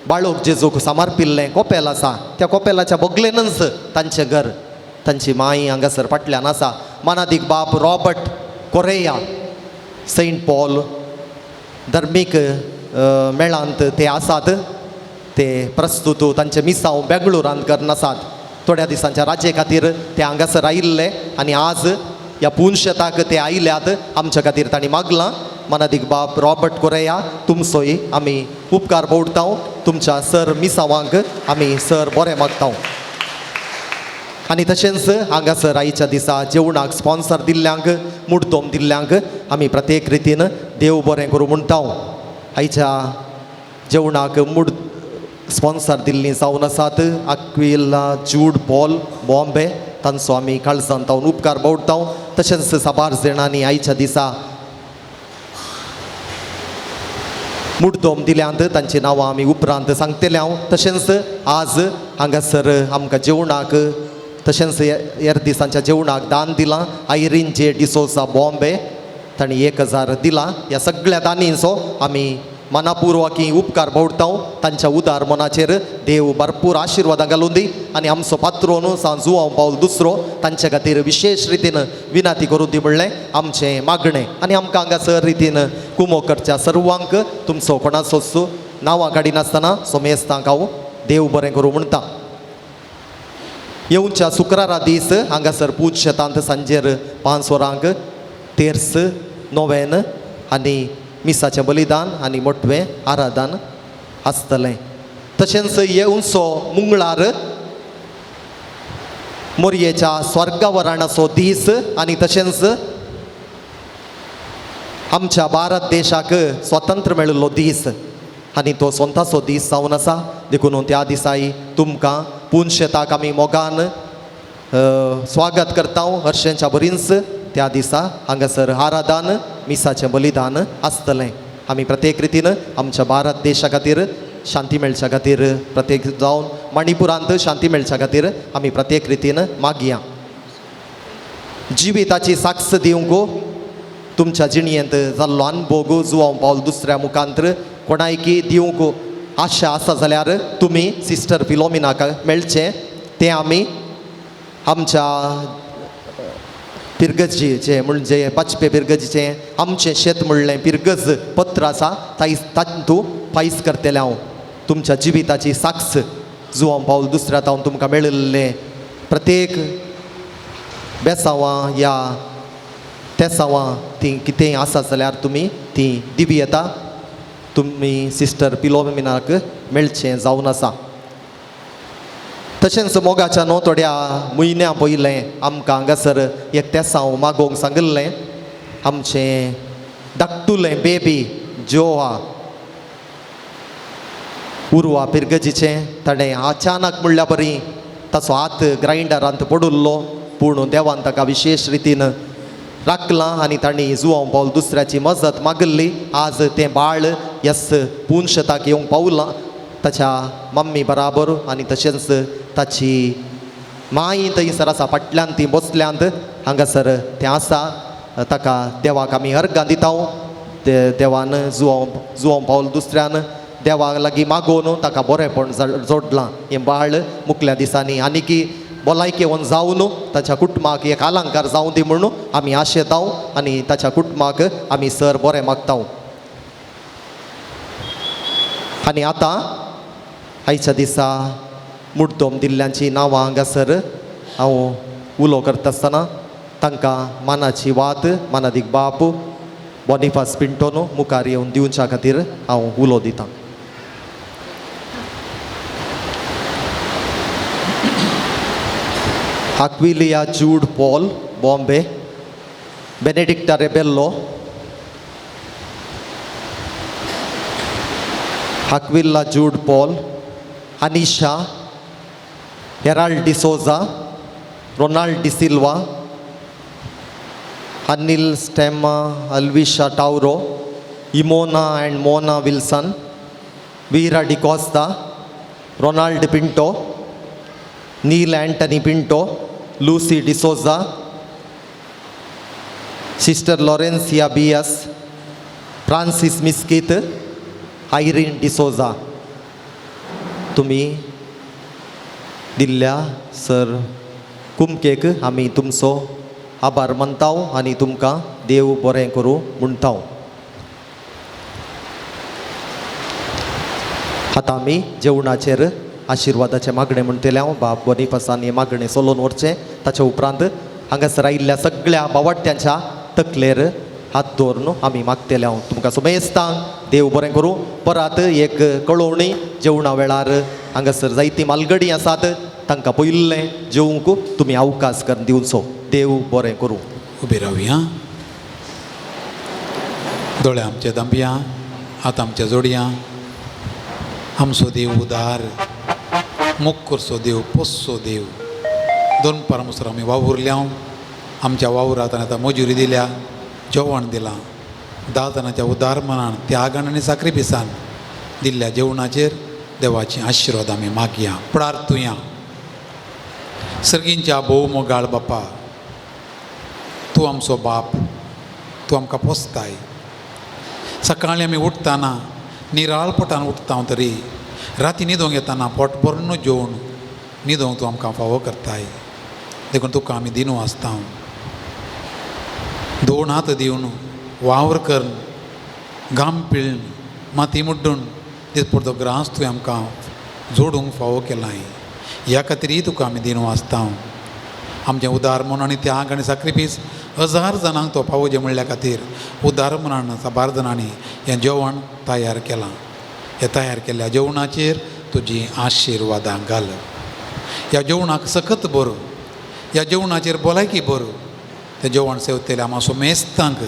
बाळोक जेजूक समर्पिल्लें कोपेल आसा, त्या कोपेलाच्या बगलेनच तांचें घर. तांची माई हांगासर फाटल्यान आसा. मानादीक बाप रॉबर्ट कोरेया, सेंट पॉल धर्मीक मेळांत ते आसात. ते प्रस्तुत तांचे मिसांव बेंगळुरांत करून आसात. थोड्या दिसांच्या राजे खातीर ते हांगासर आयिल्ले आनी आज ह्या पुनशेताक ते आयल्यात. आमच्या खातीर तांणी मागलां. मानादीक बाप रॉबर्ट कोरेया, तुमचोय आमी उपकार पवडता. तुमच्या सर मिसावांक आमी सर बरें मागता. आनी तशेंच हांगासर आयच्या दिसा जेवणाक स्पॉन्सर दिल्ल्यांक, मुडदोम दिल्ल्यांक आमी प्रत्येक रितीन देव बरें करूं म्हणटा. आयच्या जेवणाक मुड स्पॉन्सर दिल्लीं जावन आसात आक्विला जूड पॉल बॉम्बे, तांचो आमी काळजान तावन उपकार बावडटा. तशेंच साबार जाणांनी आयच्या दिसा मुडदोम दिल्यांत, तांची नांवां आमी उपरांत सांगतले हांव. तशेंच आज हांगासर आमकां जेवणाक तशेंच हेर दिसांच्या जेवणाक दान दिलां आयरीन जे डिसोजा बॉम्बे, तांणी 1000 दिलां. ह्या सगळ्या दानींचो आमी मनापुर्वकी उपकार बावडता. तांच्या उदार मनाचेर देव भरपूर आशिर्वादां घालून दी आनी आमचो पात्रोन सांव जुवांव पावल दुसरो तांचे खातीर विशेश रितीन विनंती करूं दी म्हणलें आमचें मागणें. आनी आमकां हांगासर रितीन कुमो करच्या सर्वांक तुमचो कोणाचोच नांवां काडिनासतना सोमेस्तांक हांव देव बरें करूं म्हणटा. येवच्या शुक्रारा दीस हांगासर पूज शेतांत सांजेर 5 वरांक तेर्स नोवेन आनी मिसाचें बलिदान आनी मोटवें आराधन आसतलें. तशेंच येवचो मंगळार मोरयेच्या स्वर्गावराणाचो दीस आनी तशेंच आमच्या भारत देशाक स्वतंत्र मेळिल्लो दीस आनी तो स्वताचो दीस जावन आसा. देखून त्या दिसाय तुमकां पुनशेताक आमी मोगान स्वागत करता. हर्शेंच्या बरींच त्या दिसा हांगासर आराधन मिसाचें बलिदान आसतलें. आमी प्रत्येक रितीन आमच्या भारत देशा खातीर शांती मेळच्या खातीर, प्रत्येक जावन मणिपुरांत शांती मेळच्या खातीर आमी प्रत्येक रितीन मागया. जिविताची साक्ष दिवंक तुमच्या जिणयेंत जाल्लो अनभोग जुवांव पावल दुसऱ्या मुखांत कोणायकी दिवंक आशा आसा जाल्यार तुमी सिस्टर फिलोमिनाक मेळचें. तें आमी आमच्या पिरगजीचें म्हणजे पाचपे पिरगजीचें आमचें शेत म्हणलें पिरगज पत्र आसा तातूंत फायस करतलें हांव. तुमच्या जिविताची साक्ष जुवांव पावल दुसऱ्या तावन तुमकां मेळिल्लें प्रत्येक बेसांवां या तेसांवां तीं कितेंय आसा जाल्यार तुमी तीं दिवी येता. तुमी सिस्टर पिलोमिनाक मेळचें जावन आसा. तशेंच मोगाच्या न्हू थोड्या म्हयन्या पयलें आमकां हांगासर एक तेसांव मागोवंक सांगिल्लें. आमचें धाकटुलें बेबी जोआ उर्वा पिरगजीचें ताणें अचानक म्हणल्या बरी ताचो हात ग्रांयडरांत पडिल्लो, पूण देवान ताका विशेश रितीन राखलां आनी तांणी जुवांव पावल दुसऱ्याची मजत मागिल्ली. आज तें बाळ यस पुनशेताक येवंक पावलां ताच्या मम्मी बराबर आनी तशेंच ताची माई थंयसर आसा फाटल्यान ती बसल्यांत हांगासर तें आसा. ताका देवाक आमी अर्गां दिता. ते देवान जुवांव पावल दुसऱ्यान देवा लागीं मागोवन ताका बरेंपण जोडलां. हें बाळ मुखल्या दिसांनी आनीकी भलायकेवन जावन ताच्या कुटुंबाक एक अलंकार जावं दी म्हणून आमी आशेता आनी ताच्या कुटुंबाक आमी सर बरें मागता. आनी आतां आयच्या दिसा मुड्डोम दिल्ल्यांची नांवां हांगासर हांव उलो करता आसतना तांकां मानाची वात मानादीक बाप बोनिफास पिंटोनो मुखार येवन दिवच्या खातीर हांव उलो दितां. Aquilia Jude Paul Bombay, Benedicta Rebello, Aquila Jude Paul, Anisha, Herald D'Souza, Ronald D'Silva, Anil Stemma, Alvisha Tauro, Imona and Mona Wilson, Veera D'Costa, Ronald Pinto, Neil Antony Pinto, Lucy D'Souza, sister Laurencia B S, Francis Misquith, Irene D'Souza. तुमी दिल्ल्या सर कुमकेक आमी तुमचो आभार मानता आनी तुमकां देव बरें करूं म्हणटा. आतां आमी जेवणाचेर आशिर्वादाचें मागणें म्हणटलें हांव. बाब बोनिफासान हें मागणें चलोवन व्हरचें. ताच्या उपरांत हांगासर आयिल्ल्या सगळ्या बावाट्यांच्या तकलेर हात दवरून आमी मागतले हांव. तुमकां सुमेस्तांक देव बरें करूं. परत एक कळोवणी, जेवणा वेळार हांगासर जायतीं मालगडी आसात, तांकां पयिल्लें जेवंक तुमी अवकाश करून दिवचो. देव बरें करूं. उबे रावया, दोळे आमचे दांपया, हात आमचे जोडया. आमचो देव उदार, मोग करचो देव, पोसचो देव. दोन परमसर आमी वावुरल्या, आमच्या वावरात आतां मजुरी दिल्या, जेवण दिलां. 10 जाणांच्या उदार मनान, त्यागान आनी साक्रिफिसान दिल्ल्या जेवणाचेर देवाची आशिर्वाद आमी मागया, प्रार्थुया. सर्गींच्या भोव मोगाळ बापा, तूं आमचो बाप, तूं आमकां पोसताय. सकाळीं आमी उठताना निराळ पोटान उठता तरी राती न्हिदोंक येताना पोट भरून जेवण न्हिदोंक तूं आमकां फावो करताय. देखून तुका आमी दिनू आसता. दोन हात दिवन वावर करून, घाम पिळून, माती मुड्डून दिसपडतो ग्रास तुवें आमकां जोडूंक फावो केलाय. ह्या खातीरय तुका आमी दिनू आसता. आमचें उदार मन आनी त्याग आनी साक्रिफीस 1000 जाणांक तो पावोवचें म्हणल्या खातीर उदार मनान साबार जाणांनी हें जेवण तयार केलां. हें तयार केल्ल्या जेवणाचेर तुजी आशिर्वादां घाल. ह्या जेवणाक सकत बरो, ह्या जेवणाचेर भलायकी बरो. तें जेवण सेवतले आमकां सुमेस्तांक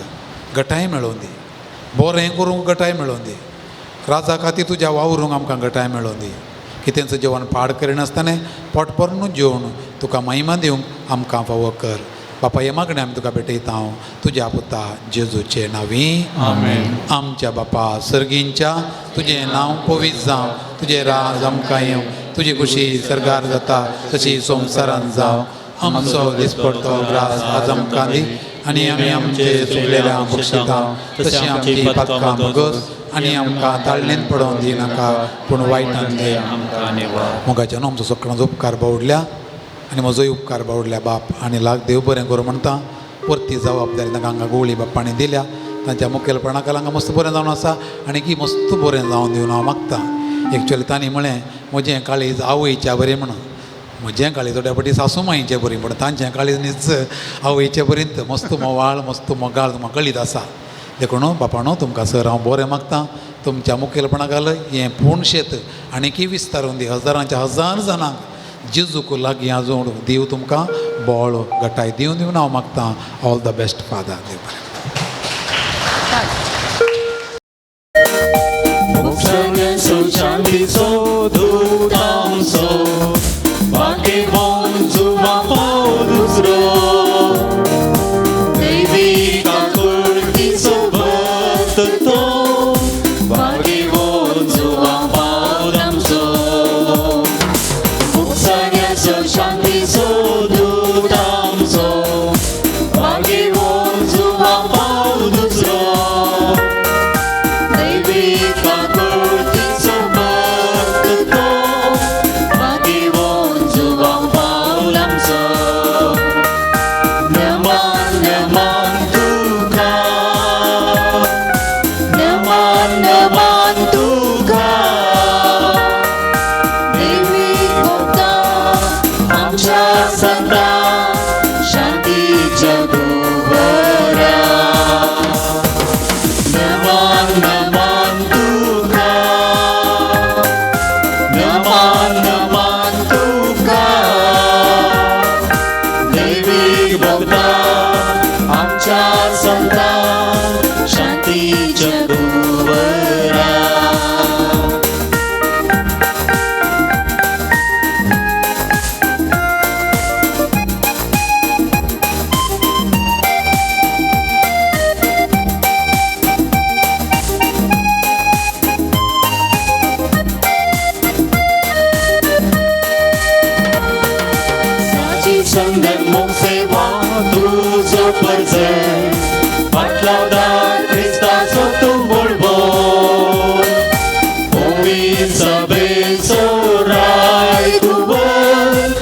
गटाय मेळोवन दी, बरें करूंक गटाय मेळोवन दी. राजा खातीर तुज्या वावरूंक आमकां गटाय मेळोवन दी. कितेंच जेवण पाड करिनासतना पोट भरून जेवण तुका महिमा दिवंक आमकां फावो कर. बापा, हे मागणें आमी तुका भेटयता हांव तुज्या पुता जेजूचे नांवी. आमेन. आमच्या बापा सर्गींच्या, तुजें नांव पवित्र जावं, तुजें राज आमकां येवं, तुजी खुशी सरगार जाता तशी संवसारांत जावं. आमचो दिसपडतो ग्रास आज आमकां दी आनी आमी आमचे चुकलेल्या बक्षिता तशी आमची पातकां भोगस आनी आमकां ताळणेंत पडोवन दिनाका पूण वायटान दी. मोगाच्यान आमचो सगळ्यांचो उपकार बावडल्या आनी म्हजोय उपकार बावडल्या बाप आनी लाग देव बरें करूं म्हणटा. परती जबाबदारी तांकां हांगा गोवळी बाप्पांनी दिल्या, तांच्या मुखेलपणाक हांगा मस्त बरें जावन आसा आनी की मस्त बरें जावन दिवन हांव मागता. एक्चुअली तांणी म्हळें म्हजें काळीज आवयच्या बरें म्हणून, म्हजें काळीज थोड्या फावटी सासू माईचें बरीं, पूण तांचें काळीज न्हीच आवयचे बरींत मस्त मोवाळ मस्त मोगाळ म्हाका कळीत आसा. देखून बापानो तुमकां सर हांव बरें मागता. तुमच्या मुखेलपणाक हें पूर्ण शेत आनीकय विस्तारून दी, हजारांच्या हजार जाणांक जेजूक लागीं आजून देव तुमकां बळ गटाय दिवन दिवन हांव मागता. All the best father. देव बरें. Sabe so right to world,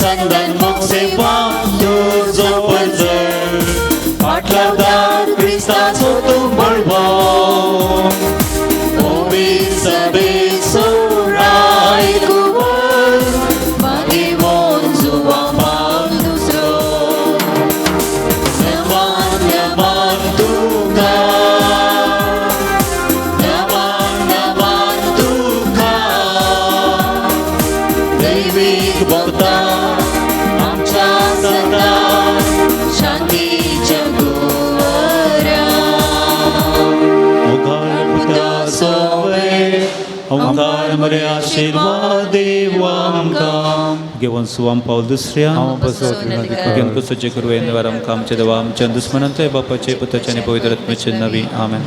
संदन मोग सेवा तुजो परजळ फाटलावदार क्रिस्ताचो तूं बळवो पवित्र सभे सोराय कुवर मागीर जुवा पावल दुसरो नमान नमान तुका नमान नमान तुका दैवीक भक्ता आमच्या सदा शांतीच्या गुवरा मुखार पुता सोवे ओंकार मरे आशीर्वाद देव आमकां घेवन सुवाम पावल दुसऱ्या घेवन कुसोचे करूं निवार आमकां आमच्या देवा आमच्या दुस्मनांच्या बापाचे पुताचे आनी पवित्र आत्म्याचे नवी आमेन.